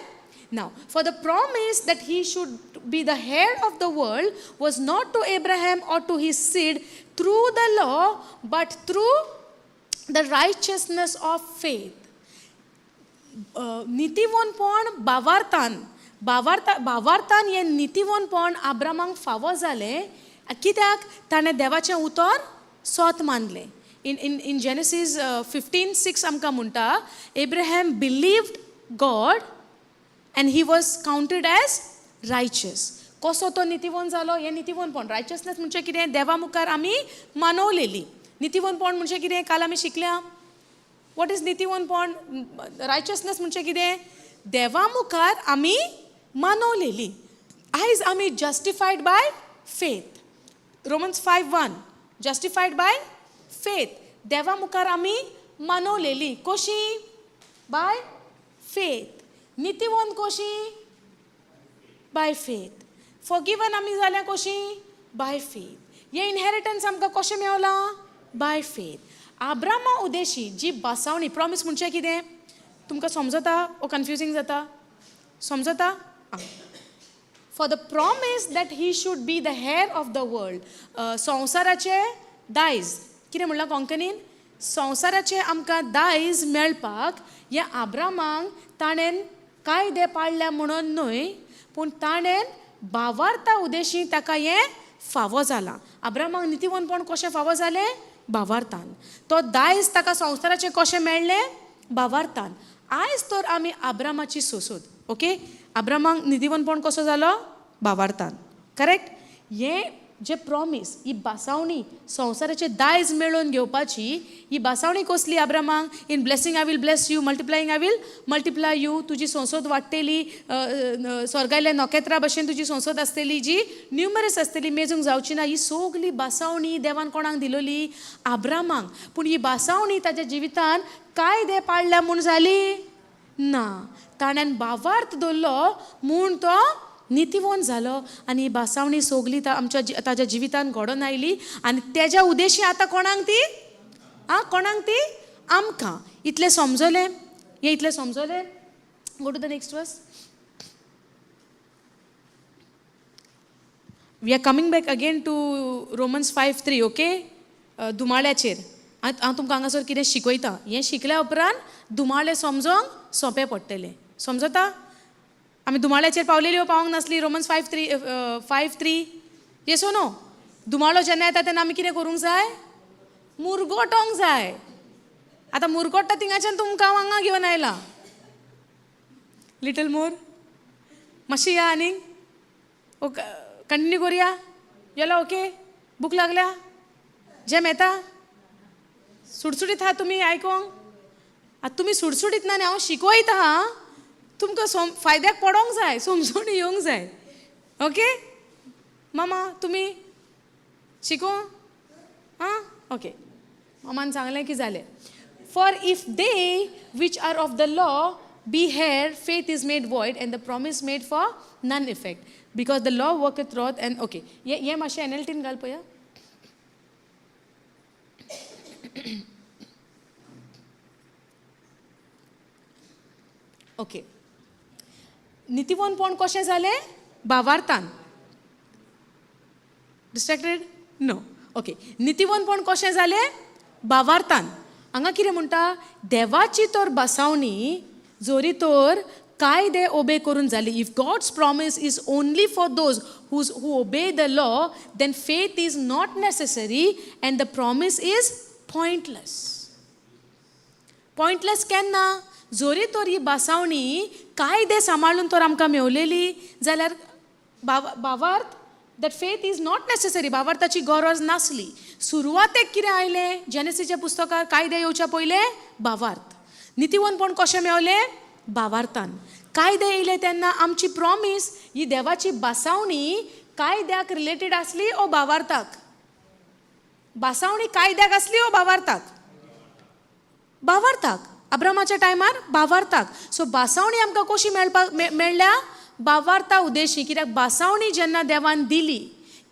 [SPEAKER 1] Now, for the promise that he should be the heir of the world was not to Abraham or to his seed through the law, but through the righteousness of faith. नितीवनपण बावार्थान, बावार्था बावार्थान हें नितीवनपण आब्रामाक फावो जालें. कित्याक? ताणें देवाचें उतर सोत मानलें. In Genesis 15:6 आमकां म्हणटा, Abraham believed God and he was counted as righteous. कसो तो नितीवंत जालो? हें नितीवंतपण, रायचसनेस म्हणजे कितें? देवा मुखार आमी मानवलेली. नितीवंतपण म्हणजे कितें? काल आमी शिकल्या. What is नितीवंतपण? रायचसनेस म्हणजे कितें? देवा मुखार आमी मानवलेली. आयज आमी justified by faith. Romans 5:1, justified by faith. देवा मुखार आमी मानवलेली कशी? By faith. नितीवंत कशी? By faith. फॉरगिवन आमी जाल्या कशी? By faith. हें इनहेरिटन्स आमकां कशें मेवलां? By faith. आब्रामा उदेशी जी बासावणी, प्रॉमीस म्हणजे कितें? तुमकां समजता ओ कन्फ्युजींग जाता? समजता? आं. For the promise that he should be the heir of the world, संवसाराचे दायज. कितें म्हणलां कोंकणीन? संवसाराचें आमकां दायज मेळपाक ह्या आब्रामाक ताणें कायदे पाळ्ळ्या म्हणून न्हय, पूण ताणें भावार्था उदेशी ताका हें फावो जालां. आब्रामाक नितीवंतपण कशें फावो जालें? भावार्थान. तो दायज ताका संवसाराचें कशें मेळ्ळें? भावार्थान. आयज तर आमी आब्रामाची सोसोद. ओके, आब्रामाक नितीवंतपण कसो जालो? भावार्थान, करेक्ट? हें जे प्रॉमीस, ही बासावणी, संवसाराचें दायज मेळोवन घेवपाची ही बासावणी कसली आब्रामाक? In blessing I will bless you, multiplying I will multiply you. तुजी संसद वाडटेली, स्वर्गायल्या नखेत्रां भशेन तुजी संसद आसतली, जी न्युमरस आसतली, मेजूंक जावची ना. ही सगली बासावणी देवान कोणाक दिलोली? आब्रामाक. पूण ही बासावणी ताच्या जिवितान कायदे पाळ्ळ्या म्हूण जाली ना. ताणें भावार्थ दवरलो म्हूण तो नितीवंत जालो आनी ही बासावणी सोगली आमच्या ताच्या जिवितान घडोवन आयली. आनी तेज्या उदेशी आतां कोणाक ती? आं, कोणाक ती? आमकां. इतलें समजलें? हें इतलें समजलें? Go to the next verse. We are coming back again to Romans 5:3, okay? धुमाळ्याचेर हांव तुमकां हांगासर कितें शिकयता. हें शिकल्या उपरांत धुमाळे समजोंक सोंपें पडटलें. समजता? आमी धुमाळ्याचेर पावलेली पावंक नासली? Romans 5:3, 5:3, yes, no? धुमाळो जेन्ना येता तेन्ना आमी कितें करूंक जाय? मुरगोटोंक जाय. आतां मुरगोट्टा थिंगाच्यान तुमकां हांव हांगा घेवन आयला. Little more मातशी या आनीक ओके कंटिन्यू करुया येला ओके भूक लागल्या जेम येता सुडसुडीत आहा तुमी आयकोंक आतां तुमी सुडसुडीत ना न्ही हांव शिकयता आहा तुमकां सोम फायद्याक पडोंक जाय समजून येवंक जाय ओके मामा तुमी शिको आं ओके मामान सांगलें की जालें. For if they which are of the law be heir, faith is made void and the promise made for none effect, because the law worketh wrath and okay. हें हें मातशें एन एल टीन घाल पळया. Okay, नितीवंतपण कशें जालें? भावार्थान. Distracted? No. Okay, नितीवंतपण कशें जालें? भावार्थान. हांगा कितें म्हणटा? देवाची तर बसावणी जोरी तर कायदे ओबे करून जाली. If God's promise is only for those who obey the law, then faith is not necessary and the promise is pointless. Pointless केन्ना? जोरी तर ही बासावणी कायदे सांबाळून तर आमकां मेवलेली जाल्यार भावार्थ that faith is not necessary. भावार्थाची गरज नासली. सुरवातेक कितें आयलें? जेनेसीच्या पुस्तकार कायदे येवच्या पयलें भावार्थ. नितीवंतपण कशें मेवलें? भावार्थान. कायदे येयले तेन्ना आमची प्रॉमीस ही देवाची बासावणी कायद्याक रिलेटेड आसली ओ भावार्थाक? बासावणी कायद्याक आसली ओ भावार्थाक? भावार्थाक. अब्रामाच्या टायमार भावार्थाक. सो बासावणी आमकां कशी मेळपाक मेळ्ळ्या? भावार्था उद्देशी. कित्याक बासावणी जेन्ना देवान दिली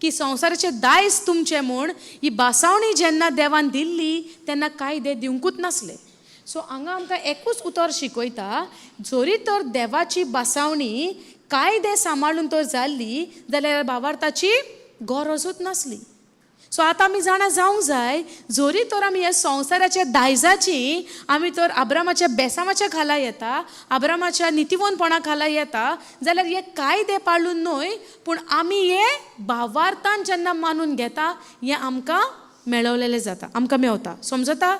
[SPEAKER 1] की संवसाराचें दायज तुमचें म्हूण, ही बासावणी जेन्ना देवान दिल्ली तेन्ना कायदे दिवंकूच नासले. सो हांगा आमकां एकूच उतर शिकयता, जरी तर देवाची बासावणी कायदे सांबाळून तर जाल्ली जाल्यार भावार्थाची गरजूच नासली. सो आतां आमी जाणा जावंक जाय, जरी तर आमी ह्या संवसाराच्या दायजाची आमी तर आब्रामाच्या बेसामाच्या खाला येता, आब्रामाच्या नितीवंतपणा खाला येता, जाल्यार हे कायदे पाळून न्हय, पूण आमी हे भावार्थान जेन्ना मानून घेता हें आमकां मेळवलेलें जाता, आमकां मेवता. समजता?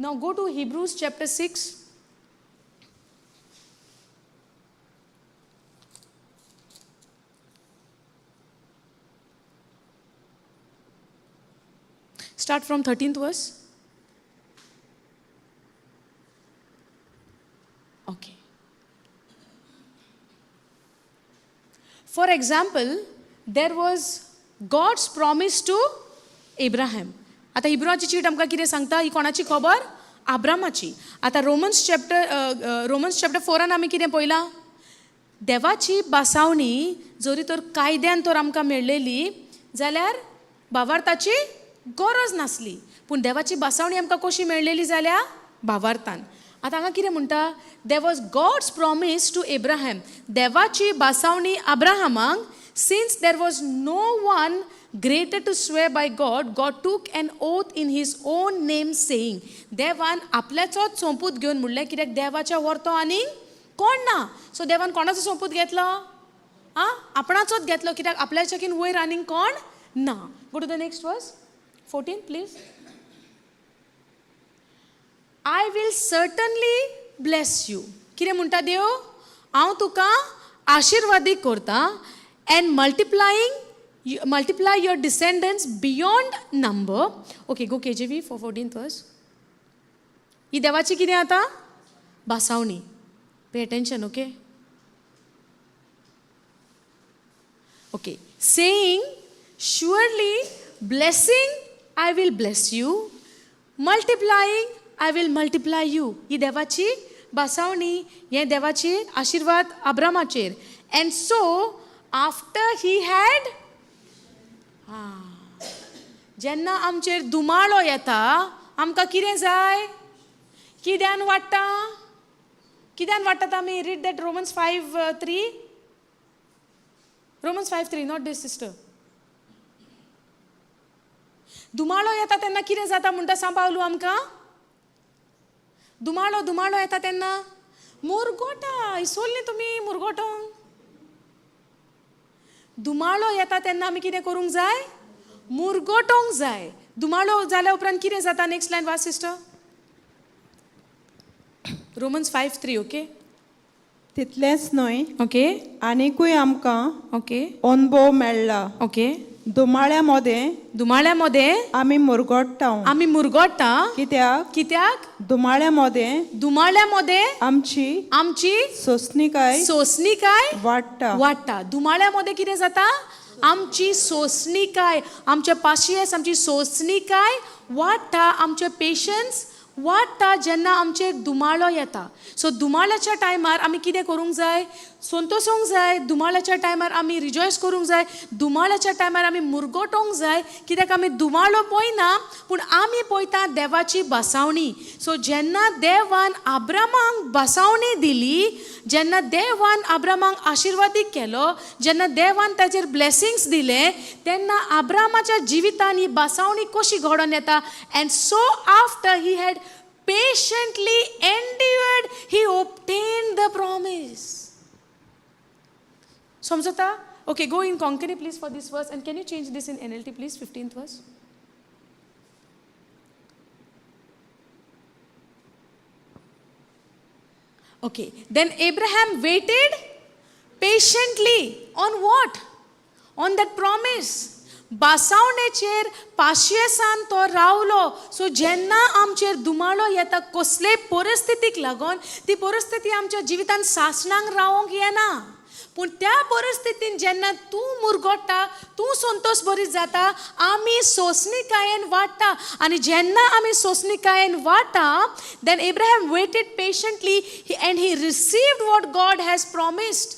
[SPEAKER 1] Now go to Hebrews chapter 6. Start from 13th verse. Okay. For example, there was God's promise to Abraham. आतां हिब्रुवाची चीट आमकां कितें सांगता? ही कोणाची खबर? आब्रामाची. आतां रोमन्स चॅप्टर 4आन आमी कितें पळयलां? देवाची बासावणी जरी तर कायद्यान तर आमकां मेळ्ळेली जाल्यार भावार्थाची गरज नासली, पूण देवाची बासावणी आमकां कशी मेळ्ळेली जाल्यार भावार्थान. आतां हांगा कितें म्हणटा? There was God's promise to Abraham. देवाची बासावणी अब्राहमाक. Since there was no one greater to swear by God, God took an oath in his own name, saying, देवान आपल्याचोच सोपूत घेवन म्हणलें, कित्याक देवाच्या वरतो आनी कोण ना. सो देवान कोणाचो सोपूत घेतलो? आं, आपणाचोच घेतलो, कित्याक आपल्याच्याकीन वयर आनीक कोण ना. Go to the next verse, 14, please. I will certainly bless you. कितें म्हणटा देव? हांव तुका आशिर्वादीक करता and multiply your descendants beyond number. Okay, go KJV for 14th verse. ही देवाची कितें आतां बासावणी. Pay attention, okay? Okay, saying, surely blessing I will bless you, multiplying I will multiply you. ही देवाची बासावणी, हे देवाची आशिर्वाद अब्रामाचेर. And so after he had, जेन्ना आमचेर दुमाळो येता आमकां कितें जाय? कित्यान वाडटा? कित्यान वाडटात आमी? Read that Romans 5:3. Romans 5:3, not this, sister. दुमाळो येता तेन्ना कितें जाता म्हणटा सांव पावलू आमकां? दुमाळो येता तेन्ना मुरगोटा. इसोल्ली तुमी मुरगोटोंक? दुमाळो येता तेन्ना आमी कितें करूंक जाय? मुरगोटोंक जाय. दुमाळो जाल्या उपरांत कितें जाता? नेक्स्ट लायन वाच, sister. Romans 5:3, okay.
[SPEAKER 2] तितलेंच न्हय,
[SPEAKER 1] ओके.
[SPEAKER 2] आनिकूय आमकां
[SPEAKER 1] ओके.
[SPEAKER 2] अनुभव मेळ्ळा.
[SPEAKER 1] ओके.
[SPEAKER 2] दुमाळ्या मदें
[SPEAKER 1] दुमाळ्या मदें
[SPEAKER 2] आमी मुरगोट्टा.
[SPEAKER 1] आमी मुरगोट्टा.
[SPEAKER 2] कित्याक?
[SPEAKER 1] कित्याक?
[SPEAKER 2] दुमाळ्या मदें
[SPEAKER 1] दुमाळ्या मदें
[SPEAKER 2] आमची
[SPEAKER 1] आमची
[SPEAKER 2] सोंसणीकाय
[SPEAKER 1] सोंसणीकाय
[SPEAKER 2] वाडटा.
[SPEAKER 1] वाडटा. दुमाळ्या मदें कितें जाता? आमची सोंसणीकाय, आमचे पाशियेस, आमची सोंसणीकाय वाडटा, आमचे पेशन्स वाडटा जेन्ना आमचेर दुमाळो येता. सो दुमाळ्याच्या टायमार आमी कितें करूंक जाय? संतोसूंक जाय. दुमाळ्याच्या टायमार आमी रिजॉयस करूंक जाय. दुमाळ्याच्या टायमार आमी मुरगोटोंक जाय, कित्याक आमी दुमाळो पळयना पूण आमी पळयता देवाची बसावणी. सो जेन्ना देवान आब्रामाक बसावणी दिली, जेन्ना देवान आब्रामाक आशिर्वादीक केलो, जेन्ना देवान ताचेर ब्लेसिंग्स दिले, तेन्ना आब्रामाच्या जिवितान ही बसावणी कशी घडोवन येता. And so after he had patiently endured, he obtained the promise. समजता? Okay, go in Konkani please for this verse, and can you change this in NLT please, 15th verse. Okay, then Abraham waited patiently on what? On that promise. बासावणेचेर पाशियेसान तो रावलो. So जेन्ना आमचेर दुमाळो येता कसलेय परिस्थितीक लागून, ती परिस्थिती आमच्या जिवितान सासणांक रावोंक येना, पूण त्या परिस्थितीन जेन्ना तूं मुरगोट्टा, तूं संतोश बरी जाता, आमी सोंसणीकायेन वाडटा. आनी जेन्ना आमी सोंसणीकायेन वाडटा, then Abraham waited patiently and he received what God has promised.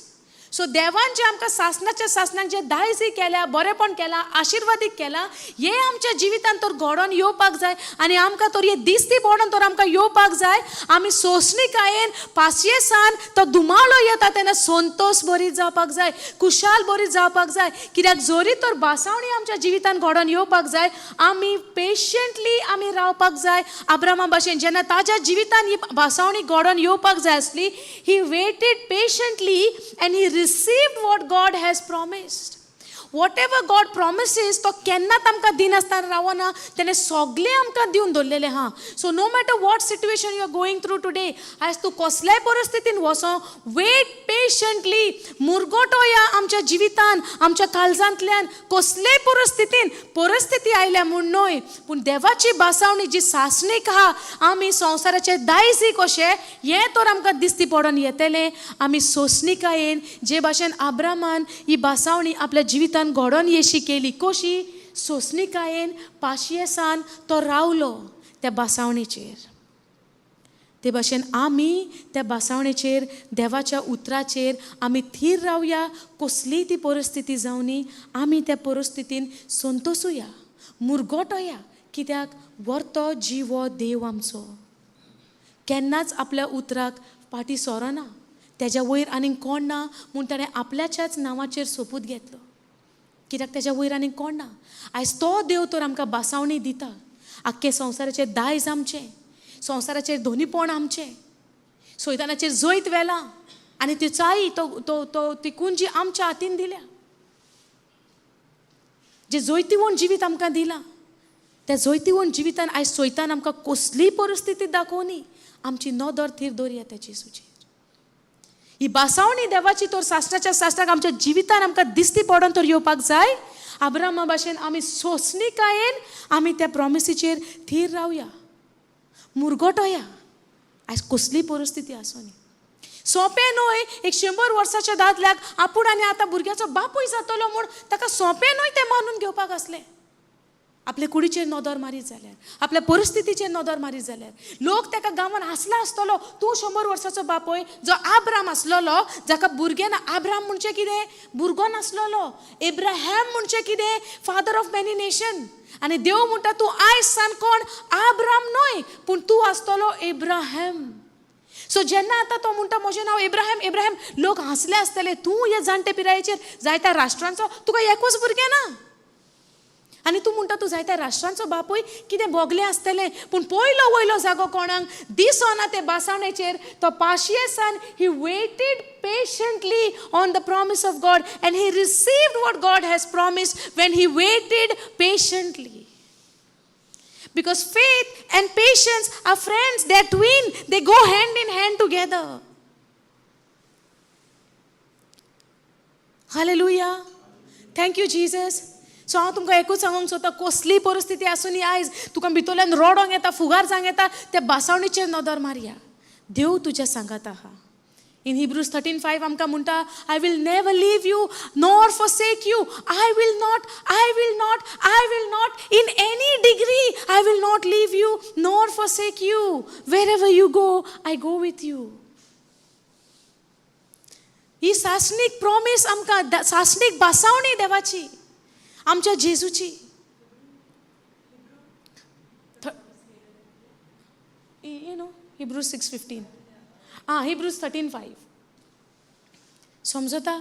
[SPEAKER 1] So देवान जें आमकां सासणाच्या सासणाक जें दायजी केल्या, बरेंपण केलां, आशिर्वादीक केलां, हें आमच्या जिवितान तर घडोवन येवपाक जाय आनी आमकां तर हें दिसती पडोन तर आमकां येवपाक जाय. आमी सोंसणीकायेन पासयेसान तो दुमाळो येता तेन्ना संतोश बरी जावपाक जाय, खुशाल बरी जावपाक जाय, कित्याक जरी तर बासावणी आमच्या जिवितान घडोवन येवपाक जाय, आमी पेशंटली आमी रावपाक जाय. आब्रामा भाशेन जेन्ना ताज्या जिवितान ही बासावणी घडोवन येवपाक जाय आसली, he waited patiently and he received what God has promised. Whatever God promises, तो केन्नाच आमकां दिनासतना रावना, तेणें सगळें आमकां दिवन दवरलेलें आहा. So no matter what situation you are going through today, आयज तूं कसल्याय परिस्थितीन वचो, वेट पेशंटली. मुरगोटोया आमच्या जिवितान, आमच्या काळजांतल्यान कसलेय परिस्थितीन, परिस्थिती आयल्या म्हूण न्हय, पूण देवाची बासावणी जी सासणीक आहा, आमी संवसाराचे दायजी कशें हें तर आमकां दिसती पडोन येतलें. आमी सोंसणीकायेन जे भाशेन आब्रामान ही बासावणी आपल्या जिवितान घडोवन येशी केली, कशी सोंसणीकायेन पाशियेसान तो रावलो त्या बासावणेचेर, ते भाशेन आमी त्या बासावणेचेर, देवाच्या उतराचेर आमी थीर रावया. कसलीय ती परिस्थिती जावनी, आमी त्या परिस्थितीन संतोसुया, मुरगोटोया, कित्याक वर्तो जिवो देव आमचो केन्नाच आपल्या उतराक फाटीं सोरना. तेज्या वयर आनीक कोण ना म्हूण ताणें आपल्याच्याच नांवाचेर सोपूत घेतलो, कित्याक तेज्या वयर आनीक कोण ना. आयज तो देव तर आमकां बासावणी दिता. आख्खे संवसाराचेर दायज आमचें, संवसाराचेर धोनीपण आमचें, सोयतानाचेर जैत व्हेलां आनी ती चाई तो तो तो ती कुंजी आमच्या हातीन दिल्या. जें जैतिवंत जिवीत आमकां दिलां, त्या जैतिवंत जिवितान आयज सोयतान आमकां कसलीय परिस्थिती दाखोवनी, आमची नदर थीर दवरया त्या जेजूचेर. ही बासावणी देवाची तर सासणाच्या सासणाक आमच्या जिवितान आमकां दिसती पडोन तर येवपाक जाय. आब्रामा भाशेन आमी सोंसणीकायेन आमी त्या प्रोमिसीचेर थीर रावया, मुरगोटोया. आयज कसलीय परिस्थिती आसूं, सोंपें न्हय एक 100 वर्साच्या दादल्याक आपूण आनी आतां भुरग्याचो बापूय जातलो म्हूण ताका सोंपें न्हय तें मानून घेवपाक आसलें. आपले कुडीचेर नदर मारीत जाल्यार, आपल्या परिस्थितीचेर नदर मारीत जाल्यार, लोक ताका गांवान हांसला आसतलो, तूं 100 वर्साचो बापूय जो आब्राम आसलेलो, जाका भुरगें ना. आब्राम म्हणचें कितें? भुरगो नासलेलो. एब्राहम म्हणचें कितें? Father of many nation. आनी देव म्हणटा तूं आयज सान कोण? आब्राम न्हय, पूण तूं आसतलो एब्राहम. सो जेन्ना आतां तो म्हणटा म्हजें नांव एब्राहम, एब्राहम, लोक हांसले आसतले, तूं हे जाणटे पिरायेचेर जायत्या राष्ट्रांचो, तुका एकूच भुरगें ना आनी तूं म्हणटा तूं जायत्या राष्ट्रांचो बापूय, कितें भोगलें आसतलें. पूण पयलो वयलो जागो कोणाक दिसना ते बासावणेचेर, तो पाशियेसान he waited patiently on the promise of God and he received what God has promised when he waited patiently. Because faith and patience are friends, they are twin, they go hand in hand together. Hallelujah, thank you Jesus. So हांव तुमकां एकूच सांगूंक सोदता, कसलीय परिस्थिती आसूं आयज तुका भितरल्यान रडोंक येता, फुगार जावंक येता, त्या बासावणीचेर नदर मारया. देव तुज्या सांगात आहा. इन हिब्रूज 13:5 आमकां म्हणटा, I will never leave you nor forsake you. I will not, I will not, I will not in any degree I will not leave you nor forsake you. Wherever you go I go with you. ही सासणीक promise आमकां, सासणीक बासावणी देवाची, आमच्या जेजूची. You know Hebrews 6:15, आं, Hebrews 13:5. समजता?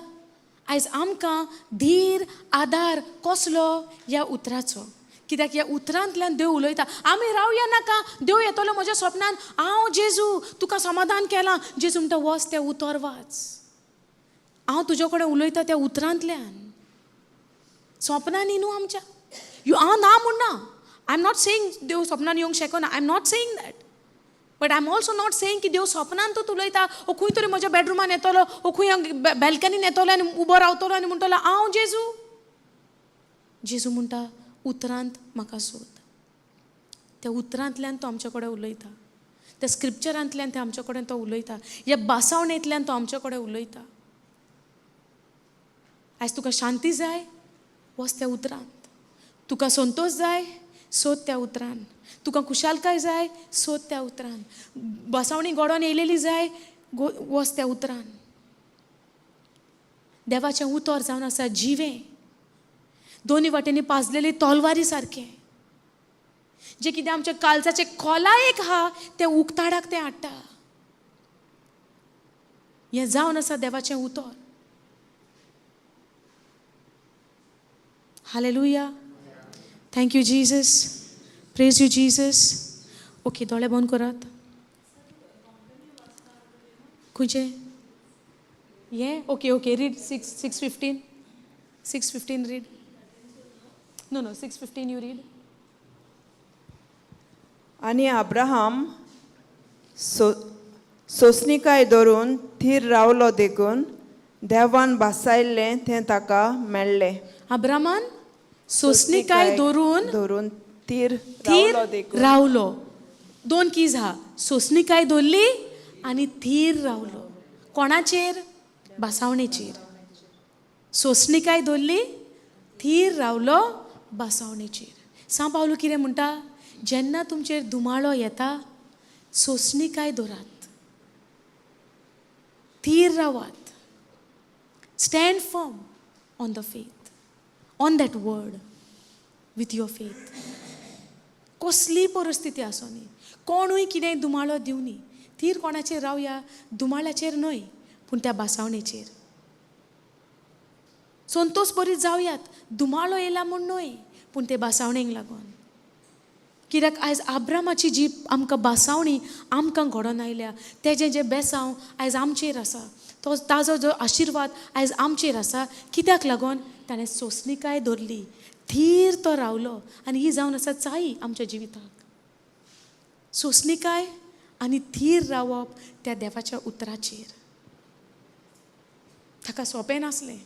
[SPEAKER 1] आयज आमकां धीर आदार कसलो? ह्या उतराचो. कित्याक ह्या उतरांतल्यान देव उलयता. आमी रावया नाका, देव येतलो म्हज्या स्वप्नान, हांव जेजू तुका समाधान केलां. जेजू म्हणटा वच तें उतर वाच, हांव तुजे कडेन उलयता त्या उतरांतल्यान. स्वप्नांनी न्हू आमच्या you, हांव ना म्हणना, I am not saying देव स्वप्नान येवंक शकना, I am not saying that. But I am also not saying की देव स्वप्नांतूच उलयता, ओ खंय तरी म्हज्या बेडरुमान येतलो, ओ खंय बॅल्कनीन येतलो आनी उबो रावतलो आनी म्हणटलो हांव जेजू. जेजू म्हणटा उतरांत म्हाका सोद. त्या उतरांतल्यान तो आमचे कडेन उलयता, त्या स्क्रिप्चरांतल्यान ते आमचे कडेन तो उलयता, ह्या बासावणेंतल्यान तो आमचे कडेन उलयता. आयज तुका शांती जाय, वच त्या उतरांत. तुका संतोश जाय, सोद त्या उतरान. तुका खुशालकाय जाय, सोद त्या उतरान. बसावणी गोडोन येयलेली जाय, वच त्या उतरान. देवाचें उतर जावन आसा जिवें, दोनी वाटेंनी पाजलेली तलवारी सारकें, जें कितें आमच्या काळजाचे खोलायेक आहा तें उक्ताडाक तें हाडटा. हें जावन आसा देवाचें उतर. Hallelujah, thank you Jesus, praise you Jesus. Okay, दोळे बंद करात. खंयचें हें? Okay okay, read 6:15, 6:15 read. No no, 6:15 you read.
[SPEAKER 2] आनी अब्राहम सोंसणिकाय धरून थीर रावलो देखून देवान भासायल्लें तें ताका मेळ्ळें.
[SPEAKER 1] अब्राहमान सोंसणिकाय धरून
[SPEAKER 2] थीर
[SPEAKER 1] थीर रावलो. दोन कीज हा, सोंसणिकाय धरली आनी थीर रावलो. कोणाचेर? बासावणेचेर. सोंसणिकाय धरली, थीर रावलो बासावणेचेर. सांव पावलू कितें म्हणटा? जेन्ना तुमचेर धुमाळो येता सोंसणिकाय धरात, थीर रावात. Stand firm on the faith, on that word with your faith. कसलीय परिस्थिती आसूं न्ही, कोणूय कितेंय धुमाळो दिवनी, थीर कोणाचेर रावया? धुमाळ्याचेर न्हय, पूण त्या बासावणेचेर. संतोष बरी जावयात, धुमाळो येयला म्हूण न्हय, पूण ते बासावणेक लागून. कित्याक आयज आब्रामाची जी आमकां बासावणी आमकां घडोवन आयल्या, तेजें जें बेसांव आयज आमचेर आसा, तो ताजो जो आशिर्वाद आयज आमचेर आसा, कित्याक लागून? ताणें सोंसणिकाय धरली, थीर तो रावलो. आनी ही जावन आसा चाई आमच्या जिविताक, सोंसणिकाय आनी थीर रावप त्या देवाच्या उतराचेर. ताका सोंपें नासलें,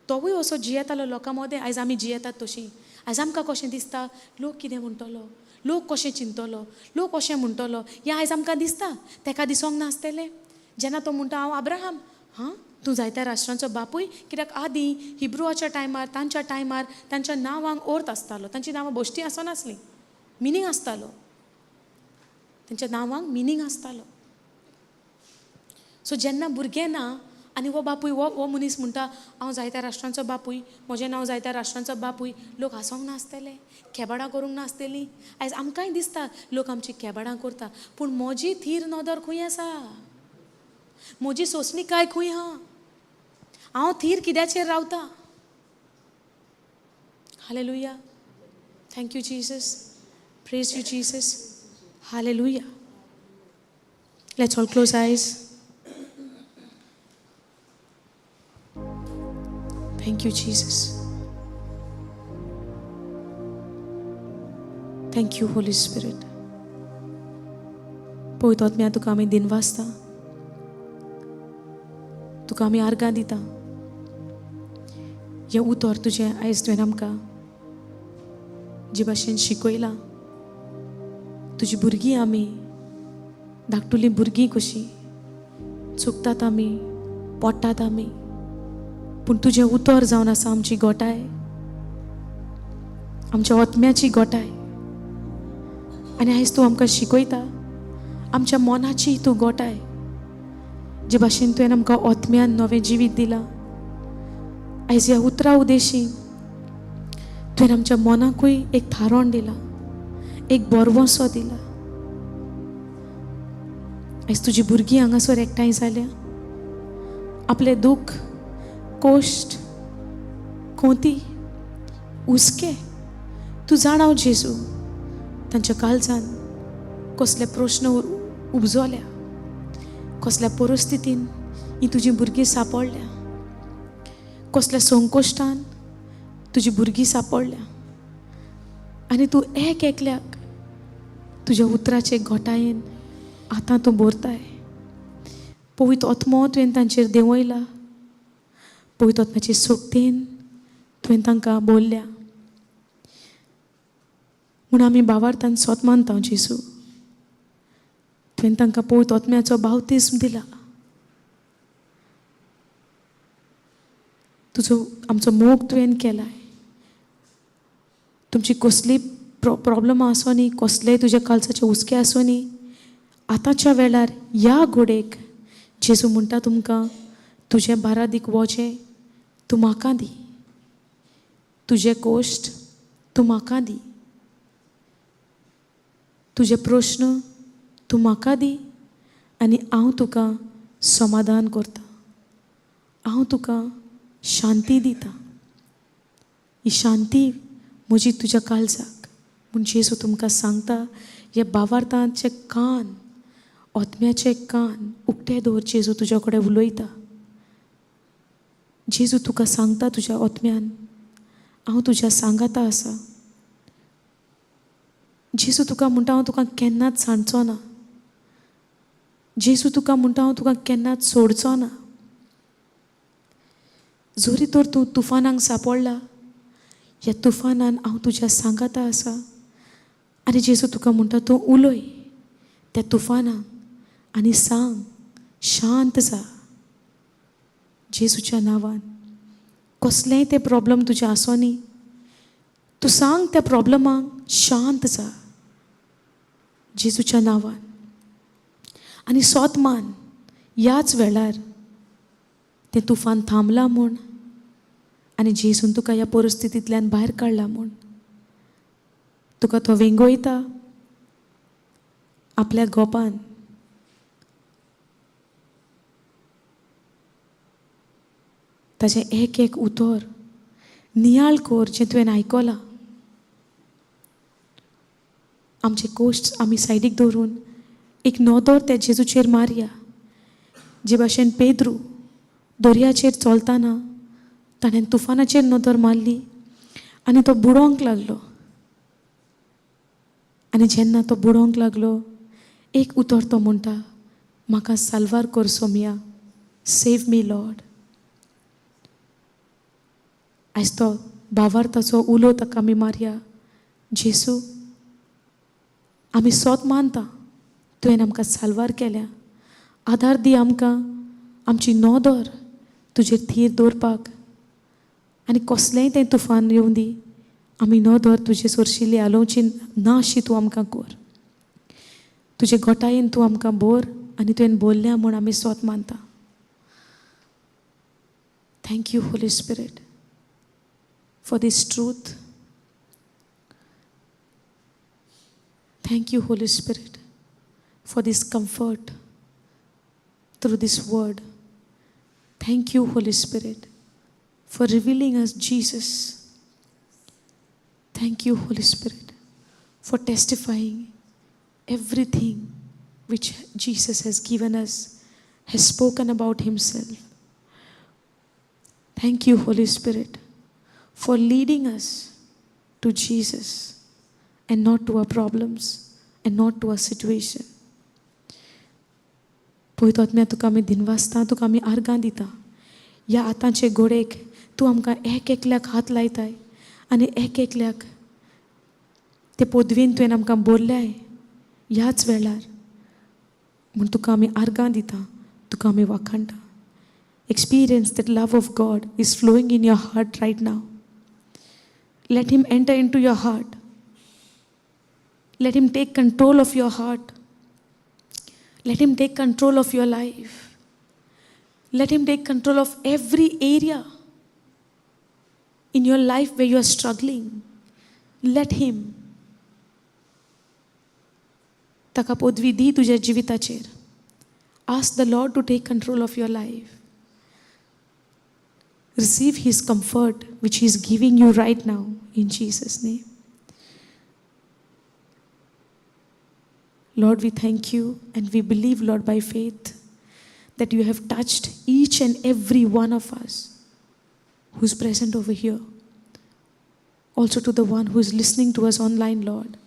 [SPEAKER 1] तोवूय असो जियेतालो लोकां मदें. आयज आमी जियेतात तशीं. आयज आमकां कशें दिसता, लोक कितें म्हणटलो, लोक कशें चिंततलो, लोक कशें म्हणटलो, हें आयज आमकां दिसता. ताका दिसोंक नासतलें जेन्ना तो म्हणटा हांव अब्राहम, हां तूं जायत्या राष्ट्रांचो बापूय. कित्याक आदीं हिब्रुआच्या टायमार, तांच्या टायमार तांच्या नांवांक अर्थ आसतालो, तांची नांवां बोश्टी आसनासलीं, मिनींग आसतालो, तांच्या नांवांक मिनींग आसतालो. सो जेन्ना भुरगें ना आनी हो बापूय, हो मनीस म्हणटा हांव जायत्या राष्ट्रांचो बापूय, म्हजें नांव जायत्या राष्ट्रांचो बापूय, लोक हांसोंक नासतले, खेबाडां करूंक नासतलीं. आयज आमकांय दिसता लोक आमची खेबाडां करता, पूण म्हजी थीर नदर खंय आसा? म्हजी सोंसणिकाय खंय आहा? हांव थीर कित्याचेर रावता? Hallelujah, thank you Jesus, praise you Jesus, hallelujah. Let's all close eyes. Thank you Jesus, thank you Holy Spirit. पळयतात मी तुका आमी दिनवासता, तुका आमी आर्गां दिता. हें उतर तुजें आयज तुवें आमकां जे भाशेन शिकयलां, तुजी भुरगीं आमी धाकटुलीं भुरगीं कशीं चुकतात आमी, पोटात आमी, पूण तुजें उतर जावन आसा आमची गोठाय, आमच्या आत्म्याची गोठाय. आनी आयज तूं आमकां शिकयता आमच्या मनाची तूं गोठाय. जे भाशेन तुवें आमकां आत्म्यान नवें जिवीत दिलां, आयज ह्या उतरा उदेशी तुवें आमच्या मनाकूय एक थारोण दिला, एक बरवसो दिला. आयज तुजी भुरगीं हांगासर एकठांय जाल्या, आपलें दुख्ख, कोश्ट, कोंती, हुस्के तूं जाणाव जेजू, तांच्या काळजान कसले प्रश्न उपजल्या, कसल्या परिस्थितीन ही तुजी भुरगीं सांपडल्या, कसल्या संकोश्टान तुजी भुरगीं सांपडल्या. आनी तूं एक एकल्याक तुज्या उतराचे घोटायेन आतां तूं भरताय. पवित्र आत्मो तुवें तांचेर देंवयला, पवित्र आत्म्याचे सोकतेन तुवें तांकां बोल्ल्या. म्हूण आमी बावार्थान सोत मानता जेजू, तुवें तांकां पवित्र आत्म्याचो बावतिस्म दिला. तुजो आमचो मोग तुवें केलाय. तुमची कसली प्रॉब्लमां आसूं न्ही, कसलेय तुज्या काळजाचे हुस्के आसूं न्ही, आतांच्या वेळार ह्या घोडेक जेजू म्हणटा तुमकां, तुजें बारादीक वोजें तूं म्हाका दी, तुजें कोश्ट तूं म्हाका दी, तुजे प्रश्न तूं म्हाका दी आनी हांव तुका समाधान करता, हांव तुका शांती दिता. ही शांती म्हजी तुज्या काळजाक. म्हूण जेजू तुमकां सांगता, हे बावार्थांचे कान, आत्म्याचे कान उक्ते दवर. जेजू तुज्या कडेन उलयता. जेजू तुका सांगता तुज्या आत्म्यान, हांव तुज्या सांगाता आसा. जेजू तुका म्हणटा, हांव तुका केन्नाच सांडचो ना. जेजू तुका म्हणटा, हांव तुका केन्नाच सोडचो ना. जरी तर तूं तुफानाक सांपडला, ह्या तुफानान हांव तुज्या सांगाता आसा. आनी जेजू तुका म्हणटा, तूं उलय त्या तुफानाक आनी सांग, शांत जा जेजूच्या नांवान. कसलेंय तें प्रॉब्लम तुजें आसूं न्ही, तूं सांग त्या प्रॉब्लमाक शांत जा जेजूच्या नांवान. आनी सोत मान ह्याच वेळार तें तुफान थांबलां म्हूण आनी जेजून तुका ह्या परिस्थितींतल्यान भायर काडला म्हूण. तुका तो वेंगयता आपल्या गोपान. ताचें एक एक उतर नियाळ कर जें तुवें आयकलां. आमचे कोश्ट आमी सायडीक दवरून एक नदर त्या जेजूचेर मारया. जे भाशेन पेद्रू दर्याचेर चलतना ताणें तुफानाचेर नदर मारली आनी तो बुडोवंक लागलो. आनी जेन्ना तो बुडोवंक लागलो, एक उतर तो म्हणटा, म्हाका साल्वार कर सोमया, सेव मी लॉर्ड. आयज तो भावार्थाचो उलो ताका आमी मारया, जेसू आमी सोत मानता तुवें आमकां साल्वार केल्या, आदार दी आमकां आमची नदर तुजेर थीर दवरपाक आनी कसलेंय तें तुफान येवं दी, आमी नदर तुजे सोरशिल्ली आलोवची ना अशी तूं आमकां कर. तुजे गोटायेन तूं आमकां बोर आनी तुवें बोल्ल्या म्हूण आमी सोत मानता. Thank you Holy Spirit for this truth. Thank you Holy Spirit for this comfort through this word. Thank you Holy Spirit for revealing us Jesus. Thank you Holy Spirit for testifying everything which Jesus has given us, has spoken about himself. Thank you Holy Spirit for leading us to Jesus and not to our problems and not to our situation. पळय आत्म्या, तुका आमी दिनवासता, तुका आमी आर्गां दिता. ह्या आतांचे गोडेक तूं आमकां एक एकल्याक हात लायताय आनी एक एकल्याक ते पदवेन तुवें आमकां बोरल्याय ह्याच वेळार म्हूण तुका आमी आर्गां दिता, तुका आमी वाखाणटा. Experience that love of God is flowing in your heart right now. Let him enter into your heart. Let him take control of your heart. Let him take control of your life. Let him take control of every area in your life where you are struggling. Let him. ताका पदवी दी तुज्या जिविताचेर. Ask the Lord to take control of your life. Receive His comfort, which He is giving you right now, in Jesus' name. Lord, we thank you and we believe, Lord, by faith that you have touched each and every one of us who's present over here. Also to the one who is listening to us online, Lord.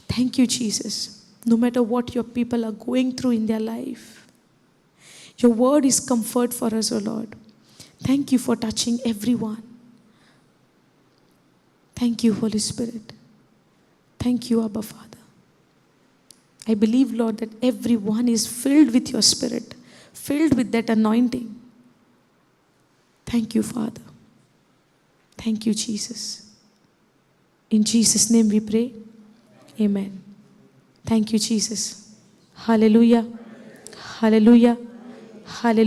[SPEAKER 1] Thank you, Jesus. No matter what your people are going through in their life, your word is comfort for us, O Lord. Thank you for touching everyone. Thank you, Holy Spirit. Thank you, Abba Father. I believe, Lord, that everyone is filled with your Spirit, filled with that anointing. Thank you, Father. Thank you, Jesus. In Jesus' name we pray. Amen. Thank you, Jesus. Hallelujah. Hallelujah. Hallelujah.